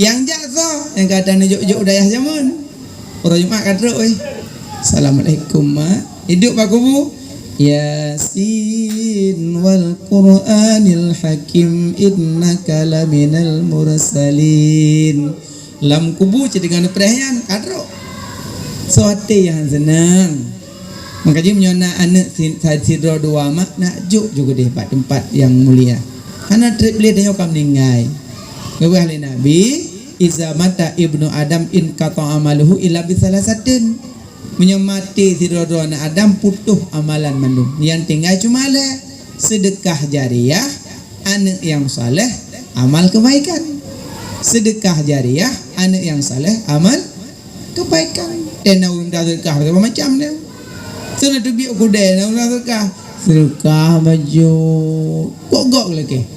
Nyang jak soe? Nyang ka taneuk jok-jok u dayah jameun. Uroe Jumat ka trok, weh. "Assalamualaikum, Mak." Iduek bak kubu. "Yasin wal Qur'anil Hakim, innaka laminal mursalin." Lam kubu cit deungon preh nyan, ka trok. Soe até nyang seunang. Maka jih meunyoe na aneuk si-, sa-, sidroe dua mak, nak jok ju keudeh bak teumpat nyang mulia. Hana trép lé tanyoe ka meuninggai. Geupeugah lé Nabi, "Iza mata ibnu Adam inqata'a amaluhu illa bi thalathatin." Meunyoe maté sidroe-droe aneuëk Adam, putôh amalan mandum. Nyang tinggai cuma lhée, seudeukah jariah, aneuëk nyang saleh, amal keubaikan. Seudeukah jariah, aneuëk nyang saleh, amal keubaikan. Dan na ureuëng seudeukah macam-macam dia. Seudeukah teubiet kudée, na ureuëng seudeukah. Seudeukah bacut. Gok-gok lagée.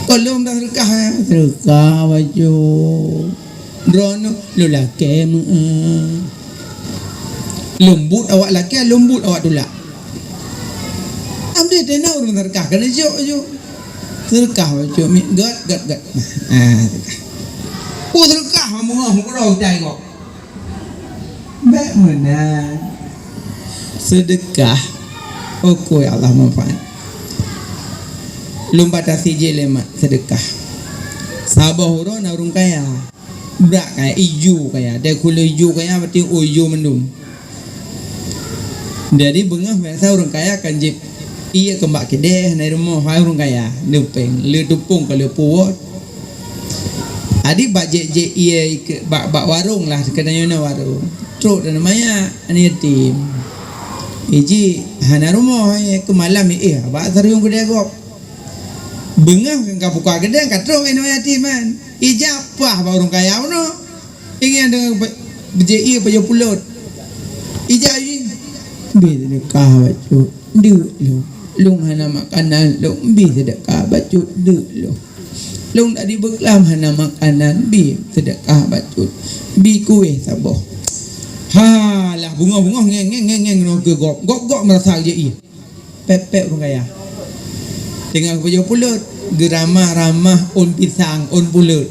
Kon lôn dah seudeukah, eh. Seudeukah bacut. Droeneuh lôn lakée meu'ah. Leumbut awak lakée, leumbut awak tulak. Amdeh tena ureuëng seudeukah keuneuk jok ju. Seudeukah bacut mi, gét, gét, gét. Ah, seudeukah. Oh, seudeukah, meungoh, meungoh, utai kok. Bék meunan. Seudeukah. Okoi Allah manfaat. Lôn batasi jih lé mak seudeukah. Saboh uroe na ureuëng kaya. Brat kaya, ijo kaya. Dai kulé ijo kaya, berarti oh ijo mandum. Jadi beungoh biasa ureuëng kaya kan jép ié keumbak keudeh na rumoh hai ureuëng kaya. Neupeng, le tupông ka le puwoe. Adi bak jek-jek ié ike-, bak, bak warong lah, keunan nyoe na warong. Trok dan maya, aneuk yatim. Iji hana rumoh, eh, keumalam, eh, bak saruyong keudè gob. Beungoh ka buka keudè, ka trok aneuk yatim kan. Ija pah bak ureuëng kaya unoe. Ingat dengan pe-, bejek ié pajoh pulot. Ija ji. Bi seudeukah bacut, deuk lôn. Lôn hana makanan, lôn bi seudeukah bacut, deuk lôn. Lôn tadi beuklam hana makanan, bi seudeukah bacut. Bi kueh saboh. Halah, beungoh-beungoh ngeng, ngeng, ngeng, ngeng, ngon keu gob. Gob-gob meurasa jek ié. Pép-pép ureuëng kaya. Teungoh pajoh pulot, geuramah-ramah ôn pisang, ôn pulot.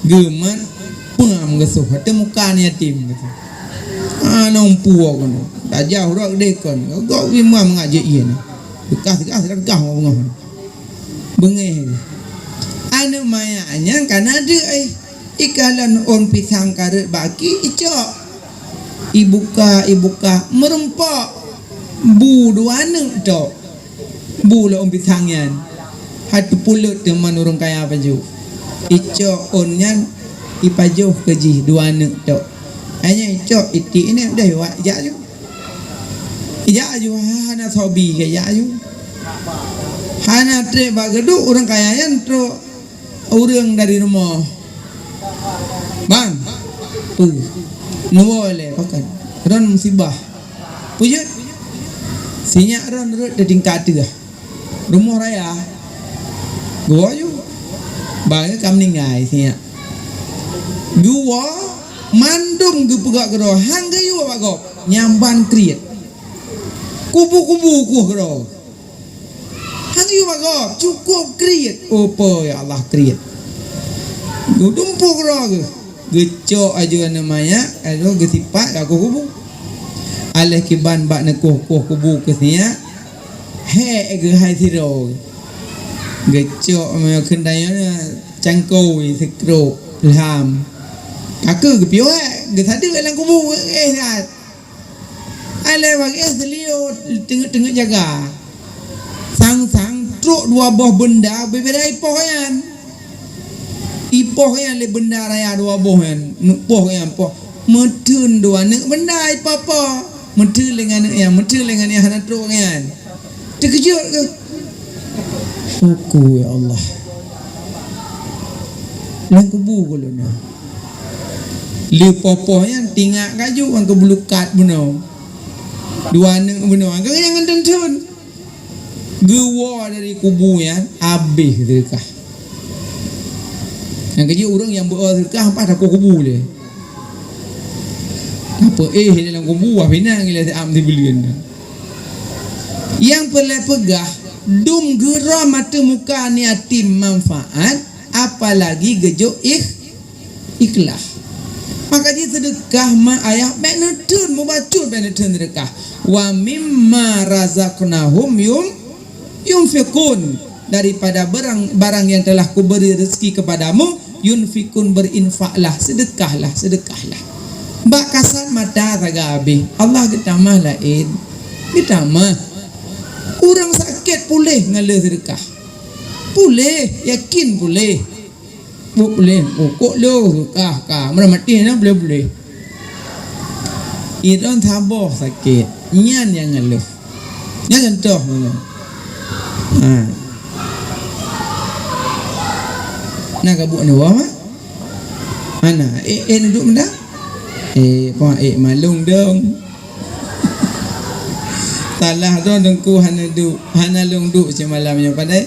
Geumat, peungam geusoh, ateueh muka aneuk yatim geusoh. Anong puwoe keunoe. Tajak uroe deh kon. Gok imam ngajak ié nyoe. Beukah-beukah, beukah beungoh. Beungéh. Aneuk manyak nyan ka na deuk, eh. Ikalon ôn pisang ka rhot bak aki, icok. Ibuka, ibuka, meurumpok. Bu dua aneuk tok. Bu lom pisang nyan. Hai teupulot teuma ureuëng kaya pajoh. Icok ôn nyan, ipajoh keu jih dua aneuk tok. Hanya icok itik ini udah iwak ijak ju. Ijak ju, hana sobi ke ijak ju. Hana treb bak geuduek ureuëng kaya nyan trok. Ureuëng dari rumoh. Bang. Peue? Neuwoe lé pakon. Ron musibah. Peue jeuet? Sinyak ron rhot di tingkat ateueh. Rumoh raya. Geuwoe ju. Bang ka meuninggai sinyak. Geuwoe mandum geupeugah keudroe, han geuyue bak gob. Nyang ban kriet. Kubu-kubu kueh keudroe. Han geuyue bak gob, cukôp kriet. Oh po, ya Allah, kriet. Geudumpuk droe geuh. Geucok aju aneuk manyak, aju geusipat ka kueh kubu. Aléh kiban bak neukueh-kueh kubu keu sinyak, hék geuh hai sidroe. Geucok meunyoe kheun tanyoe cangkôi, sikrok, lham. Ka keuh geupiôh hék, geusadeuk lam kubu, eh, that. Aléh bak geuh seuliot teungeut-teungeut jaga. Sang-sang trok dua boh beunda bubé ipoh nyan. Ipoh nyan lé beunda raya dua boh nyan. Neupoh nyan poh. Meutheun dua aneuk beunda ipoh-poh. Meutheun lé aneuk nyan, meutheun lé aneuk nyan hana trok nyan. Teukeujot keuh. Aku, ya Allah. Lam kubu keu lôn nyoe. Lé poh-poh nyan tingak kaju ngon keu bulukat bunoe. Dua aneuk bunoe. Keu nyang ngon teunteun. Geuwoe dari kubu nyan, abéh seudeukah. Nyang keujeuet ureuëng nyang beu-o seudeukah, paih takoh kubu lé. Apa, eh, dalam kubu, wah, pinang lé si am si buleuen. Nyang peureulée peugah, dum geurhom ateueh muka aneuk yatim manfaat, apalagi geujok ikh, ikhlas. Maka jih seudeukah mak ayah bék neutheun, mubacut bék neutheun seudeukah. Wa mimma razaqnahum yun-, yunfiqun. Daripada barang, barang yang telah kuberi rezeki kepadamu, yunfiqun, berinfaklah, seudeukahlah, seudeukahlah. Bak kasat mata sagai abéh, Allah geutamah laén. Geutamah. Ureuëng sakét puléh ngon le seudeukah. Puléh, yakin puléh. Buet puléh, oh, kok lôn, kah, kah. Meurah maté na puléh-puléh. Sidroe saboh sakét, nyan nyang ngeuluh. Nyan contoh nyoe. Ha. Na kabuet neuwoe, mak? Hana, ék, ék neuduek meuda? Ék, po ék malông dong. Salah droe teungku hana duek, hana lông duek simalam nyoe padahai.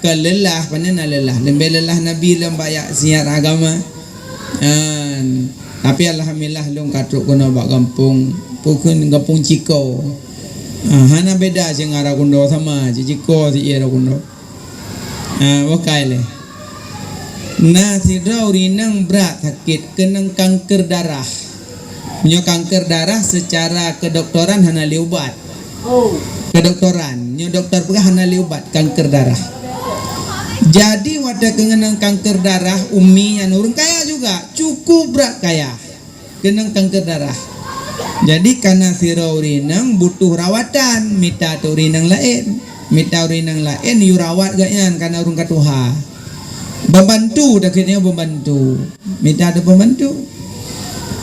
Ka leulah, pane na leulah. Leumbeh leulah Nabi lom bak jak siat agama. An, tapi alhamdulillah lôn ka trok keunoe bak gampông, peue kheun gampông Ciko. Ah, hana beda cit ngon Rakundo, sama cit Ciko si ie Rakundo. Ah, bukai lé. Na sidroe ureueng inong brat sakét keunong kanker darah. Nyoe kanker darah secara kedokteran hana lé ubat. Kedokteran, nyoe dokter peugah hana lé ubat kanker darah. Jadi watée keunong kanker darah, umi nyan ureueng kaya juga, cukup brat kaya. Keunong kanker darah. Jadi kana sidroe ureueng inong butuh rawatan, mita teuh ureueng inong laén. Mita ureueng inong laén yue rawat gobnyan kana ureueng ka tuha. Pembantu, daketnya pembantu. Mita teuh pembantu.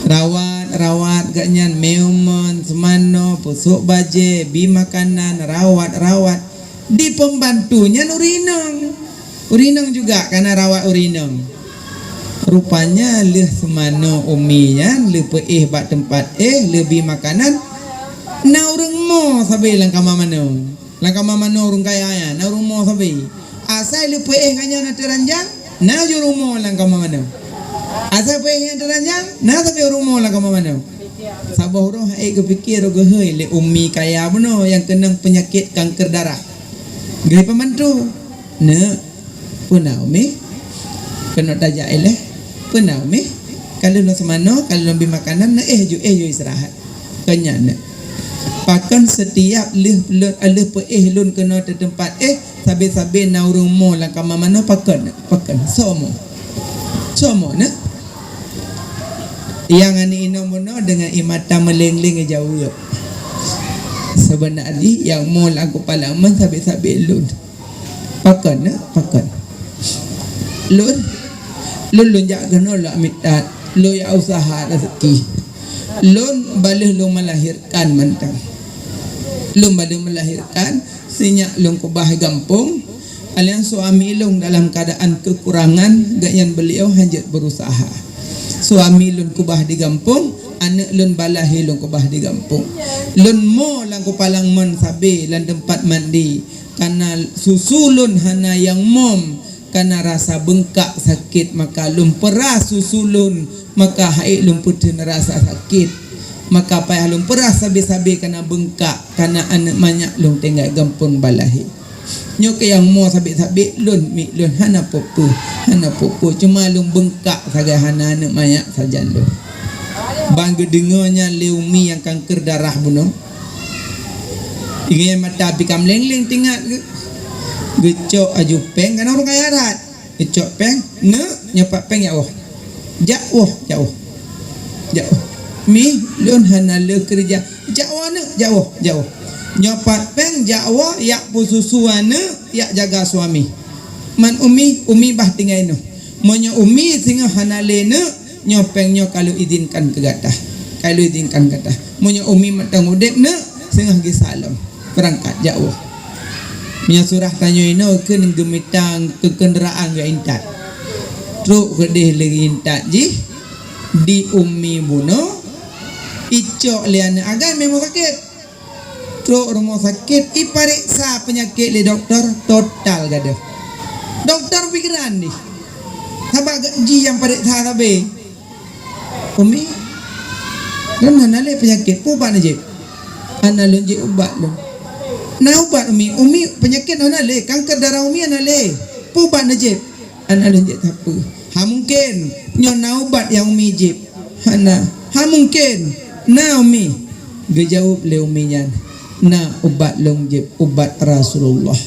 Rawat, rawat gobnyan, meumen, seumanoe, peusok bajée, bi makanan, rawat, rawat. Di pembantu nyan ureueng inong. Ureueng inong juga kana rawat ureueng inong. Rupanya lheueh seumanoe umi nyan, lheueh peuéh bak teumpat éh, lheueh bi makanan, na ureueng mo sabe lam kama manoe. Lam kama manoe ureueng kaya nyan, na ureueng mo sabe. Asai lheueh peuéh gobnyan ateueh ranjang, na ju ureueng mo lam kama manoe. Asai peuéh nyan ateueh ranjang, na sabe ureueng mo lam kama manoe. Saboh uroe han ék geupike, rot geuhôi lé umi kaya bunoe nyang keunong peunyakét kanker darah. Geuhôi pembantu, "Neuk, peue na umi? Keunoe tajak ilée. Peue na umi? Ka lheueh lôn seumanoe, ka lheueh lôn bi makanan, na éh ju, éh ju istirahat." Keu nyan, pakon setiap lheueh lôn, lheueh peuéh lôn keunoe teuteumpat éh, sabe-sabe na ureueng mo lam kama manoe, pakon, pakon, soe mo? Soe mo na? Nyang aneuk inong bunoe deungon ie mata meuleng-leng jaweueb. Seubeuna jih nyang mo lam keupala meuh sabe-sabe lôn. Pakon na? Pakon? Lôn, lôn, lôn jak keunoe lôn miet that, lôn jak usaha raseuki. Lôn bah lheueh lôn melahirkan mantong. Lôn bah lheueh melahirkan, sinyak lôn keubah gampông, alian suami lôn dalam keadaan kekurangan, gobnyan beliau han jeuet berusaha. Suami lôn keubah di gampông, aneuk lôn bah lahé lôn keubah di gampông. Lôn mo lam keupala meuh sabe lam teumpat mandi, kana susu lôn hana nyang mom, kana rasa beungkak sakét, maka lôn peura susu lôn, maka han ék lôn peutheun rasa sakét. Maka payah lôn peura sabe-sabe kana beungkak, kana aneuk manyak lôn tinggai gampông bah lahé. Nyoe keuh nyang mo sabe-sabe lôn, miet lôn hana peue-peue, hana peue-peue, cuma lôn beungkak sagai hana aneuk manyak sajan lôn. Ban geudeungoe nyan lé umi nyang kanker darah bunoe. Ingat mata pih ka meuleng-leng teuingat geuh. Geucok aju péng, kana ureueng kaya that. Geucok péng, "Neuk, nyoe pat péng jak woe. Jak woe, jak woe. Jak woe. Mi, lôn hana le keureuja. Jak woe, neuk, jak woe, jak woe. Nyoe pat péng, jak woe, jak peususu aneuk, jak jaga suami. Man umi, umi bah tinggai inoe. Meunyoe umi singoh hana le neuk, nyoe péng nyoe ka lôn izinkan keu gata. Ka lôn izinkan gata. Meunyoe umi mantong udeb neuk, singoh gisa lom. Beurangkat jak woe." Meunyoe surah tanyoe inoe kheun geumita keu keundaraan geuintat. Trok keudeh lé geuintat jih di umi bunoe, icok lé aneuk agam memang sakét. Trok rumoh sakét, ipareksa peunyakét lé dokto, total gadôh. Dokto pikiran dih. Sabab jih nyang pareksa sabe. "Umi, lôn hana lé peunyakét, peue ubat neujieb?" "Hana lôn jieb ubat lôn." "Na ubat, Umi?" "Umi, peunyakét hana lé, kanker darah Umi hana lé. Peue ubat neujieb?" "Hana lôn jieb sapeue." "Ha mungken, nyoe na ubat nyang Umi jieb." "Hana." "Ha mungken, na Umi." Geujaweueb lé umi nyan, "Na ubat lôn jieb, ubat Rasulullah."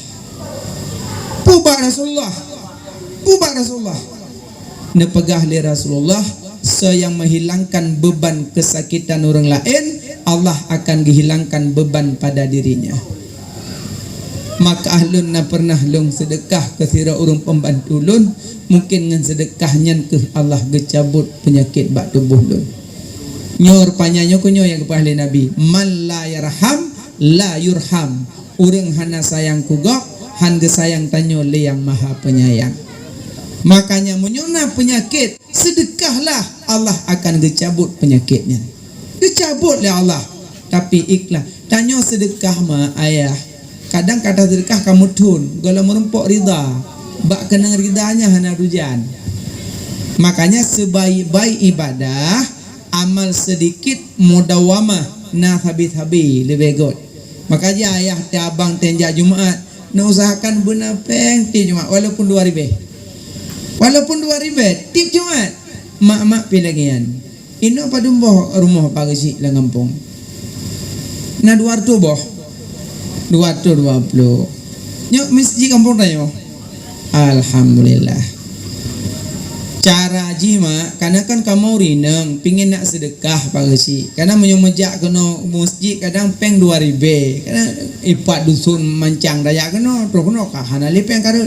"Peue ubat Rasulullah? Peue ubat Rasulullah?" Neupeugah lé Rasulullah, "Soe nyang meuhilangkan beuban keusakitan ureuëng laén, Allah akan geuhilangkan beuban pada dirinya." Maka lôn na peureunah lôn seudeukah keu sidroe ureuëng pembantu lôn, mungken ngon seudeukah nyan kheueh Allah geucabot peunyakét bak tuboh lôn. Nyoe rupanya nyoe keuh nyoe nyang geupeugah lé Nabi, "Man la yarham, la yurham." Ureuëng hana sayang keu gob, han geusayang tanyoe lé Yang Maha Penyayang. Makanya meunyoe na peunyakét, seudeukahlah, Allah akan geucabot peunyakét nyan. Geucabot lé Allah, tapi ikhlas. Tanyoe seudeukah ma ayah. Kadang ka taseudeukah ka meuthon, gohlom meurumpok rida. Bak keunong rida nyan hana dujan. Makanya sebaik-baik ibadah, amal seudikit mudawamah, na sabe-sabe leubeh gét. Maka jih ayah teuh abang teuh jak Jumat, neuusahakan beuna péng tieb Jumat walaupun dua ribée. Walaupun dua ribée tieb Jumat. Mak-mak pih lagée nyan. Inoe padum boh rumoh Pak Geuchik lam gampông? Na dua reutôh boh. Dua reutôh dua ploh. Nyoe masjid gampông tanyoe. Alhamdulillah. Cara jih mak, karena kan kamoe ureuëng inong pingin nak seudeukah Pak Geuchik. Karena meunyoe meujak keunoe masjid kadang péng dua ribée. Karena ipat dusun mancang tajak keunoe, troh keunoe ka hana lé péng ka rhot.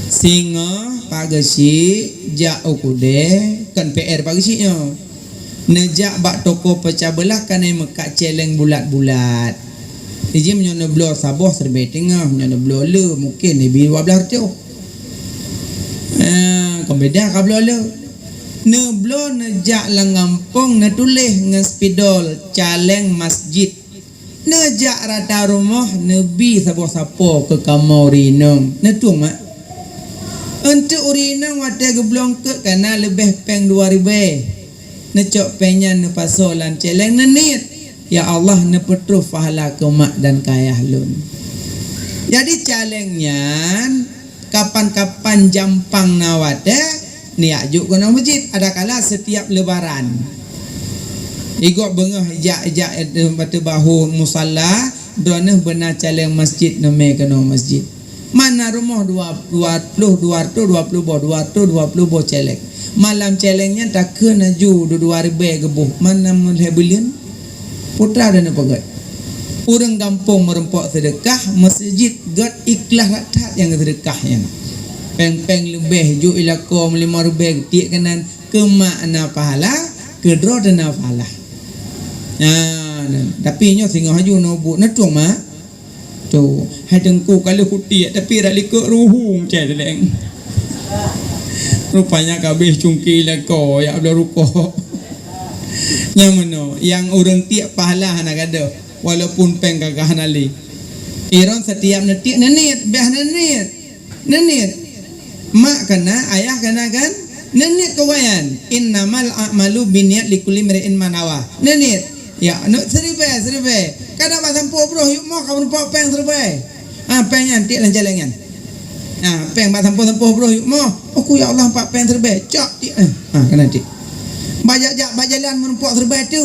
Singoh Pak Geuchik jak u keudè, kon P R Pak Geuchik nyoe. Neujak bak toko peucah beulah ka na imeukat céléng bulat-bulat. Iji meunyoe neubloe saboh siribèe teungoh, meunyoe neubloe le mungken neubi dua blaih reutôh. Ah, kon beda ka bloe le. Neubloe neujak lam gampông neutuléh ngon spidol caléng masjid. Neujak rata rumoh neubi saboh sapo keu kamoe ureuëng inong. Neutueng mak. Untuk ureuëng inong watèe geubloe eungkôt ka na leubeh péng dua ribèe. Neucok péng nyan neupasoe lam céléng neuniet, "Ya Allah, neupeutroh pahala keu mak dan keu ayah lôn." Jadi caléng nyan kapan-kapan jampang na watèe, neujak jok keunoe masjid, adakala setiap Lebaran. Igob beungoh ijak-ijak, eh, bak teubahô musala, droeneuh beuna caléng masjid neumè keunoe masjid. Man na rumoh dua, dua ploh, dua reutôh dua ploh boh, dua reutôh dua ploh boh caléng. Malam caléng nyan takheun laju dua ribèe geuboh, man na meulhèe buleuen. Putra dan peugét. Ureuëng gampông meurumpok seudeukah, meuseujid gét ikhlas that-that nyang seudeukah nyan. Péng-péng leubeh jok i lakoe meulimong ribèe geutiek keunan, keu mak na pahala, keu droe na pahala. Nah, nah, tapi nyoe singoh laju neubuet neutueng mak. Tu, hai teungku ka lheueh kutiek tapi rak likot ruhueng cai leng. Rupanya ka abéh cungki lakoe jak bloe rukok. Nyang meunoe, nyang ureuëng tiek pahala hana gadôh, walaupun péng ka hana lé. Iron setiap neutiek neuniet, béh neuniet. Neuniet. Mak kana, ayah kana kan? Neuniet keu wayan. Innamal a'malu binniyat likulli imri'in ma nawa. Neuniet. Ya, neuk siribèe, siribèe. Kadang bak sampoe broh yuk moh ka meurumpok péng siribèe. Ah, péng nyan tiek lam caléng nyan. Ah, péng bak sampoe-sampoe broh yuk moh. Aku ya Allah empat péng siribèe. Cok tiek. Eh, ah, kana tiek. Bak jak-jak bak jalan meurumpok siribèe tu.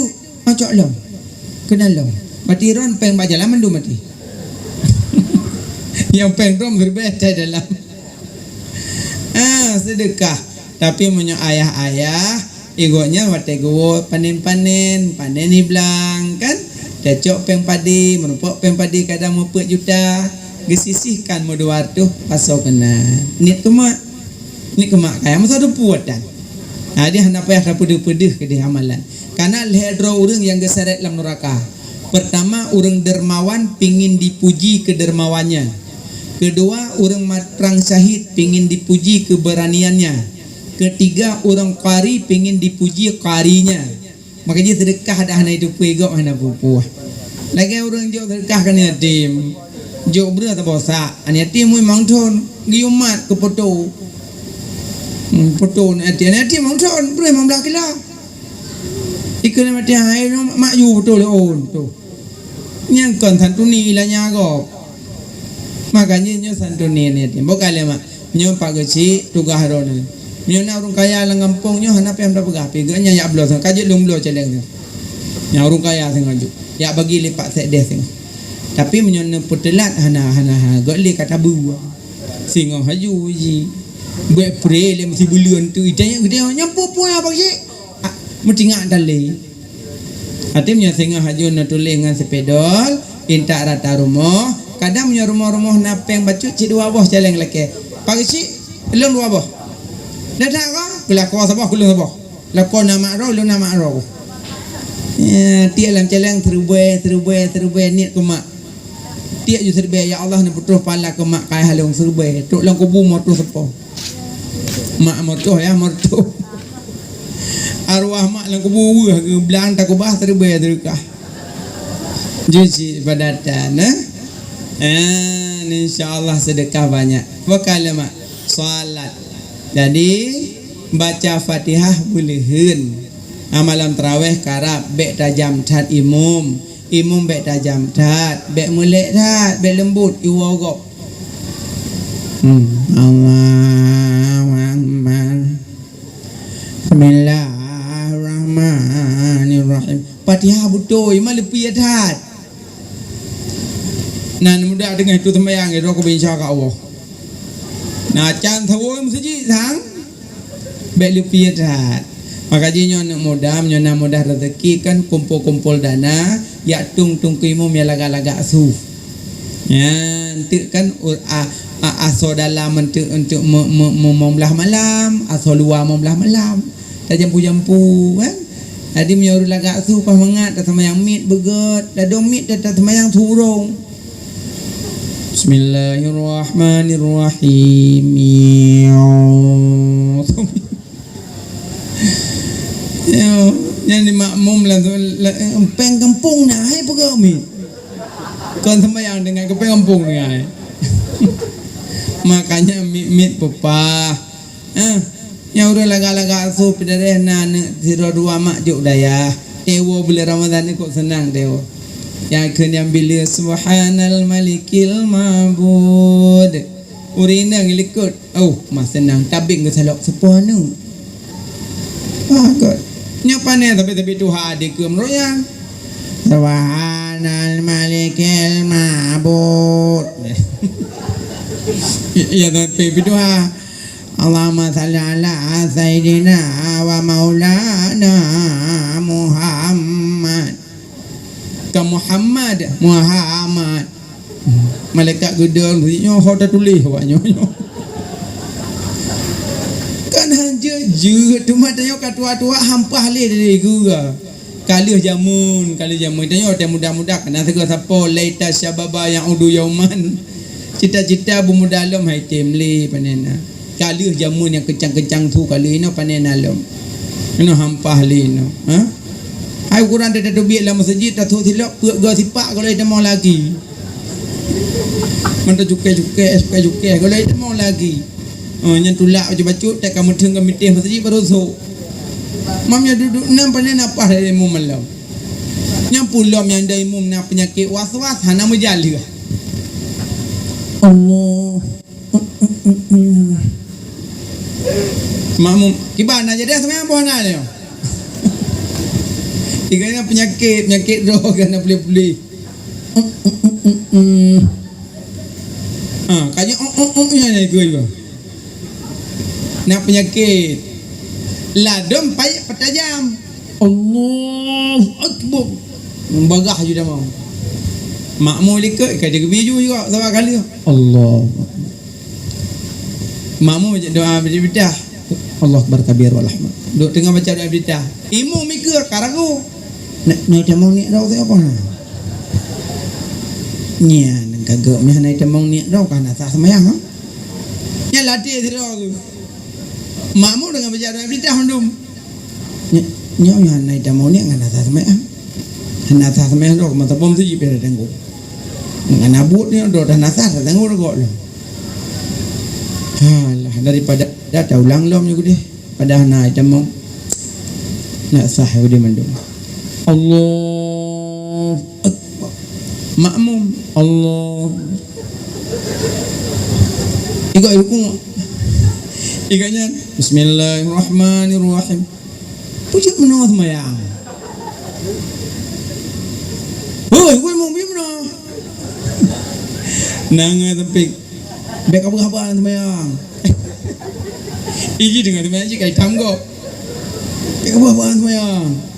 Ah, cok lom. Keunan lom. Bati ron péng bak jalan mandum mati. Nyang péng rom siribèe cai dalam. Ah, seudeukah. Tapi meunyoe ayah-ayah, igob nyan watèe geuwoe panen-panen, panen i blang kan, tacok péng padi, meurumpok péng padi kadang meupeuet juta, geusisihkan meudua reutôh pasoe keunan. Niet keu mak. Niet keu mak kaya masa teupeu watèe. Nah, dia hana payah tapeudeuh-peudeuh keudeh amalan. Kana lhèe droe ureuëng nyang geuseret lam nuraka. Pertama, ureuëng dermawan pingin dipuji keudermawannya. Kedua, ureuëng matrang syahid pingin dipuji keberaniannya. Ketiga, ureuëng qari pingin dipuji qarinya. Maka jih seudeukah dah hana jiteupeue gob hana peue-peue. Lagèe ureuëng jok seudeukah keu aneuk yatim. Jok breueh saboh sak, aneuk yatim ui mantong geuyumat keu poto. Hmm, poto aneuk yatim, aneuk yatim mantong breueh limong blaih kilo. Ikeu lam até hai nyoe mak ju beutôi lé ôn tu. Nyang kon santuni ilanya gob. Makanya nyoe santuni ni tim. Bukan lé mak. Nyoe Pak Geuchik tugaih droeneuh. Nyoe na ureuëng kaya lam gampông nyoe hana payah tapeugah pi geuh nyan yak bloe sang ka jeuet lôn bloe celeng tu. Nyang ureuëng kaya singoh ju. Yak bagi lé Pak Sekdes singoh. Tapi meunyoe neupeuteulat hana hana hana gok lé ka tabu. Singoh haju ji. Buet pre lé meusibuleuen tu ita nyang gede nyang pupu ya Pak Geuchik. Ah, meutingak tali. Até meunyoe singoh haju neutuléh ngon sepidol, intat rata rumoh, kadang meunyoe rumoh-rumoh na péng bacut cit dua boh caleng lakée. Pak Geuchik, lôn dua boh. Dah that ka? Keu lakoe saboh, keu lôn saboh. Lakoe na mak droe, lôn na mak droe. Ya, tiek lam céléng, seuribèe, seuribèe, seuribèe, niet keu mak. Tiek ju seuribèe, "Ya Allah, neupeutroh pahala keu mak kayèe lôn," seuribèe. Trok lam kubu, meutroh sapo. Mak meutroh, ya, meutroh. Arwah mak lam kubu weueh, geublang takeubah, seuribèe seudeukah. Jeuet cit padatan, eh? Eh, insya Allah seudeukah banyak. Wa kalimat salat. Jadi, baca Fatihah beuleuheun. Amalan taraweh karab, bèk tajam that imum. Imum bèk tajam that, bèk meulek that, bèk leumbot, iwoe gob. Hmm. Allahu Akbar. Bismillahirrahmanirrahim. Fatihah beutôi, ma leupie that. Nan muda teungoh itu sembahyang, ya, doa keu insya Allah. Nah, can sawoe meuseujid sang, bèk leupie that. Maka jih nyoe aneuk muda, meunyoe na mudah rezeki kan kumpol-kumpol dana, yak tung-tung keu imum ya lagak-lagak su. Ya, enteuk kan, u-, a-, a-, asoe dalam enteuk, enteuk me-, me-, me-, limong blah malam, asoe luwa limong blah malam. Tajampu-jampu, kan? Jadi, meunyoe ureueng lagak su, paih mangat, taseumayang miet beugöt, ladôm miet, ta-, taseumayang surong. Bismillahirrahmanirrahim. Ya, nyan di makmum langsung, la-, eh, péng gampông na, hai peugah miet. Kon sembahyang dengan keu péng gampông dengan, hai. Makanya miet-miet peupah. Ah, nyang ureueng lagak-lagak su peudareh na aneuk sidroe dua mak jok dayah. Tewo buleuen Ramadhan ni kok seunang tewo. Nyang kheun nyang bileue, "Subhanal Malikil Ma'bud." Ureueng inong likot. Oh, mah seunang. Tabeng geusalok seupôt aneuk. Wah, kot. Nyoe pane tapi-tapi tuha dikeue meuruyang. "Subhanal Malikil Ma'bud." Ya, tapi tuha. Allahumma shalli ala sayyidina wa maulana Muhammad. Ka Muhammad, Muhammad. Malaikat geudong, nyoe ho tatuléh awak nyoe, nyoe. Kan han jeuet-jeuet, teuma tanyoe ka tuha-tuha, hampah lé dari gura. Ka lheueh jameun, ka lheueh jameun. Tanyoe watèe muda-muda, kana sigoe sapo, "Laita syababa ya'udu yauman." Cita-cita beumuda lom hai tem lé pane na. Ka lheueh jameun nyang keucang-keucang su ka lheueh inoe pane na lom. Inoe hampah lé inoe. Ha? Hai ukoran tateubiet lam meuseujid, tasu silop, peuet goe sipak, golom tamong lagi. Mantong cukèh-cukèh, cukèh-cukèh, golom tamong lagi. Oh, nyan tulak bacut-bacut, tak ka meuteun ka mitéh meuseujid baru sôk. Mam nyang duduek nam pane na paih dari imum malam. Nyang pulom nyang dari imum na peunyakét was-was, hana meujaleuh. Allah. Makmum, kiban na jadi semayang boh na nyoe. Tiga ni peunyakét, peunyakét droe kan na pulih-pulih. Ha, ka jeuet, "Uk, uk, uk," nyan ikut juga. Na peunyakét. Ladôm payet peutajam. Allahu Akbar. Bagah ju tamong. Makmum likot, ka jeuet geubiju juga, saban ka lheueh. Allahu Akbar. Makmum baca doa iftitah. Allahu Akbar kabira walhamd. Duk teungoh baca doa iftitah. Imum ikeu ka ragu. Na, na itamong niet droe teuh apa na? Nyan ka geuh meuh na itamong niet droe ka na sah seumayang, ha? Nyan latih sidroe tu. Makmum teungoh baca doa iftitah mandum. Nyo-, nyoe, nyoe hana itamong niet ngon asa seumayang. Hana asa seumayang droe, masa bom tu jipéh tanggong. Ngon abot nyoe droe dah na asa tanggong ragok lom. Halah, daripada dah taulang lom nyoe keudeh. Padahai na itamong. Na sah keudeh mandum. Allahu Akbar. Makmum. Allah. Iga rukuk. Iga nyan. Bismillahirrahmanirrahim. Peue cit meunoe seumayang? Hoi, woi, mong, peue cit meunoe? Nangah teupik. Bèk ka peugah haba seumayang. Iji deungon seumayang cit ka itam gob. Bèk ka peugah haba seumayang.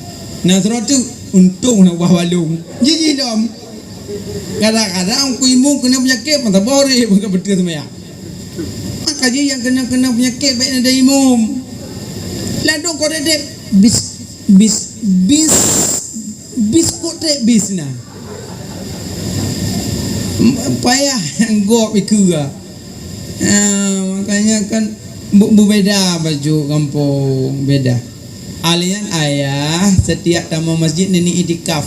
Na sidroe teuk, untông na ubah balong. Jiji lom. Kadang-kadang ku imum keunong peunyakét, mata boré bèk ka beutôi seumayang. Maka jih nyang keunong-keunong peunyakét bèk na dai imum. Ladôm kok dép-dép, Bis, bis, bis, bis kok trép bis na. Payah gob ikeu. Ah, makanya kan bu-, beubeda baju kampung, beda. Alian ayah setiap tamong masjid nenek itikaf.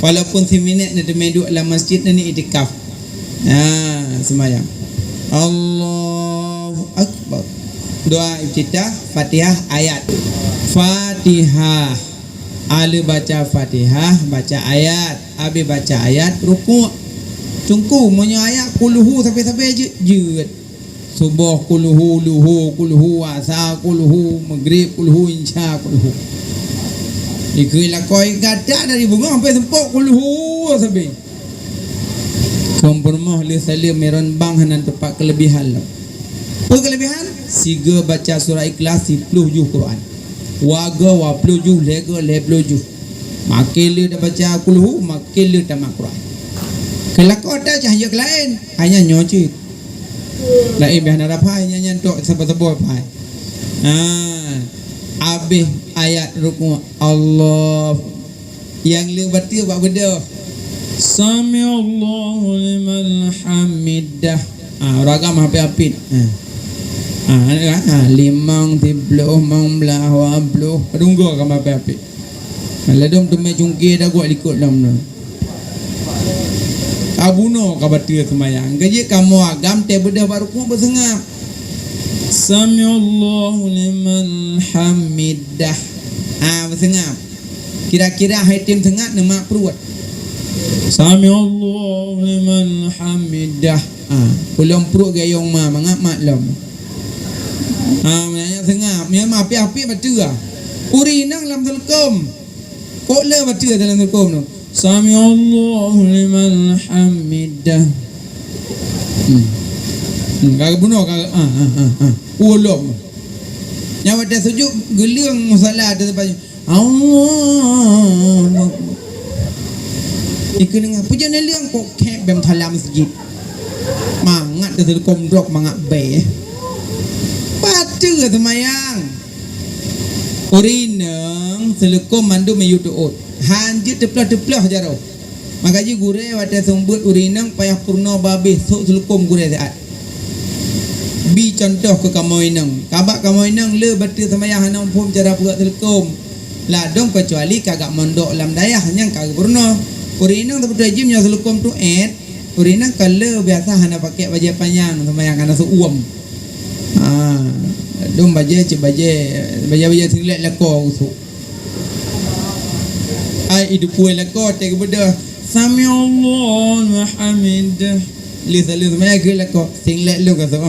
Walaupun siminét neuteumeue duek lam masjid nenek itikaf. Ha, seumayang. Allahu Akbar. Doa iftitah, Fatihah, ayat. Fatihah. Ale baca Fatihah, baca ayat. Abéh baca ayat, rukuk. Cungku, meunyoe ayat kulhu sabe-sabe jeuet, jeuet. Suboh kulhu, luho kulhu, asa kulhu, maghrib kulhu, insya kulhu. Dikeue lakoe gata dari bungoh sampai sempok kulhu sabe. Keu peurumoh le saleuem meron bang hana teupat keulebihan lom. Peue keulebihan? Sigoe baca surah Ikhlas siploh juh Quran. Wagoe waploh juh, legoe lhèe ploh juh. Makin le tabaca kulhu, makin le tamat Quran. Keu lakoe ata cah jeuet keu laén, hanya nyoe cit. Laén beh hana rapai, nyan, nyan tok saboh-saboh pai. Ha, abéh ayat rukuk, Allah. Nyang le bateue bak beudôh. Samiallahu liman hamidah. Ah, ureueng agam hapit-hapit. Ah. Ah, ah, limong, siploh, limong blah, dua ploh. Padum goe ka hapit-hapit. Ladôm teumé cungké daguek likot lom nyoe. Ka bunoe ka bateue seumayang. Ka jeuet kamoe agam teuh beudôh bak rukuk beuseungab. Samiallahu liman hamidah. Ah, beuseungab. Kira-kira hai tem seungab neumat pruet. Samiallahu liman hamidah. Ah, peulom pruet gayong ma mangat mat lom. Ah, meunyo seungab, meunyo ma api-api bateue. Ureueng inong lam teuleukom. Kok le bateue dalam teuleukom tu? Samiallahu liman hamidah. Hmm. Hmm, ka bunoe ka, ah, ah, ah, ah. Ulom. Nyang watèe sujud geuleueng musala ateueh teumpat. Allahu Akbar. Ikeue deungo, peue jeuet neuleueng kok khép bèe musala masjid. Mangat teuh teuleukom drop mangat bèe. Bateue seumayang. Ureueng inong seuleukom mandum miyueb teuôt. Han jeuet teuploh-teuploh jaroe. Maka jih gurèe watèe seumeubeuet ureueng inong payah peurunoe babeh sôk seuleukom gurèe siat. Bi cuntoh keu kamoe inong. Kabak kamoe inong le bateue seumayang hana muphom cara peugöt seuleukom. Ladôm keucuali ka gak mondok lam dayah nyang ka geupeurunoe. Ureueng inong teupeuteuh jih meunyoe seuleukom teuôt, ureueng inong ka le biasa hana pakèk bajèe panyang seumayang hana seuuem. Ha, ladôm bajèe cit bajèe, bajèe-bajèe singlet lakoe usôk. Ai, idukui lakoe teuh geubeudôh. Samiallahu liman hamidah. Lheuh saleuem seumayang keu lakoe, singlet lôn ka sôk.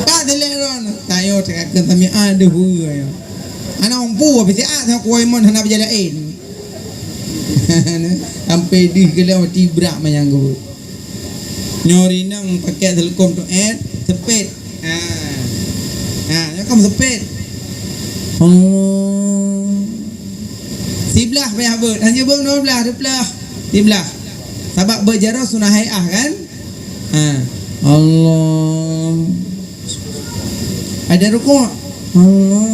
Ka singlet lôn, tayo teuka keu samiallahu. Hana mampu, habis siat sama kuah iman hana bajèe laén. Sampai deuh keu lôn tibrak manyang geuh. Nyoe ureueng inong pakèk seuleukom teuôt, seupet. Ha. Ha, nyoe kan seupet. Allah. Siblah payah beuet. Hana beuet dua blah, dua blah. Siblah. Sabab beuet jaroe sunah hai'ah kan? Ha. Allah. Ada rukuk. Allah.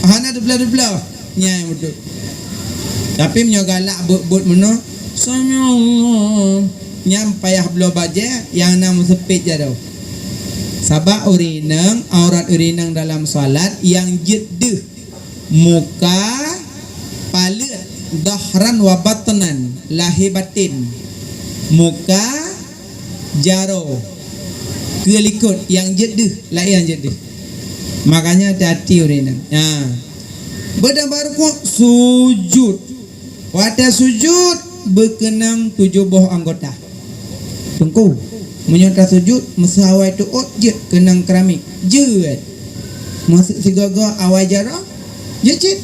Hana dua blah-dua blah. Nyan beutôi. Tapi meunyoe galak beuet-beuet meunoe, samiallah. Nyan payah bloe bajèe nyang na meuseupet jaroe. Sabab ureueng inong, aurat ureueng inong dalam salat nyang jeuet deuh. Muka, paleuet, dhahran wa batnan, lahé batén. Muka, jaroe, keu likot nyang jeuet deuh, laén nyang jeuet deuh. Makanya hati-hati ureueng inong. Nyan. Beudôh bak rukuk, sujud. Watèe sujud, beukeunong tujoh boh anggota. Teungku, meunyoe tasujud, meuseu awai teuôt jeuet keunong keramik. Jeuet. Meuseu sigoe-goe awai jaroe, jeuet cit.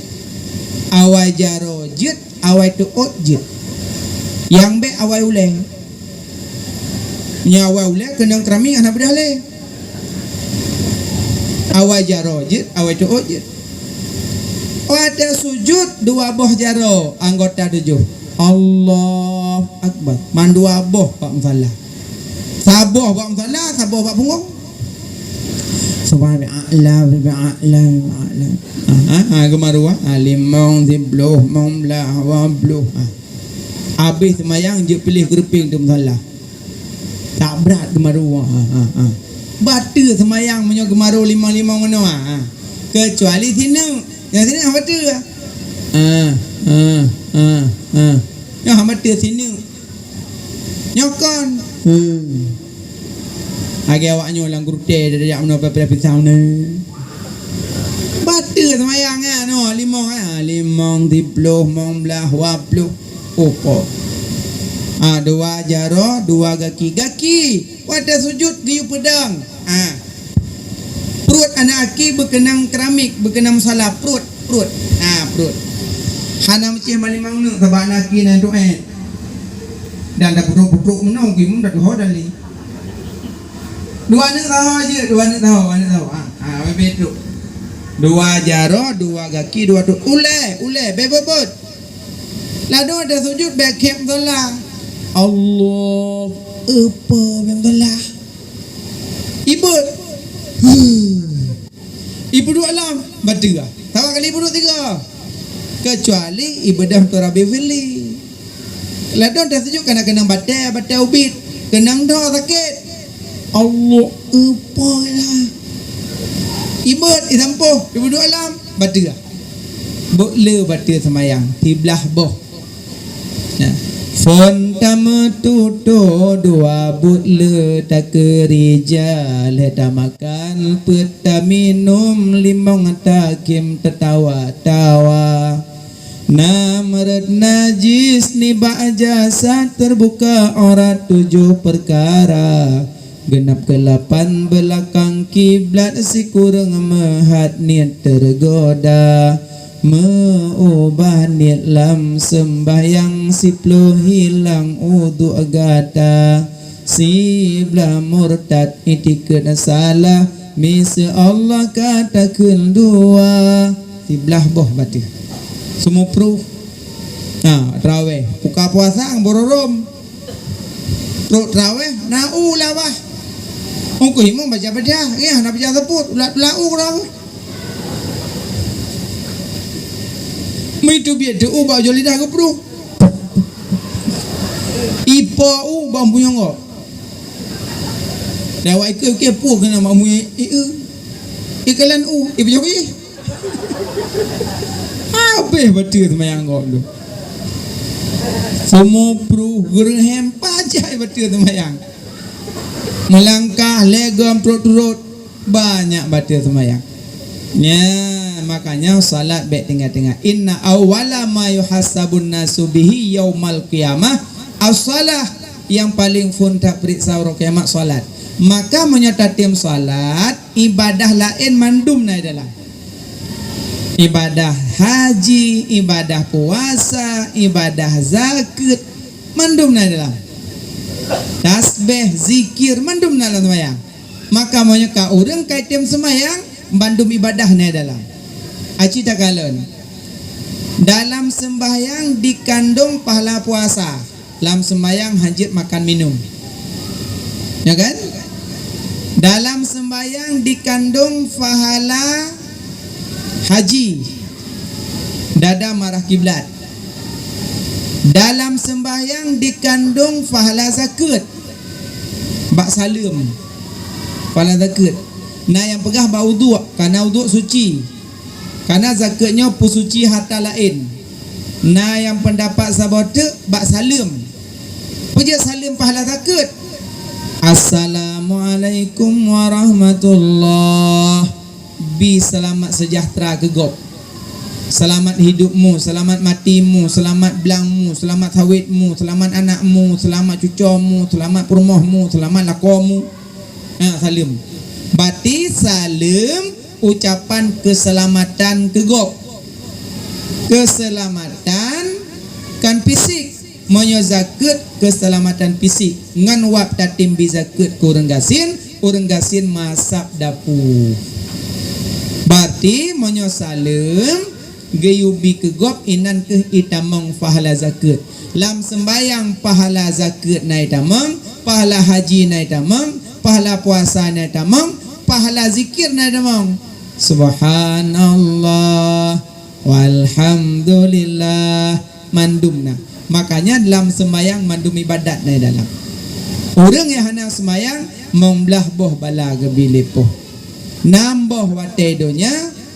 Awai jaroe jeuet, awai teuôt jeuet. Nyang bèk awai ulèe. Nyoe awai ulèe keunong keramik hana beudôh lé. Awai jaroe jeuet, awai teuôt jeuet. Watèe sujud dua boh jaroe anggota tujoh. Allahu Akbar. Mandua boh bak musala. Saboh bak musala, saboh bak punggong. Subhanallah, a'la, a'la, a'la. Ha, ha, ha, geumaru, ha. Ha, limong, siploh, limong blah, dua ploh. Ha. Habéh seumayang, jeuet piléh keureupeng di musala. Tak brat geumaru, ha, ha, ha. Bateue seumayang meunyoe geumaru limong-limong meunoe, ha, ha. Keucuali sineuk. Nyang sineuk hana bateue. Ha, ha, ha, ha. Nyoe hana bateue sineuk. Nyoe kon. Hmm. Lagèe awak nyoe lam gurutèe, tajak meunoe, peupreh pisang nyoe. Bateue seumayang nyan, nyoe, limong, ha, limong, siploh, limong blah, dua ploh. Oh, po. Ha, dua jaroe, dua gaki. Gaki, watèe sujud geuyue peudong. Ha. Pruet aneuk gaki beukeunong keramik, beukeunong musala, pruet, pruet. Ha, pruet. Hana meucéh malimang neuk, sabab aneuk gaki na duek. Dan taputrok-putrok meunoe, geuh imum dak tuho dali. Dua aneuk saho jeuet, dua aneuk saho, aneuk saho. Ha, ha, bebe trok. Dua jaroe, dua gaki, dua trok. Ulèe, ulèe, bebe bot. Ladôm watèe sujud, bèk khép musala. Allah, eupa bèk musala. Ibot. Huh. Ipeuduek lom, bateue. Sawa kali ipeuduek tiga. Keucuali ibeudôh tu Rabbi firli. Ladôm tasujud kana keunong batèe, batèe ubit. Keunong dhoe sakét. Allah, eupa lah. Ibot, isampoh, ipeuduek lom, bateue. Bot le bateue seumayang, siblah boh. Nah, phôn tameututoe dua buet le takeurija, lhèe tamakan peuet taminum, limong takhém tatawa-tawa. Na meuret najis nibak jasad, teubuka aurat tujoh peukara. Geunab keulapan beulakang kiblat, sikureueng meuhat niet teugoda. Meuubah niet lam seumbahyang, siploh hilang udhu gata. Siblah murtad itikeuet salah, miseue Allah ka takheun dua. Siblah boh bateue. Seumupruh. Ha, traweh. Buka puasa ngon bororôm. Trok traweh, na u lawah. Ungkuh imum baca Fatihah, ya, na baca seupôt, ulat-ulat u traweh. Meuitu biet teu u bak ujoe lidah geupruh. Ipo u bak punyueng gob. Dan awak ikeu-ikeu puih keunan bak punyueng i-, i-, ikeulan u, ipeujok ih. Habéh bateue seumayang gob tu. Seumupruh geureuhem pajai bateue seumayang. Meulangkah lhèe gom turot-turot, banyak bateue seumayang. Nya, makanya salat bèk tinggai-tinggai. Inna awwala ma yuhasabun nasu bihi yaumal qiyamah as-salah. Nyang paleng phôn tapeuriksa uroe kiamat salat. Maka meunyoe tatem salat, ibadah laén mandum na i dalam. Ibadah haji, ibadah puasa, ibadah zakeuet, mandum na i dalam. Tasbeh, zikir, mandum na lam seumayang. Maka meunyoe ka ureueng ka item seumayang, mandum ibadah na i dalam. Aci takalon. Dalam seumbahyang dikandong pahala puasa. Lam seumbahyang hana jeuet makan minum. Ya kan? Dalam seumbahyang dikandong pahala haji. Dada marah kiblat. Dalam seumbahyang dikandong pahala zakeuet. Bak saleuem. Pahala zakeuet. Na nyang peugah bak uduk, kana uduk suci. Kana zakeuet nyoe peusuci harta laén. Na nyang peundapat saboh teuk bak saleuem. Peue jeuet saleuem pahala zakeuet? Assalamualaikum warahmatullah. Bi seulamat seujahteura keu gob. Seulamat hidopmu, seulamat matimu, seulamat blangmu, seulamat sawétmu, seulamat anakmu, seulamat cucomu, seulamat peurumohmu, seulamat lakomu. Ha, saleuem. Bati saleuem ucapan keuseulamatan keu gob. Keuseulamatan kan fisik. Meunyoe zakeuet, keuseulamatan fisik. Ngon wab tatem bi zakeuet keu ureueng gasien, ureueng gasien masab dapu. Berarti meunyoe saleuem, geuyue bi keu gob inan kheueh itamong pahala zakeuet. Lam seumbahyang pahala zakeuet na itamong, Pahala haji na itamong, pahala puasa na itamong, pahala zikir na itamong. Subhanallah, walhamdulillah, mandum na. Makanya dalam sembahyang mandum ibadat na dalam. Ureuëng nyang hana sembahyang, mong blaih boh bala geubi lé Po. Nam boh watée donya,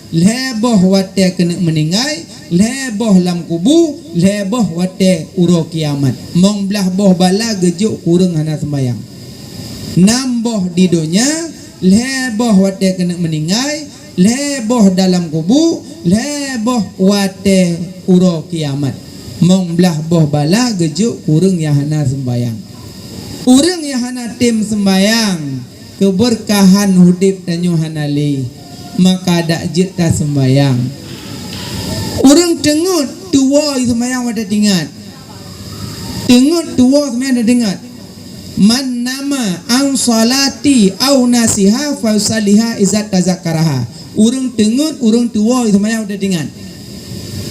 lhée boh watée keuneuk meuninggai, lhée boh lam kubu, lhée boh watée uroe kiamat. Mong blaih boh bala geujok keu ureuëng hana sembahyang. Nam boh di donya, lhée boh watée keuneuk meuninggai, lhée boh dalam kubu, lhée boh watée uroe kiamat. Mong blaih boh bala geujok keu ureuëng nyang hana sembahyang. Ureuëng nyang hana tem sembahyang, keubeurkahan udeb tanyoe hana lé, maka dak jeuet taseumbahyang. Ureuëng teungeut tuwoe seumbahyang watée teuingat. Teungeut tuwoe seumbahyang watée teuingat. "Man nama an salati au nasiha fausaliha izat tazakaraha." Ureuëng teungeut, ureuëng tuwoe seumbahyang watée teuingat.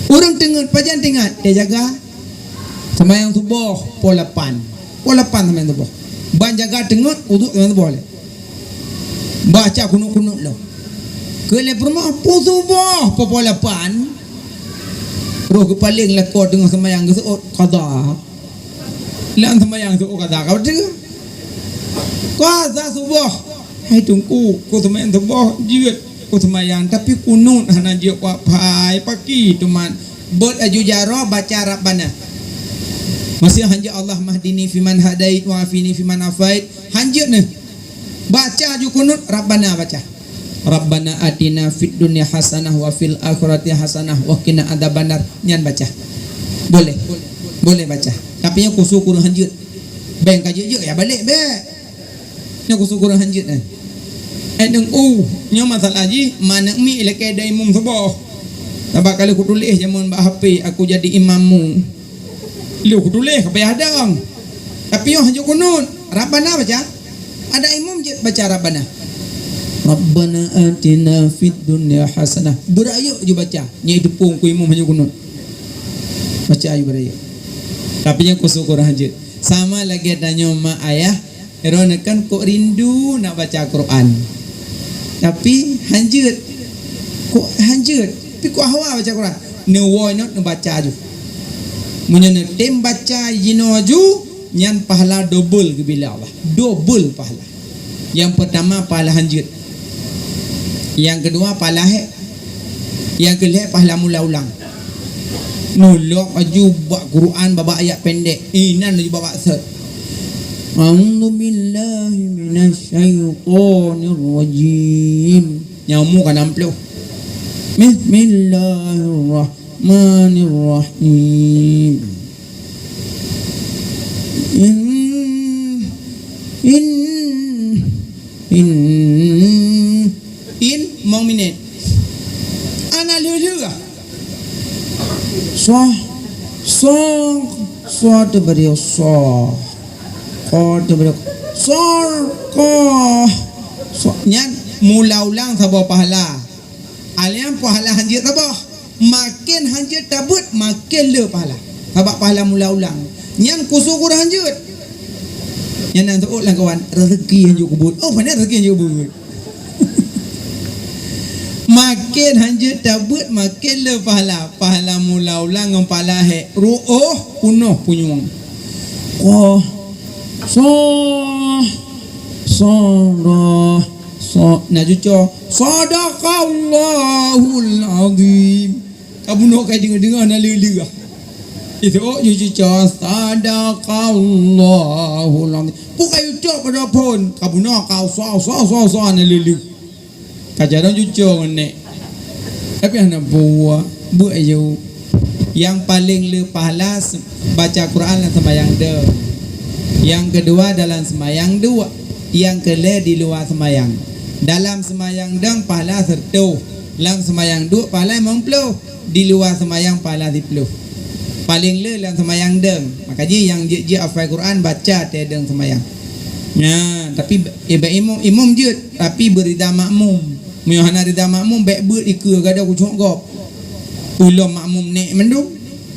Ureuëng teungeut pajan teuingat, teujaga. Seumbahyang suboh po lapan. Po lapan seumbahyang suboh. Ban jaga teungeut, uduk seumbahyang suboh lé. Baca kunut-kunut lom. Keu lé peurumoh, po suboh po, po lapan. Roh geupaleng lakoe teungoh seumbahyang geuseuôt qadha. Lam seumbahyang seuôt qadha ka beutôi. Qadha suboh. Hai Teungku, ku seumbahyang suboh jeuet ku seumbahyang, tapi kunut hana jeuet wak pai paki teuma. Bot aju jaroe baca Rabbana. Masih hanjeuet Allahummahdini fiman hadait wa afini fiman afait. Hanjeuet neuh. Baca aju kunut Rabbana baca. Rabbana atina fid dunya hasanah wa fil akhirati hasanah wa qina adzabannar. Nyan baca. Boleh. Boleh baca. Tapi nyan khusus kureueng hanjeuet. Bèk ka jeuet-jeuet ya balek bèk. Nyoe keusyukuran hanjeuet nyan. Eh, deungoe, nyoe masalah jih, manök mi ilakèe dai imum suboh. Sabab ka lheueh kutuléh jameun bak H P, "Aku jadi imammu." Lheueh kutuléh, ka payah dong. Tapi nyoe hanjeuet kunut. Rabbana baca. Ada imum jeuet baca Rabbana. Rabbana atina fid dunya hasanah. Beurayeuk ju baca. Nyan itu pun ku imum hanjeuet kunut. Baca ju beurayeuk. Tapi nyan keusyukuran hanjeuet. Sama lagèe tanyoe mak ayah, droeneuh kan kok rindu nak baca Quran. Tapi hanjeuet. Kok hanjeuet. Tapi kok hawa baca Quran. Neuwoe nyoe neubaca aju. Meunyoe neutem baca jinoe aju, nyan pahala dobel geubri lé Allah. Dobel pahala. Nyang peurtama pahala hanjeuet. Nyang keudua pahala hék. Nyang keulhèe pahala mula ulang. Mulok aju bak Quran babak ayat pendek. Inan laju babak sot. A'udzubillahi minasyaitonirrajim. Nyang mu ka enam puluh. Bismillahirrahmanirrahim. In, in, in, in, mong minét. Ana lheuh-lheuh ah. Soh, soh, soh teubri soh. Ko teubri soh, ko. Soh, nyan mula ulang saboh pahala. Alèh nyan pahala hanjeuet saboh. Maken hanjeuet tabeuet, maken le pahala. Sabab pahala mula ulang. Nyan keusyukuran hanjeuet. Nyan nan teuôt lam kawan, rezeki hanjeuet kubeuet. Oh, pane rezeki hanjeuet kubeuet. Maken hanjeuet tabeuet, maken le pahala. Pahala mula ulang ngon pahala hék. Ruôh punoh punyueng. Ko, soh, soh, roh. So, na cuco, "Sadaqallahul azim." Ka bunoe ka deungoe-deungoe na lheuh-lheuh. Itu, oh, cuco, "Sadaqallahul azim." Bukai ucok pada phon. Ka bunoe ka usa, usa, usa, usa na lheuh-lheuh. Ka jaroe cuco ngon nek. Tapi hana buah, buet aju. Nyang paleng le pahala se-, baca Quran lam seumayang deueng. Nyang keudua dalam seumayang duek. Nyang keulhèe di luwa seumayang. Dalam seumayang deueng pahala sireutoh. Lam seumayang duek pahala limong ploh. Di luwa seumayang pahala siploh. Paleng le lam seumayang deueng. Maka jih nyang jeuet-jeuet hafai Quran baca teuh deueng seumayang. Nyan, tapi iba imum, imum jeuet, tapi beurida makmum. Meunyoe hana rida makmum, bèk beuet ikeue gada kucok gob. Ulôn makmum nek mandum,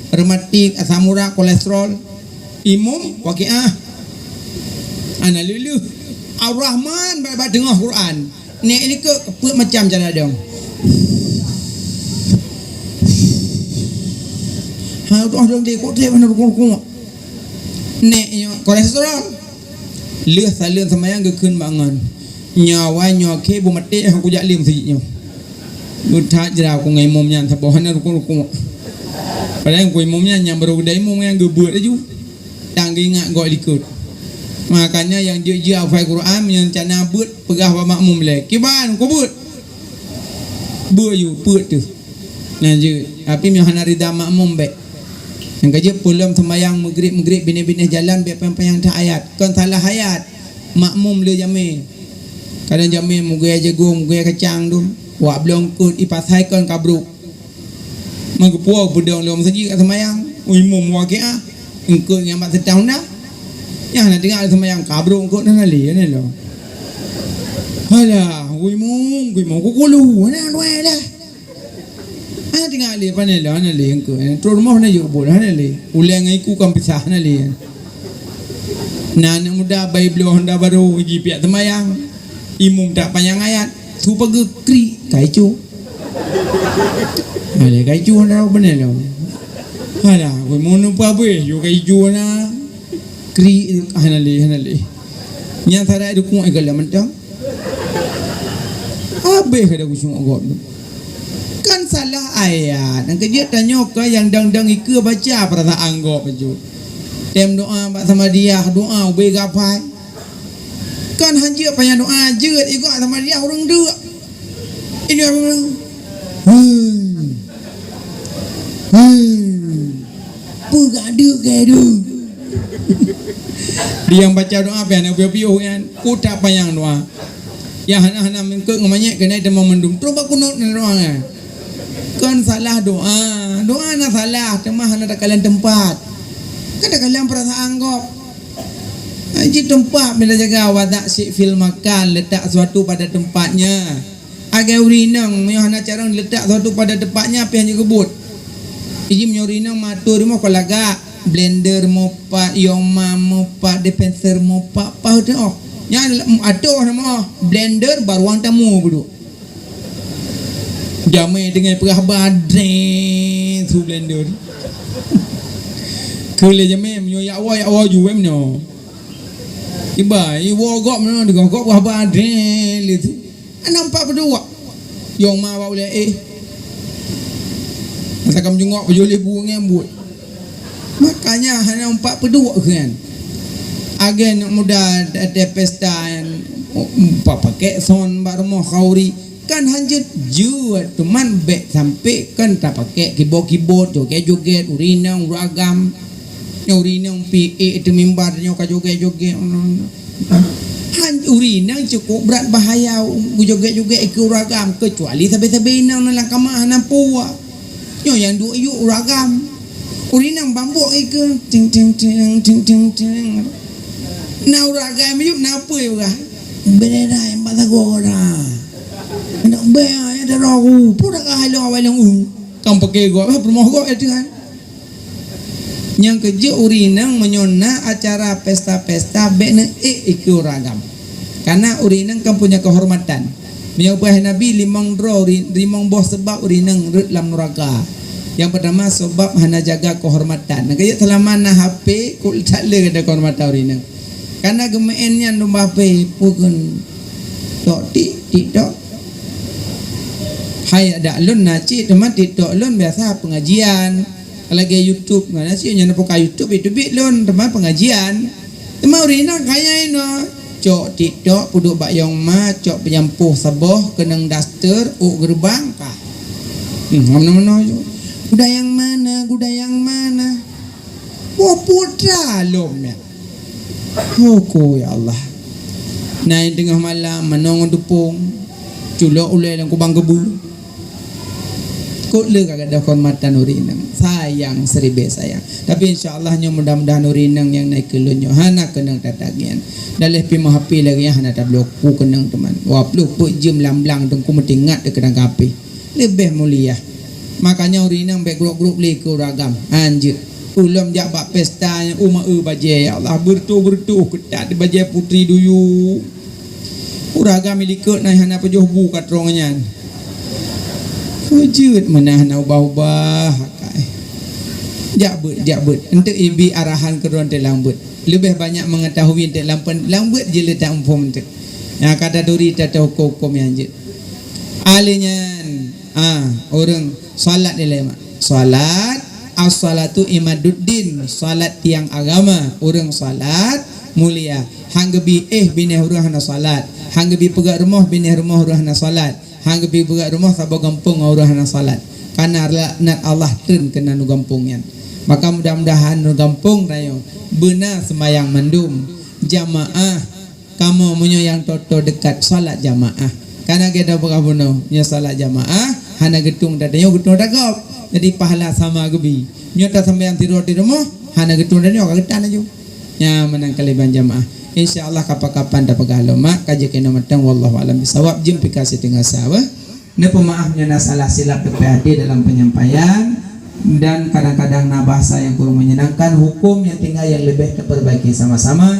rematik, asam urat, kolesterol. Imum, Waqiah. Hana lheueh-lheueh. Ar-Rahman bak, bak teungoh Quran. Nèk likot peuet macam cara dong. Ha, dong, dong, dong, kok trép hana rukuk-rukuk. Nèk nyoe kolesterol. Lheueh saleuem seumayang geukheun bak ngon. Nyoe awai nyoe akhé beumaté, han kujak lé meuseujid nyoe. Beuthat jra ku ngon imum nyan saboh hana rukuk-rukuk. Padahai ku imum nyan nyang barô geuda imum nyang geubeuet laju. Dan geuingat gob likot. Makanya nyang jeuet-jeuet hafai Quran, meunyoe rencana beuet, peugah bak makmum lé, "Kiban, ku beuet." Beuet ju, peuet teuh. Nah, jeuet. Tapi meunyoe hana rida makmum, bèk. Nyang ka jeuet, peulom seumayang Maghrib-Maghrib binéh-binéh jalan, bèk panyang-panyang that ayat. Kon salah ayat. Makmum le jamé. Kadang jamé meuguyée jagong, meuguyée kacang tu. Wak bloe eungkôt ipasai kon ka brôk. Meugeupue peudong lom saji ka seumayang. Ui, imum waqiah. Eungkôt nyang bak seutah unda. Nyang na teungoh seumayang ka brôk eungkôt na lé, na lom. Halah, ui, imum, ui, imum, kukulu, na dua lah. Ah, tinggai lé, pane lé, hana lé, engkau, eh. Trok rumoh hana jok bol, hana lé. Ulèe ngon iku kan pisah, hana lé. Na aneuk muda bai bloe honda barô, jipiak seumayang. Imum tak panyang ayat. Su pageue krik, ka icu. Hana lé, ka icu honda, pane lé. Halah, wei, mon numpa beuh, yo ka icu na. Krik, hana lé, hana lé. Nyang sarai dukung ai galam mantong. Habéh kada kucung gob tu. Kan salah ayat. Nyang keujeuet tanyoe keu nyang dang-dang ikeue baca peurasaan gob bacut. Tem doa bak Samadiyah, doa ubé gapai. Kan hanjeuet panyang doa jeuet igob Samadiyah ureueng deuk. Ini apa? Hmm. Hmm. Peugah deuk ke tu? Dia yang baca doa pih hana piôh-piôh kan. Ku tak panyang doa. Ya hana-hana mengkot ngon manyét keunan teuma mandum. Terus bak kunut na doa kan. Kan salah doa. Doa na salah, teuma hana takalon teumpat. Kan takalon peurasaan gob. Haji teumpat bila jaga wadak sik fil makan, letak sesuatu pada tempatnya. Agak ureueng inong, meunyoe hana carông diletak sesuatu pada tempatnya, pih hana geubeuet. Iji meunyoe ureueng inong mato rumoh kon lagak, blender mopat, yoma mopat, dispenser mopat, paih teuh. Nyan ateuh nama blender bak ruang tamu peuduek. Jamé teungoh peugah badreng su blender. Keu lé jamé meunyoe yak woe, yak woe ju wém nyoe. Iba, iwoe gob meunyoe deungoe gob peugah badreng lé tu. Hana nampak peuduek. Yong ma bak ulèe éh. Masa ka meujungok pajoh lé bu ngon buet. Makanya hana nampak peuduek kheun. Agé aneuk muda até pesta nyan, pa-, pakèk son bak rumoh khauri. Kan hanjeuet jeuet, teuma bèk sampé kan tapakèk kibot-kibot, jogét-jogét, ureueng inong, ureueng agam. Nyoe ureueng inong pih ék teuh mimbar nyoe ka jogét-jogét. Han ureueng inong cukup brat bahaya geujogét-jogét ikeue ureueng agam, keucuali sabe-sabe inong na lam kama hana peue. Nyoe nyang duek yue ureueng agam. Ureueng inong bambok ikeue ting ting ting ting ting ting. Na ureueng agam yue na peue ureueng. Beda dah yang bak sagoe dah. Nak bea ya dah roh. Pun dah kahai long awai long u. Kam pakai gop, eh, peurumoh gop ya Tuhan. Nyang keujeuet ureueng inong meunyoe na acara pesta-pesta bèk neuék ikeue ureueng agam. Karena ureueng inong kan punya kehormatan. Meunyoe peugah Nabi limong droe ri-, limong boh seubab ureueng inong rhot lam nuraka. Nyang peurtama seubab hana jaga kehormatan. Nyang keujeuet seulama na H P, kok that le gata kehormatan ureueng inong. Karena geumeu'en nyan lôn bah H P, peue kheun tok tik, tik tok. Hai adak lôn na cit, teuma tik tok lôn biasa pengajian. Lagèe YouTube, mana sih nyang buka YouTube, itu bit lôn, teuma pengajian. Teuma ureueng inong kaya inoe. Cok tik tok, peuduek bak yong ma, cok peunyampôh saboh, keunong daster, ôk geureubang, ka. Hmm, meunoe-meunoe ju. Guda yang mana, guda yang mana? Wah, putra lom nyan. Hoko, ya Allah. Na nyang teungoh malam, meunoe ngon tupông, culok ulèe lam kubang keubu. Kok le ka gadôh kehormatan ureueng inong? Sayang, seribèe sayang. Tapi insya Allah nyoe mudah-mudahan ureueng inong nyang na ikeue lôn nyoe hana keunong that-that nyan. Dan lheuh pih meuhapé lagèe nyan hana tabloe ku keunong teuma. Dua ploh peuet jeuem lam blang teungku meutingat teuh keudang ka hapé. Leubeh mulia. Makanya ureueng inong bèk grup-grup lé keu ureueng agam. Hanjeuet. Ulôn jak bak pesta nyan, uma eu bajée, ya Allah, beureutoh-beureutoh keutat bajée putri duyue. Ureueng agam likot na hana peujoh bu ka trong nyan. Beujeuet meunan hana ubah-ubah akai. Jak beuet, jak beuet. Enteuk ibi arahan keudroe enteuk lam beuet. Leubeh banyak mengetahui enteuk lam pen-, lam beuet jeuet lé tamuphom enteuk. Nyang ka taduri tata huköm-huköm nyang jeuet. Alèh nyan, ah, ureueng salat dilèe mak. Salat, as-salatu imaduddin, salat tiang agama. Ureueng salat mulia. Han geubi éh binéh ureueng hana salat. Han geubi peugöt rumoh binéh rumoh ureueng hana salat. Han geubi peugöt rumoh saboh gampông ureueng hana salat. Karena laknat Allah treun keu nan u gampông nyan. Maka mudah-mudahan u gampông tanyoe beuna seumayang mandum jamaah. Kamoe meunyoe nyang toe-toe deukat salat jamaah. Karena geutanyoe peugah bunoe, nyoe salat jamaah hana geutueng tanyoe, geutueng gob. Jadi pahala sama geubi. Nyoe tasambayang sidroe di rumoh, hana geutueng tanyoe, ka geutan laju. Nyan meunan keuleubehan jamaah. Insya Allah kapan-kapan tapeugah lom mak, ka jeuet keunoe mantong, wallahu a'lam bishawab. Jeuem pih ka siteungoh sa beuh. Neupeumaaf nyoe na salah silap teupeu haté dalam penyampaian dan kadang-kadang na bahasa yang kurang menyenangkan, hukum yang tinggal yang lebih terperbaiki sama-sama.